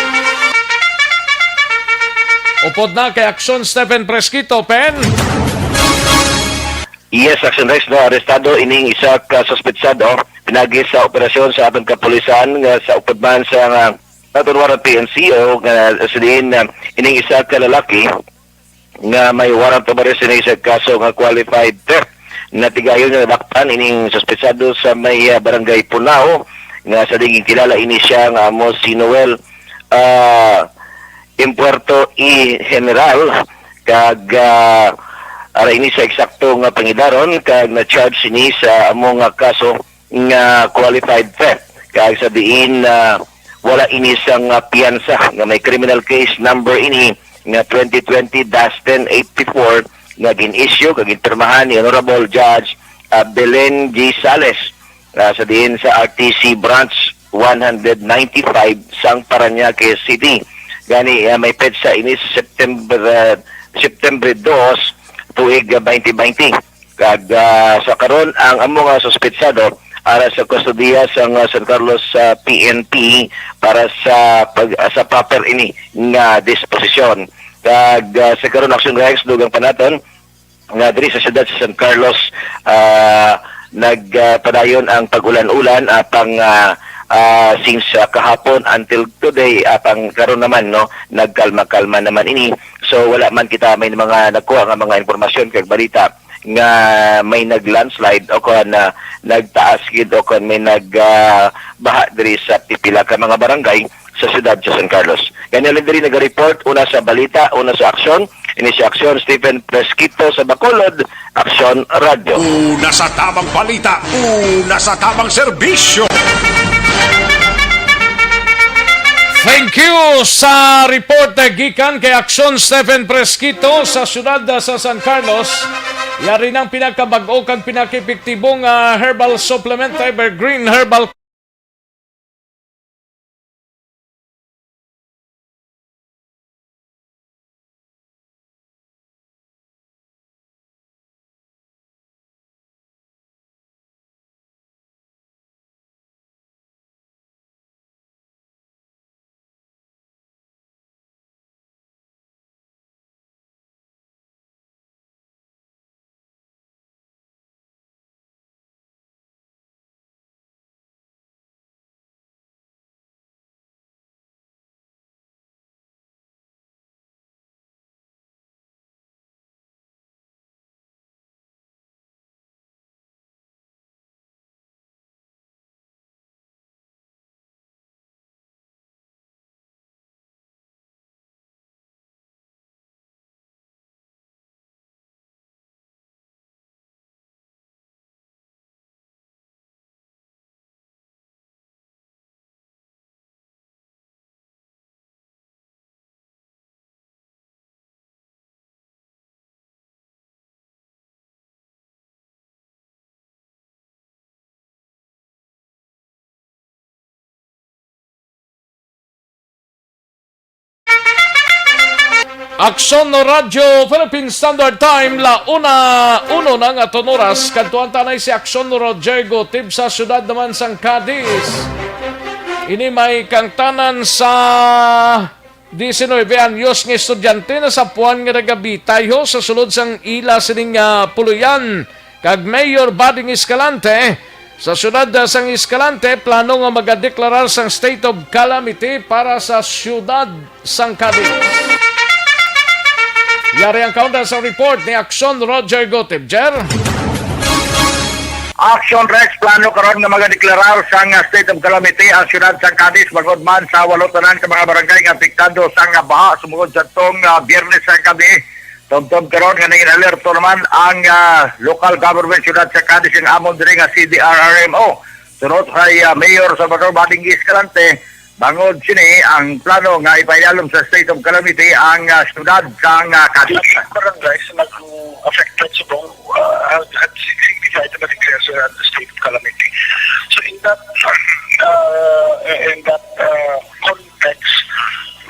Upod na kay Aksyon Stephen Presquito, Pen. Yes, Action Rex, no, arestado ining isa ka suspetsado pinagi sa operasyon sa aton kapulisan nga sa upod man sa, nga, aton warrant P N C O nga sa diin, ah, ining isa ka lalaki nga may warrant of arrest ini sa kaso nga qualified theft. Natigayon nga nadakpan ining suspetsado sa may, ah, barangay Punao nga sa diin ginkilala ini siya nga amo si Noel, ah, Impuerto y General, kag, ah, ara ini sa eksakto nga pangidaron kag na-charge ini sa amo nga kaso nga qualified theft, kag sa diin, ah, wala ini sang, ah, piyansa nga may criminal case number ini nga twenty twenty dash ten eighty-four nga gin-issue kag ginpirmahan ni Honorable Judge, ah, Belen G Sales, ah, sa diin sa R T C Branch one hundred ninety-five sang Parañaque City. Gani, ah, may petsa ini sa September, ah, September dos, tuig, ah, twenty twenty. Kag, ah, sa karon, ang amo nga suspetsado ara sa kustodiya sang, ah, San Carlos, ah, P N P para sa pag-, ah, sa proper ini nga disposisyon. Kag, ah, sa karon, Action Rex, dugang pa naton nga diri sa siyudad sa San Carlos, ah, nagpadayon ang pag-ulan-ulan, apang, ah, ah, since, ah, kahapon until today, apang karon naman, no, nagkalma-kalma naman ini. So, wala man kita may mga nakuha nga mga impormasyon kag balita nga may nag-landslide o kon, ah, nagtaas gid o kon may nag, ah, baha diri sa pipila ka mga barangay sa siyudad sa San Carlos. Gani lang diri naga-report, una sa balita, una sa aksyon, ini si Aksyon Stephen Fresquito sa Bacolod, Aksyon Radyo. Una sa tamang balita, una sa tamang serbisyo. Thank you sa report, eh, gikan kay Aksyon Stephen Fresquito sa siyudad, ah, sa San Carlos. Yari nang pinakabag-o kag pinakaipektibong, ah, herbal supplement, Evergreen Herbal. Aksyon Radyo Philippine Standard Time, la una uno na nga aton oras. Kadtuan ta na si Aksyon Roger Gutib sa siyudad naman sang Cadiz. Ini may kangtanan sa diecinuebe anyos nga estudyante nasapuan nga nagabitay ho sa sulod sang ila sining, ah, puloy-an, kag Mayor Bading Escalante sa siyudad, ah, sang Escalante plano nga magadeklarar sang state of calamity para sa siyudad sang Cadiz. Yari ang kaunda sa report ni Aksyon Roger Gutib. Jer? Action Rex, plano karon nga magadeklarar sang, ah, state of calamity ang siyudad sang Cadiz, bangod man sa walo tanan ka mga barangay nga apektado sang, ah, baha sumugod sa tong, ah, Biyernes sang gabi. Tubtob karon nga nangin-alerto naman ang, ah, local government siyudad sa Cadiz, ang amon diri nga C D R R M O. Sunod kay, ah, Mayor Salvador Bading Escalante, bangod sini ang plano nga ipahilalom sa state of calamity ang, ah, siyudad sang, ah, Cadiz. Barangay sa nag-affected subong, ah, had, had signified na declare sa state of calamity. So in that, uh, in that, uh, context,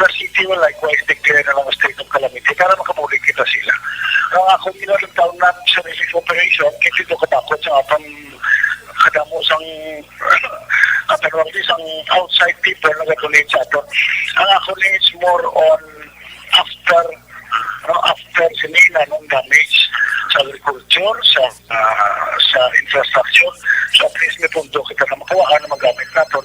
the city will likewise declare na lang state of calamity para makabulig kita sila. Ang akong ginalagtaon na sa relief operation, hindi ko katakot sa atong kadamo sang, atong, at least ang outside people nagadonate sa ato. Ang ako ni is more on after, no, after sini na nung damage sa agriculture, sa, ah, sa infrastructure. So at least may punto kita na makuha na magamit naton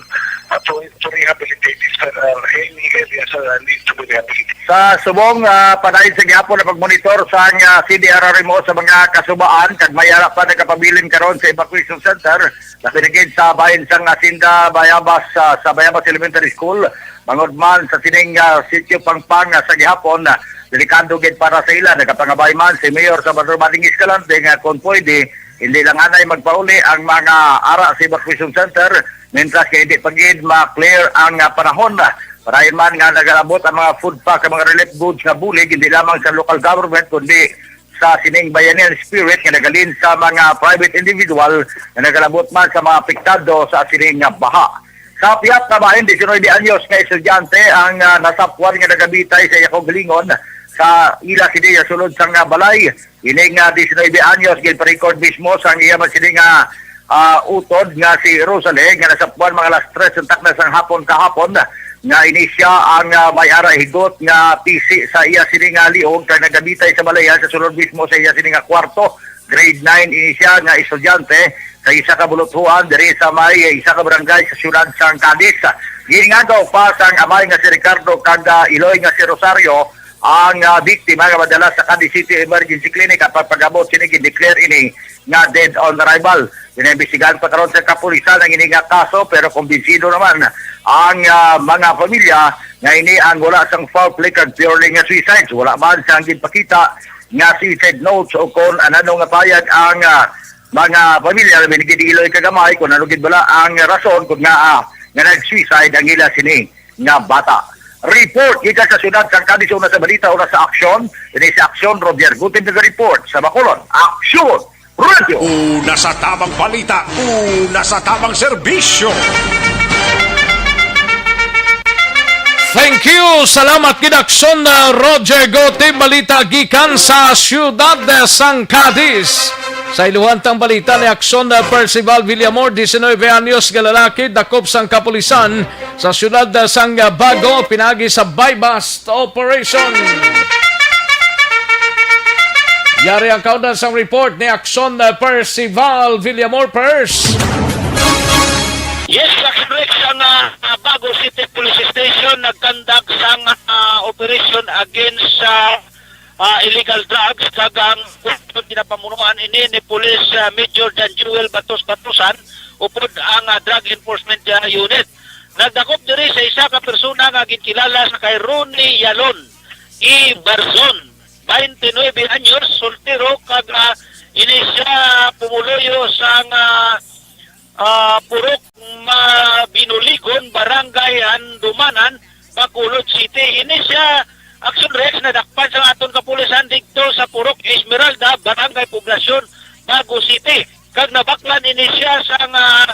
to, to rehabilitate if there are any areas that need to be rehabilitated. Sa subong, ah, padayon sa gihapon ang pagmonitor sa, ah, C D R R M O sa mga kasubaan, kag may ara pa nagapabilin karon sa evacuation center, labi na gid sa bahin sang Hacienda Bayabas, ah, sa Bayabas Elementary School, bangod man sa sining, ah, Sitio Pangpang, ah, sa gihapon, ah, delikado gid para sa ila. Nagapangabay man si Mayor Salvador Bading Escalante nga kung pwede, hindi lang anay magpauli ang mga ara sa evacuation center, mintras kay hindi pa gid ma-clear ang, ah, panahon. Padayon man nga nagalabot ang mga food pack, ang mga relief goods nga bulig, hindi lamang sa local government, kundi sa sining bayanihan spirit nga nagalin sa mga private individual nga nagalabot man sa mga apektado sa sining nga baha. Sa pihak naman, diecinuebe anyos nga estudyante ang, ah, nasapwan nga nagabitay sa iya kaugalingon sa ila sini nga sulod sang, ah, balay. Ining, ah, diecinuebe anyos, ginpa-record mismo sang iya man sini nga, ah, utod nga si Rosalie, nga nasapwan mga alas tres ang takna sang hapon kahapon, nga ini siya ang, ah, may ara higot nga pisi sa iya sini nga liog kag nagabitay sa balayan sa sulod mismo sa iya sini nga kwarto. Grade nine ini siya nga estudyante sa isa ka buluthuan diri sa may isa ka barangay sa siyudad sang Cadiz. Gingangaw pa sang amay nga si Ricardo kag, ah, iloy nga si Rosario, ang, ah, biktima nga madala sa Cadiz City Emergency Clinic. Ang pagpag-abot sini, gin-declare ini nga dead on arrival. Ginaimbestigahan pa karon sa kapulisan ang ini nga kaso, pero kumbinsido naman ang, ah, mga pamilya nga ini ang wala sang foul play kag purely nga suicide. Wala man sang ginpakita nga suicide notes o kon ano nga pahayag ang, ah, mga pamilya, labi na gid iloy ka gamay kung ano gid bala ang rason kung nga, ah, nga nag-suicide ang ila sini nga bata. Report gikan sa siyudad sang Cadiz, una sa balita, una sa aksyon. Ini si Aksyon, Roger Gutib nag-report sa Bacolod. Aksyon! Radio! Una sa tamang balita, una sa tamang serbisyo. Thank you. Salamat gid, Aksyon, uh, Roger Gutib. Balita gikan sa siyudad, uh, sang Cadiz. Sa iluhantang balita ni Aksyon, uh, Percival Villamor, diecinuebe anyos nga lalaki, dakop sang kapulisan sa siyudad, uh, sang, uh, Bago, pinagi sa buy-bust operation. Yari ang kaundan sang report ni Aksyon, uh, Percival Villamor. Pers. Yes, Action Rex, ang, ah, Bago City Police Station nagkandak sang, ah, operation against sa, ah, illegal drugs, kag ang ginapamunuan ini ni Police, ah, Major John Jewel Batos Batusan, upod ang, ah, Drug Enforcement, ah, Unit. Nagdakop diri sa isa ka persona nga ginkilala sa kay Ronnie Yalon E. Barzon, twenty-nine anyos, soltero, kag, ah, ini siya pumuluyo sang, ah, ah, Purok Mabinuligon, Barangay Handumanan, Bacolod City. Ini siya, Action Rex, nadakpan sa aton kapulisan didto sa Purok Esmeralda, Barangay Poblacion, Bago City. Kag nabaklan ini siya sang, ah,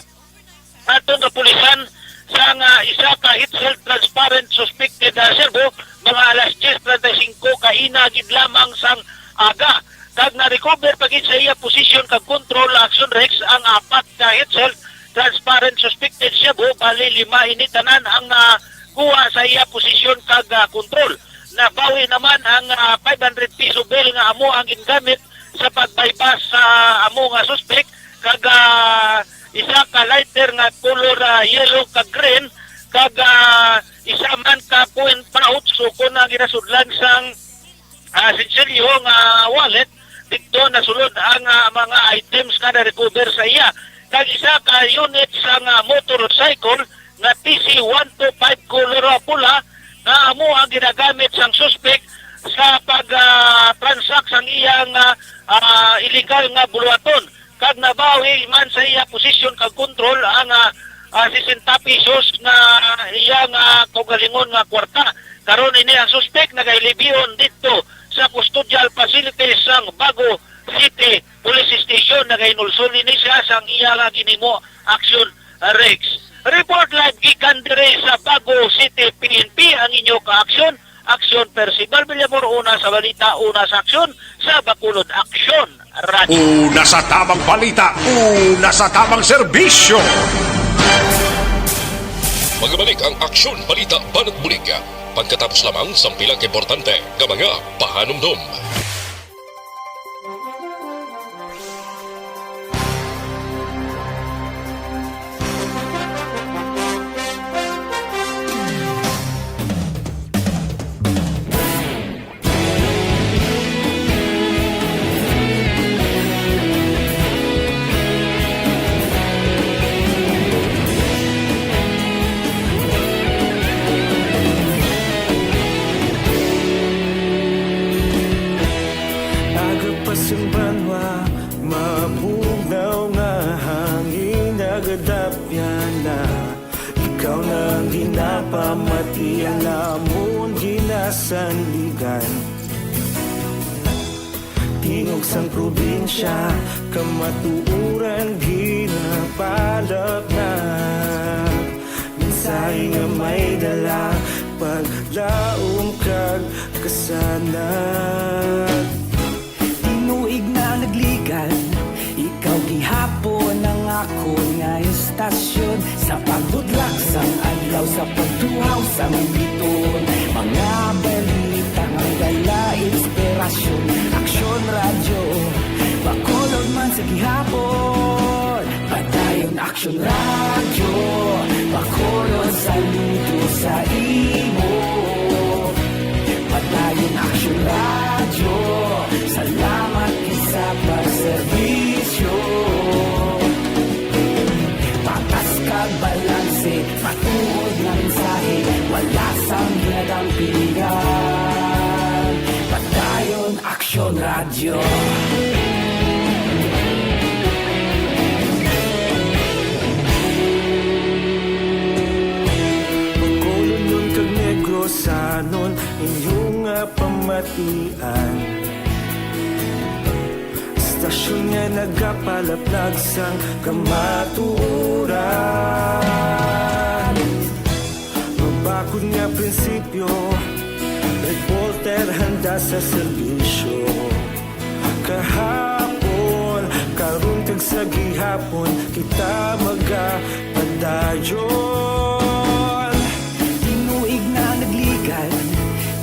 aton kapulisan sang, ah, isa ka heat-sealed transparent suspected, ah, serbo, mga alas diyes treinta y cinco kaina gid lamang sang aga. Kag na-recover pa gid sa iya posisyon kag control, Action Rex, ang apat ka heat-sealed transparent suspected shabu, bali lima ini tanan ang, ah, kuha sa iya posisyon kag, ah, kontrol. Nabawi naman ang, ah, five hundred peso bill nga amo ang gingamit sa pag-buy-bust sa amo nga suspek, kag, ah, isa ka lighter nga color, ah, yellow kag green, kag, ah, isa man ka coin pouch o kon ang ginasudlan sang, ah, sinsilyo nga wallet. Didto nasulod ang, ah, mga items nga na-recover sa iya, kag isa ka unit sang, ah, motorcycle nga T C one two five color, ah, pula, nga amo ang ginagamit sang suspek sa pag, ah, transact sang iyang, ah, ah, illegal nga buluhaton, kag nabawi man sa iya posisyon kag kontrol ang, ah, ah, sesenta pesos nga iyang, ah, kaugalingon nga kwarta. Karon ini ang suspek nagahilibihon didto sa custodial facility sang Bago City Police Station. Nagahinulsol ini siya sang iya nga ginhimo, Action Rex. Report live gikan diri sa Bago City P N P, ang inyo ka-aksyon, Aksyon Percival Villamor, una sa balita, una sa aksyon, sa Bacolod Aksyon Radio. Una sa tamang balita, una sa tamang serbisyo. Magbalik ang Aksyon Balita Banat Bulig pagkatapos lamang sang pila ka importante nga mga pahanumdom. Agapas ang banwa, mabugnaw nga hangin, nagadapyan na. Ikaw na ang ginapamati, ang amon ginasandigan. Tingog sang probinsya, kamatuoran ginapalapnat. Mensahe nga may dala, paglaom kag kasanag. Tinuig na nagligan, ikaw gihapon ang akon nga istasyon. Sa pagudlak sang adlaw, sa pagtuhaw sang biton, mga balita nga dala inspirasyon. Aksyon Radyo, Bacolod man sa gihapon. Padayon Aksyon Radyo, Bacolod, saludo sa imo. Padayon Radyo. Bacolodnon kag Negrosanon, inyo nga pamatian. Istasyon nga nagapalaplag sang kamatuoran. Mabakod nga prinsipyo, reporter handa sa serbisyo. Kahapon, karon kag sa gihapon, kita magapadayon. Tinuig na nagligan,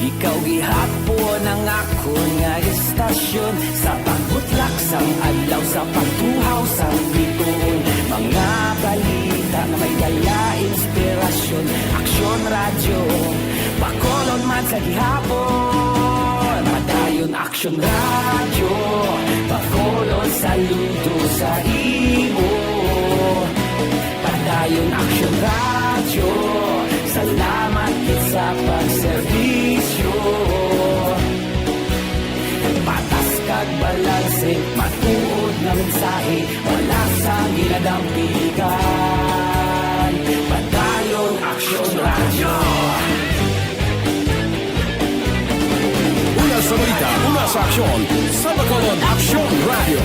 ikaw gihapon ang akon nga istasyon. Sa pagbutlak sang adlaw, sa pagtuhaw sang bituon, mga balita nga may dala inspirasyon. Aksyon Radyo, Bacolod man sa gihapon. Padayon Aksyon Radyo, Bacolod saludo sa imo. Padayon Aksyon Radyo, salamat gid sa pagserbisyo. Patas kag balanse, matuod nga mensahe, wala sang ginadampigan. Padayon Aksyon Radyo. Una sa balita, una sa aksyon, sa Bacolod Aksyon Radyo.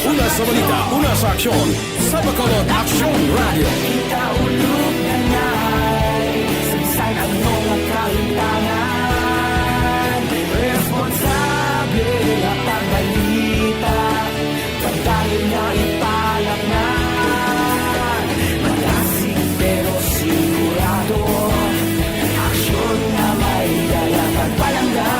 Una sa balita, una sa aksyon, sa Bacolod Aksyon Radyo. Kita ulog na nai, sa bisan ano nga kahintangan, responsable nga pagbalita. Padayon nga ipalatnan, magasig pero sigurado. Aksyon nga may dala kag palangga.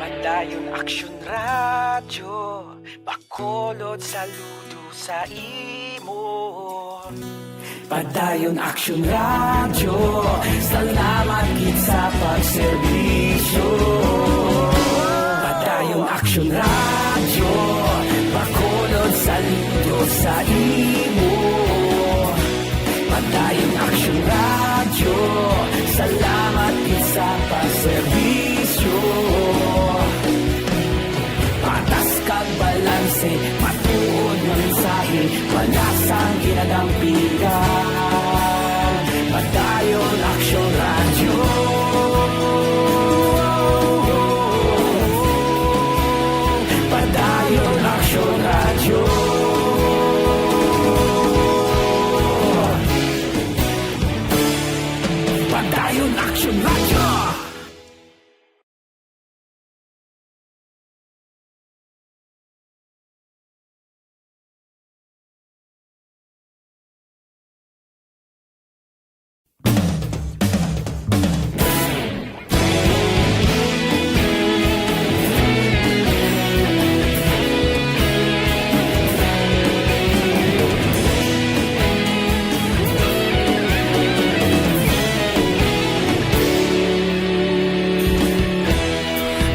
Padayon Aksyon Radyo, Bacolod saludo sa imo. Padayon Aksyon Radyo, salamat gid sa pagserbisyo. Padayon Aksyon Radyo, Bacolod saludo sa imo. Padayon Aksyon Radyo, salamat gid sa pagserbisyo. Patas kag balanse, matuod nga mensahe, wala sang ginadampigan. Padayon Aksyon Radyo. Padayon Aksyon Radyo. Padayon Aksyon Radyo.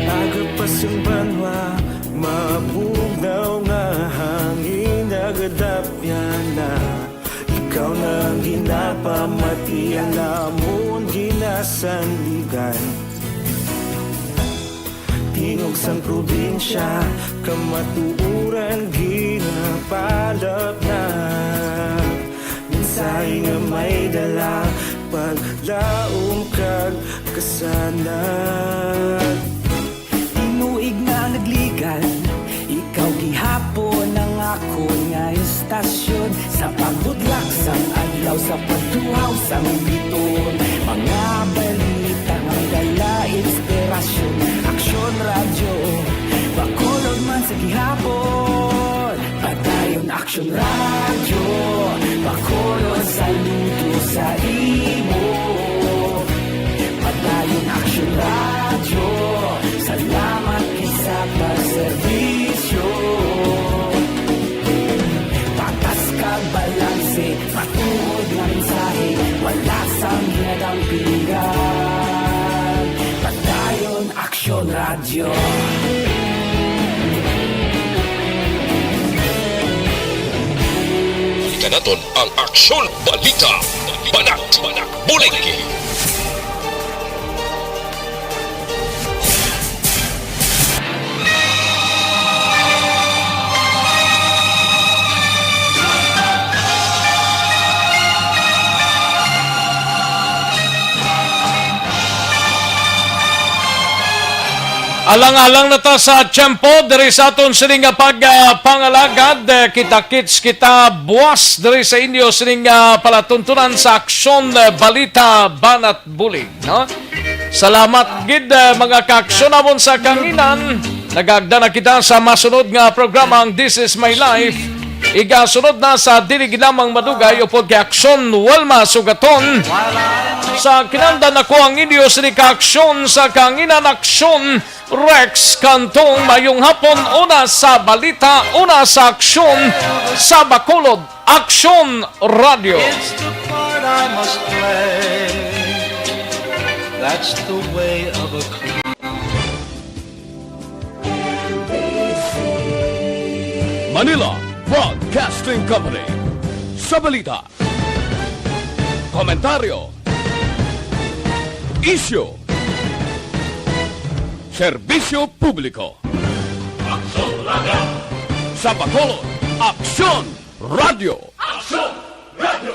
Aga pa sang banwa, mabugnaw nga hangin nagadapyan na. Ikaw na ang ginapamatian namon ginasandigan. Tingog sang probinsya, kamatuoran ginapalapnag. Mensahe nga may dala, paglaom kag kasanag. Tinuig nga nagligan, ikaw gihapon ang akon nga istasyon. Sa pagbutlak sang adlaw, sa pagtuhaw sang bituon, mga balita nga may dala inspirasyon. Aksyon Radyo, Bacolod man sa gihapon. Padayon Aksyon Radyo, Bacolod saludo sa imo. Padayon Aksyon Radyo, salamat gid sa pagserbisyo. Patas kag balanse, matuod nga mensahe, wala sang Nga dampingan, Padayon Aksyon Radyo. Kita naton ang Aksyon Balita, Banat, Bulig. Alang-alang na ta sa tiyempo diri sa aton sini nga pag, ah, pangalagad. Eh, kita-kits kita buwas diri sa inyo sining, ah, palatuntunan sa Aksyon, eh, Balita, Banat Bulig, no? Salamat gid, eh, mga kaaksyon namon sa kanginan. Nagagda na kita sa masunod nga programang This Is My Life. Igasunod na sa dili gid lamang madugay upod kay Aksyon Walma Sugaton. Sa kinahanglan ako ang inyo sini ka aksyon sa kanginan, Aksyon Rex Cantong. Mayong hapon, una sa balita, una sa aksyon, sa Bacolod, Aksyon Radyo. It's the part I must play. That's the way of a Manila Broadcasting Company. Sa balita, komentaryo, isyu, serbisyo publiko. Aksyon Radyo. Sa Bacolod, Aksyon Radyo. Aksyon Radyo.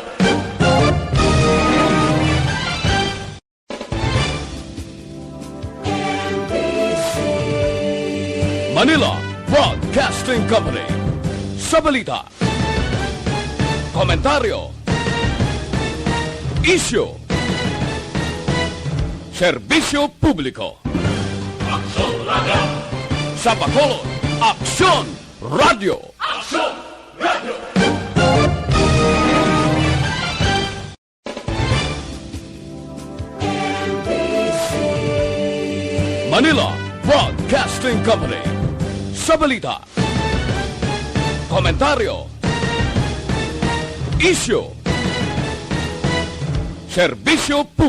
Manila Broadcasting Company. Sa balita, komentaryo, isyu, serbisyo publiko. Aksyon Radyo. Sa Bacolod, Aksyon Radyo. Aksyon Radyo. Manila Broadcasting Company. Sa balita, komentaryo, isyu, serbisyo publiko.